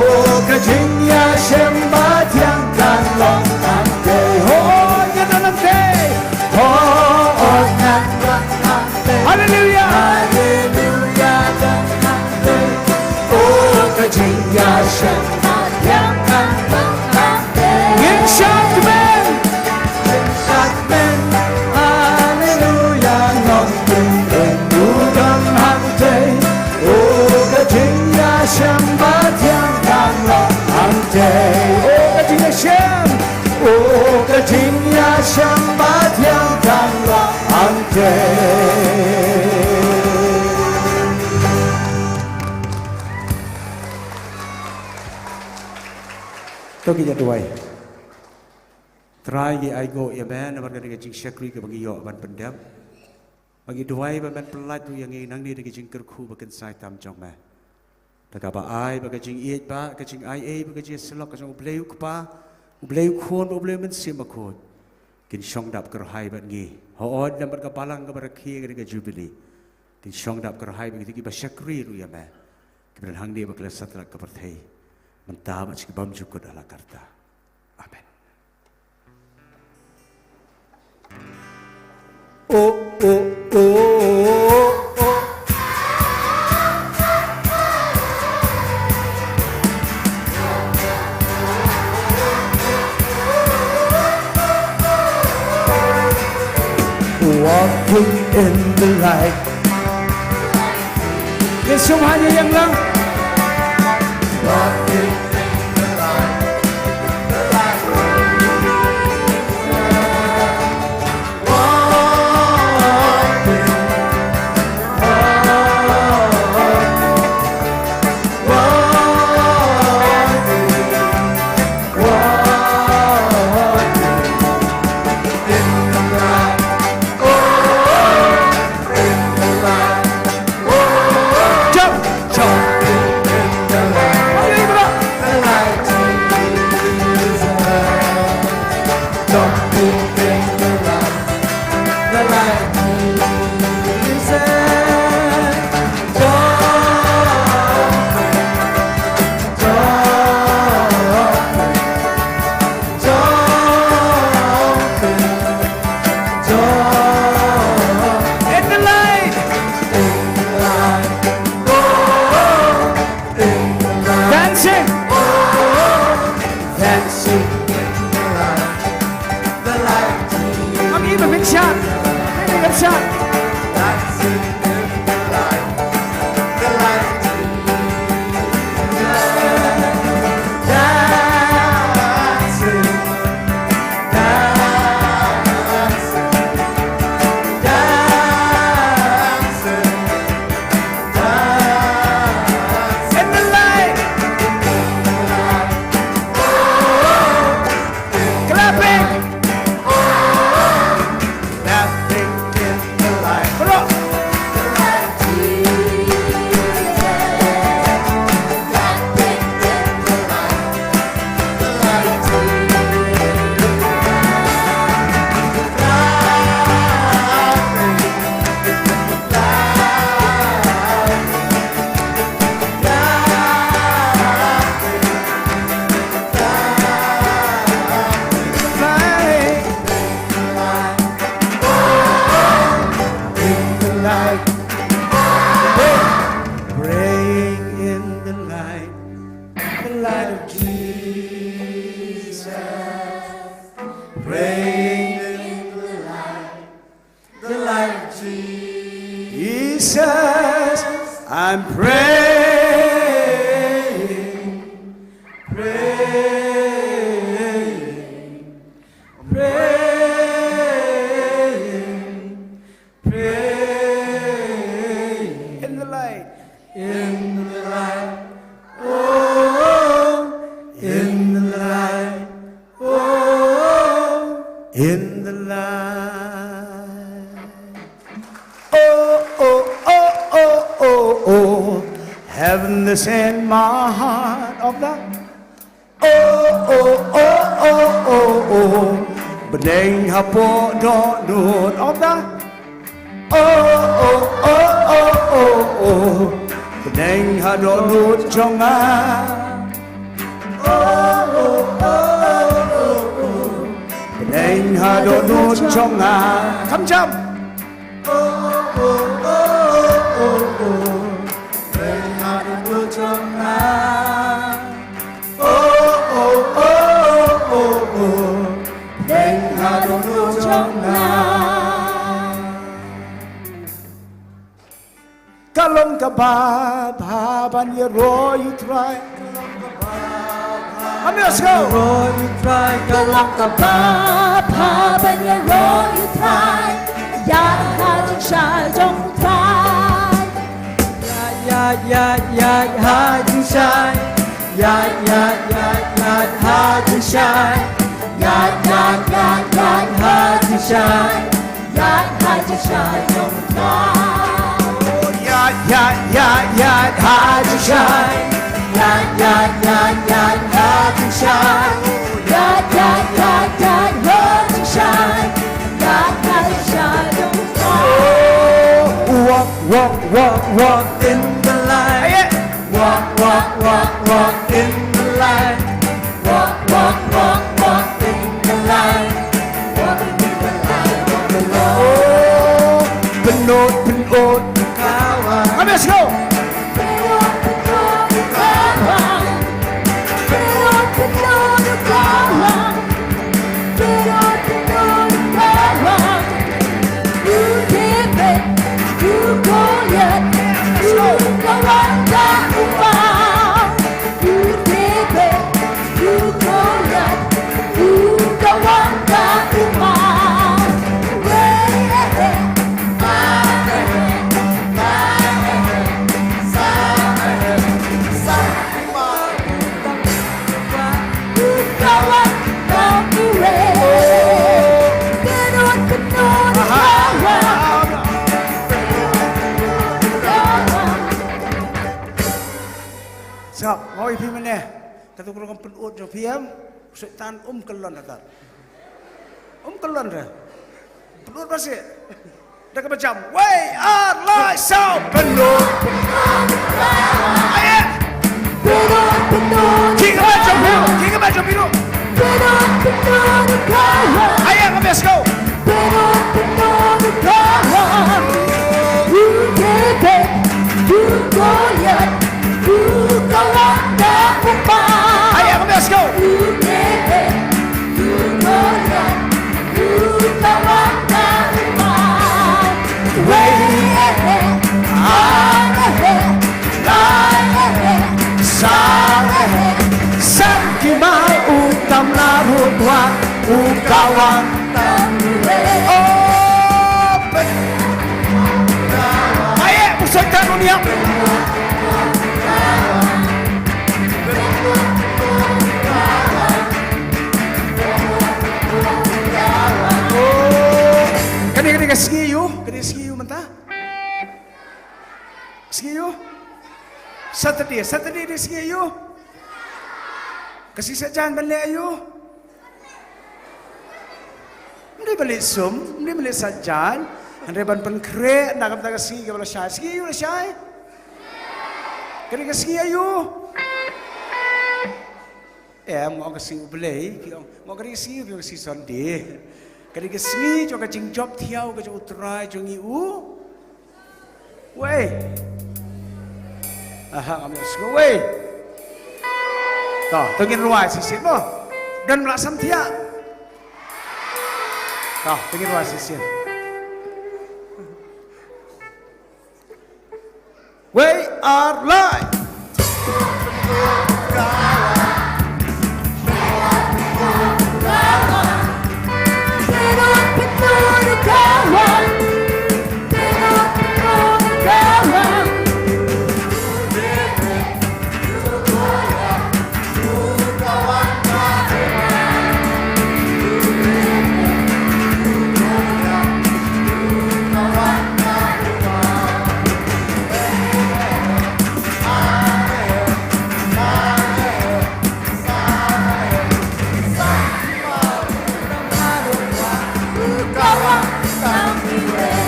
ka jingïashem ba thiang kan long hangtei. Ho, ngan don hangtei. Ho, ngan don hangtei. Haleluia. Haleluia don hangtei. O ka jingïashem ba thiang kan long hangtei. Ngin shakmen. Haleluia, nongpynim u don hangtei. O ka jing To ngin ïa duwai. Trai, ngi ai nguh ïa me namar kane ka jingshakri kaba ngi ïoh ban pyndep. Ba ngi duwai ba men pyllait ruh ïa ngi nangne da ka jingkyrkhu ba kynsai tam jong me. Da kaba ai ba ka jingïeit ba ka jingaiei ba ka jingïasyllok ka jong U Blei U Kpa, U Blei U Khun, U Blei U Mynsiem Bakhuid kin shong dap kyrhai bad ngi. Hooid, lem bad ka balang kaba rakhe ïa ka jubili. Kin shong dap kyrhai bad ngi, kiba shakri ruh ïa me. Kiba don hangne bad ki la satlak ka pyrthei, mynta bad sha ki bymjukut ha la karta. Amen. Oh, oh, oh, oh, oh. Walking in the light. Ngin sngewbha ïa ïeng lang. Jump! Jump! In the light. Dancing. Dancing. Ngam i ba pynshah. Pynshah. In the light. Clapping. Clapping in the light. Rock. Praying in the light, the light of Jesus. Praying in the light, the light of Jesus. I'm praying, praying, praying, praying. In the light. In the light. Oh, in the light. Oh, in the light. Oh, oh, oh, oh, oh, oh. Heaven is in my heart of the. Oh, oh, oh, oh, oh, oh. Bneng hapoh dohnud of the. Oh, oh, oh, oh, oh, oh. Bneng ha dohnud jong nga. Oh, oh, oh, oh, oh, oh. Bneng ha dohnud jong nga. Kham jam. Oh, oh, oh, oh, oh, oh. Bneng ha dohnud jong nga. Oh, oh, oh, oh, oh, oh. Bneng ha dohnud jong nga. Ka long kaba bha ban ïaroh ïa u Trai. Let's go. Ïaroh ïa u Trai, ka long kaba bha ban ïaroh ïa u Trai. Ïaid ha jingshai jong u Trai. Ïaid, ïaid, ïaid, ïaid ha jingshai. Ïaid, ïaid, ïaid, ïaid ha jingshai. Ïaid, ïaid, ïaid, ïaid ha jingshai. Ïaid ha jingshai jong nga. Ïaid, ïaid, ïaid, ïaid ha jingshai. Ïaid, ïaid, ïaid, ïaid ha jingshai. Ïaid, ïaid, ïaid, ïaid ha jingshai. Ïaid ha jingshai jong nga. Walk, walk, walk, walk in the light. Walk, walk, walk, walk in the light. Walk, walk, walk, walk in the light. Walk in the light of the Lord. Oh, pynlut, pynlut, pynlut. Come, let's go. Pynlut, pynlut, pynlut. Pynlut, pynlut, pynlut. Sngap, nga ong ïa phi mynne, kato ka rukom pynlut jong phi em, u Soitan um kyllon haduh. Um kyllon re. Pynlut ba seh. Da kaba jam. Wei ar lai saw pynlut. Aye. Ki kaba jam pynlut. Ki kaba jam pynlut. Aye, let's go. Aye, let's go. San ki mai u tam la ruat u kawang. Oh, aye, u Soitan u niam. Oh, kane, kane ka sngi aïu, kane ka sngi aïu mynta. Sngi aïu? Saturday, Saturday dei sngi aïu? Ka sngi Saitjaiñ ban leh aïu? Ym dei ban leh sum, ym dei ban leh Saitjaiñ. Hynrei ban pynkhreh na ka bynta ka sngi kaba la shai. Sngi aïu la shai? Ka dei ka sngi aïu? Em, nga ong ka sngi U Blei, phi ong, nga ong ka dei ka sngi, phi ong ka sngi Sunday. Ka dei ka sngi jong ka jingjop thiaw ka jong U Trai jong ngi u. Wei. Aha, ngam ïohsngew wei. To, to ngin rwai shisien mo. Don ba la sam thiah. To, to ngin rwai shisien. Wei ar lai.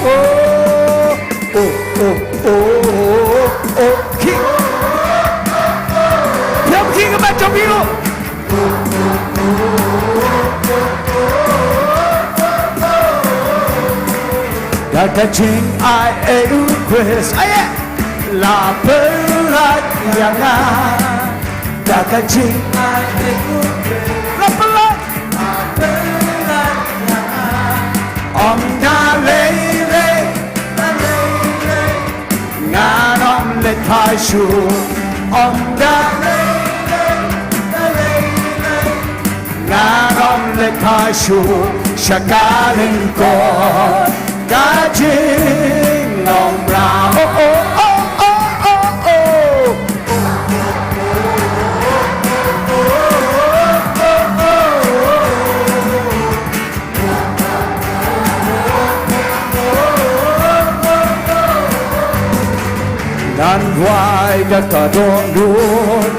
Oh, oh, oh, oh, oh, oh, ki. Phi ong ki kaba jong phi ruh. Da ka jingai u Khrist, aye, la pynlait ïa nga. Da ka jingai u Khrist, la pynlait. Ym da lei lei, da lei lei, ngan ym leit phai shuh. Ym da lei lei, da lei lei, ngan ym leit phai shuh sha ka lyngkor ka jingong bra. Oh, oh, oh, oh, oh, oh. da ka dohnud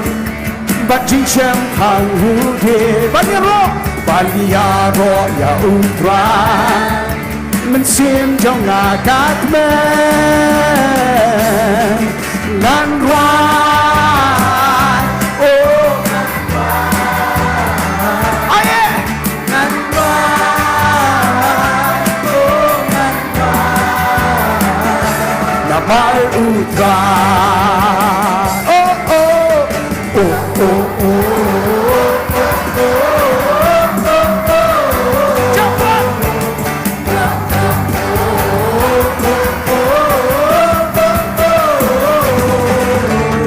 bad jingshemphang ruh de. Ban ïaroh, ban ïaroh ïa U Trai mynsiem jong nga ka kmen. Ngan rwai, oh, aye, ngan rwai, oh, ngan rwai namar U Trai. Oh, oh, oh, oh, oh.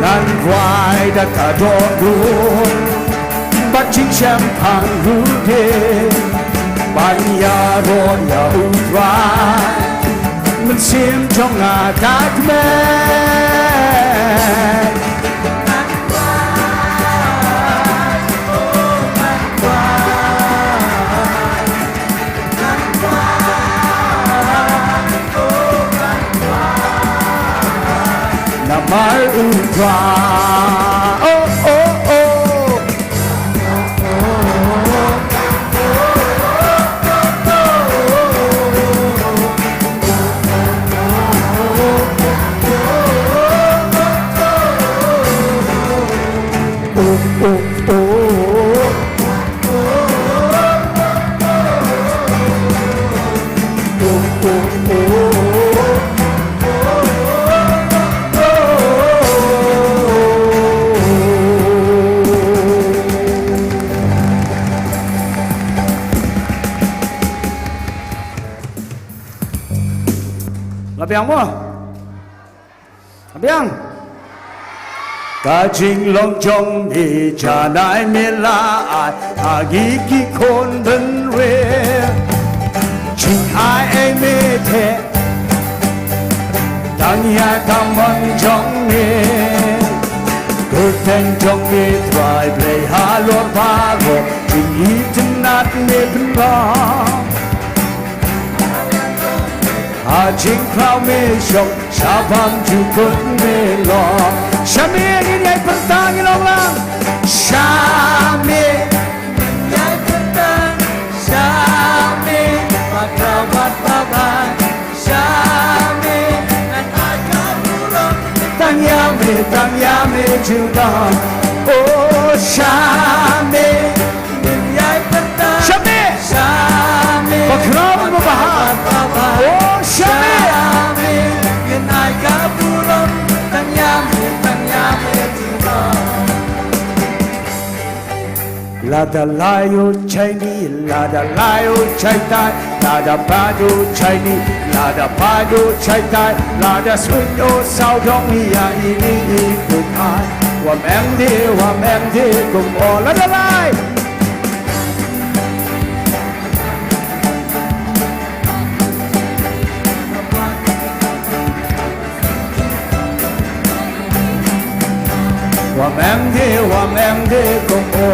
Ngan rwai da ka dohnud bad jingshemphang ruh de, ban ïaroh ïa U Trai mynsiem jong nga ka kmen. Namar U Trai. Oh, oh, oh. Nga biang mo? Nga biang. Ka jinglong jong me janai me la ai ha ngi ki khun bynriew. Jingai ei me te tang ïa ka mon jong me. Kyrteng jong me Trai Blei halor baroh, jingitynnat me pynlong. Ha jingkhraw me shong, sha bam jukut me long. Sha me ngin ïai pyrta, ngin ong lang. Sha me ngin ïai pyrta, sha me ba khraw bad ba bang. Sha me ngan ai ka burom tang ïa me, tang ïa me junom. Oh, sha me ngin ïai pyrta. Sha me. Sha me. Ba khraw ba bha. Oh, sha me. Sha me ngin ai ka burom tang ïa me, tang ïa me junom. Lada lai u chai ni, lada lai u chai tai, lada pad u chai ni, lada pad u chai tai, lada swing u sawdong ïa ine i kynthei. Wa mem de, wa mem de kum o, lada lai. Wa mem de, wa mem de kum o,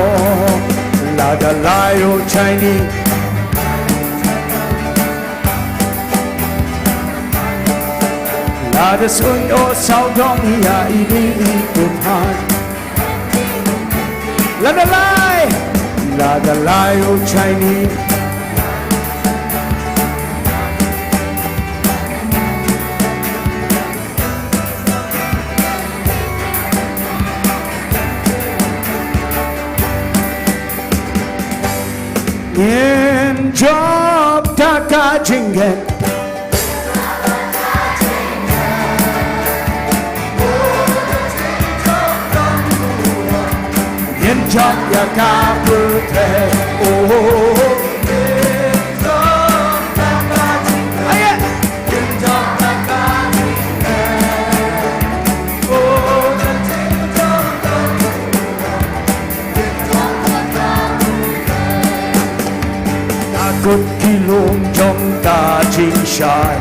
lada lai u chai ni, lada swing u sawdong ïa ine i kynthei. Lada lai, lada lai u chai ni. Ngin jop da ka jingngeit. Ngin jop ïa ka pyrthei. Oh. Aye. Ka kut ki lum jong ka jingshai.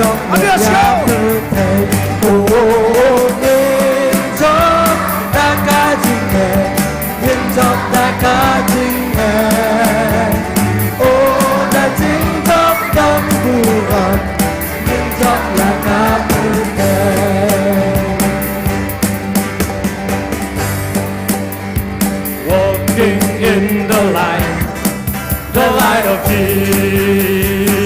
Amitabh Show. Walking in the light, the light of Jesus.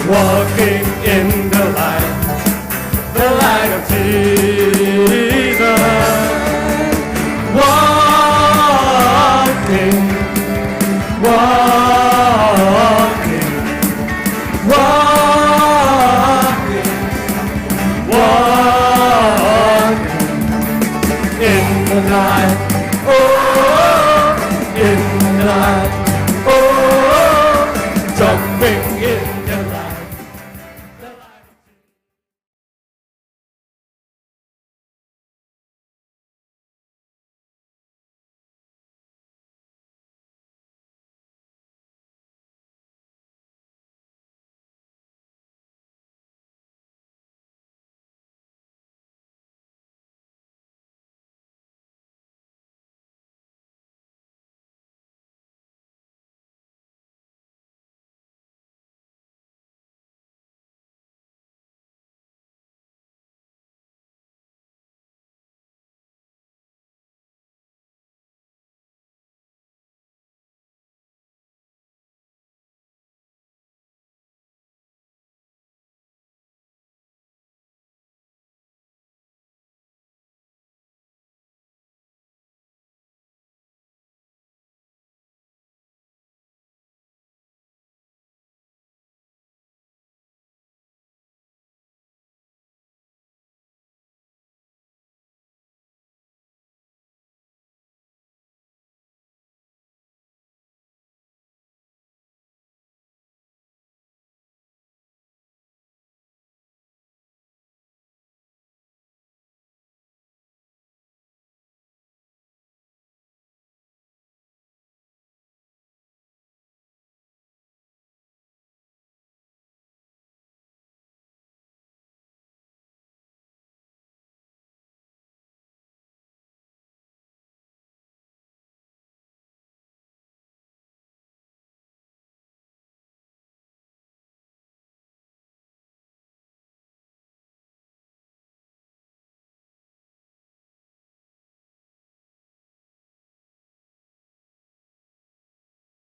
Walking in the light, the light of Jesus. Walking, walking, walking.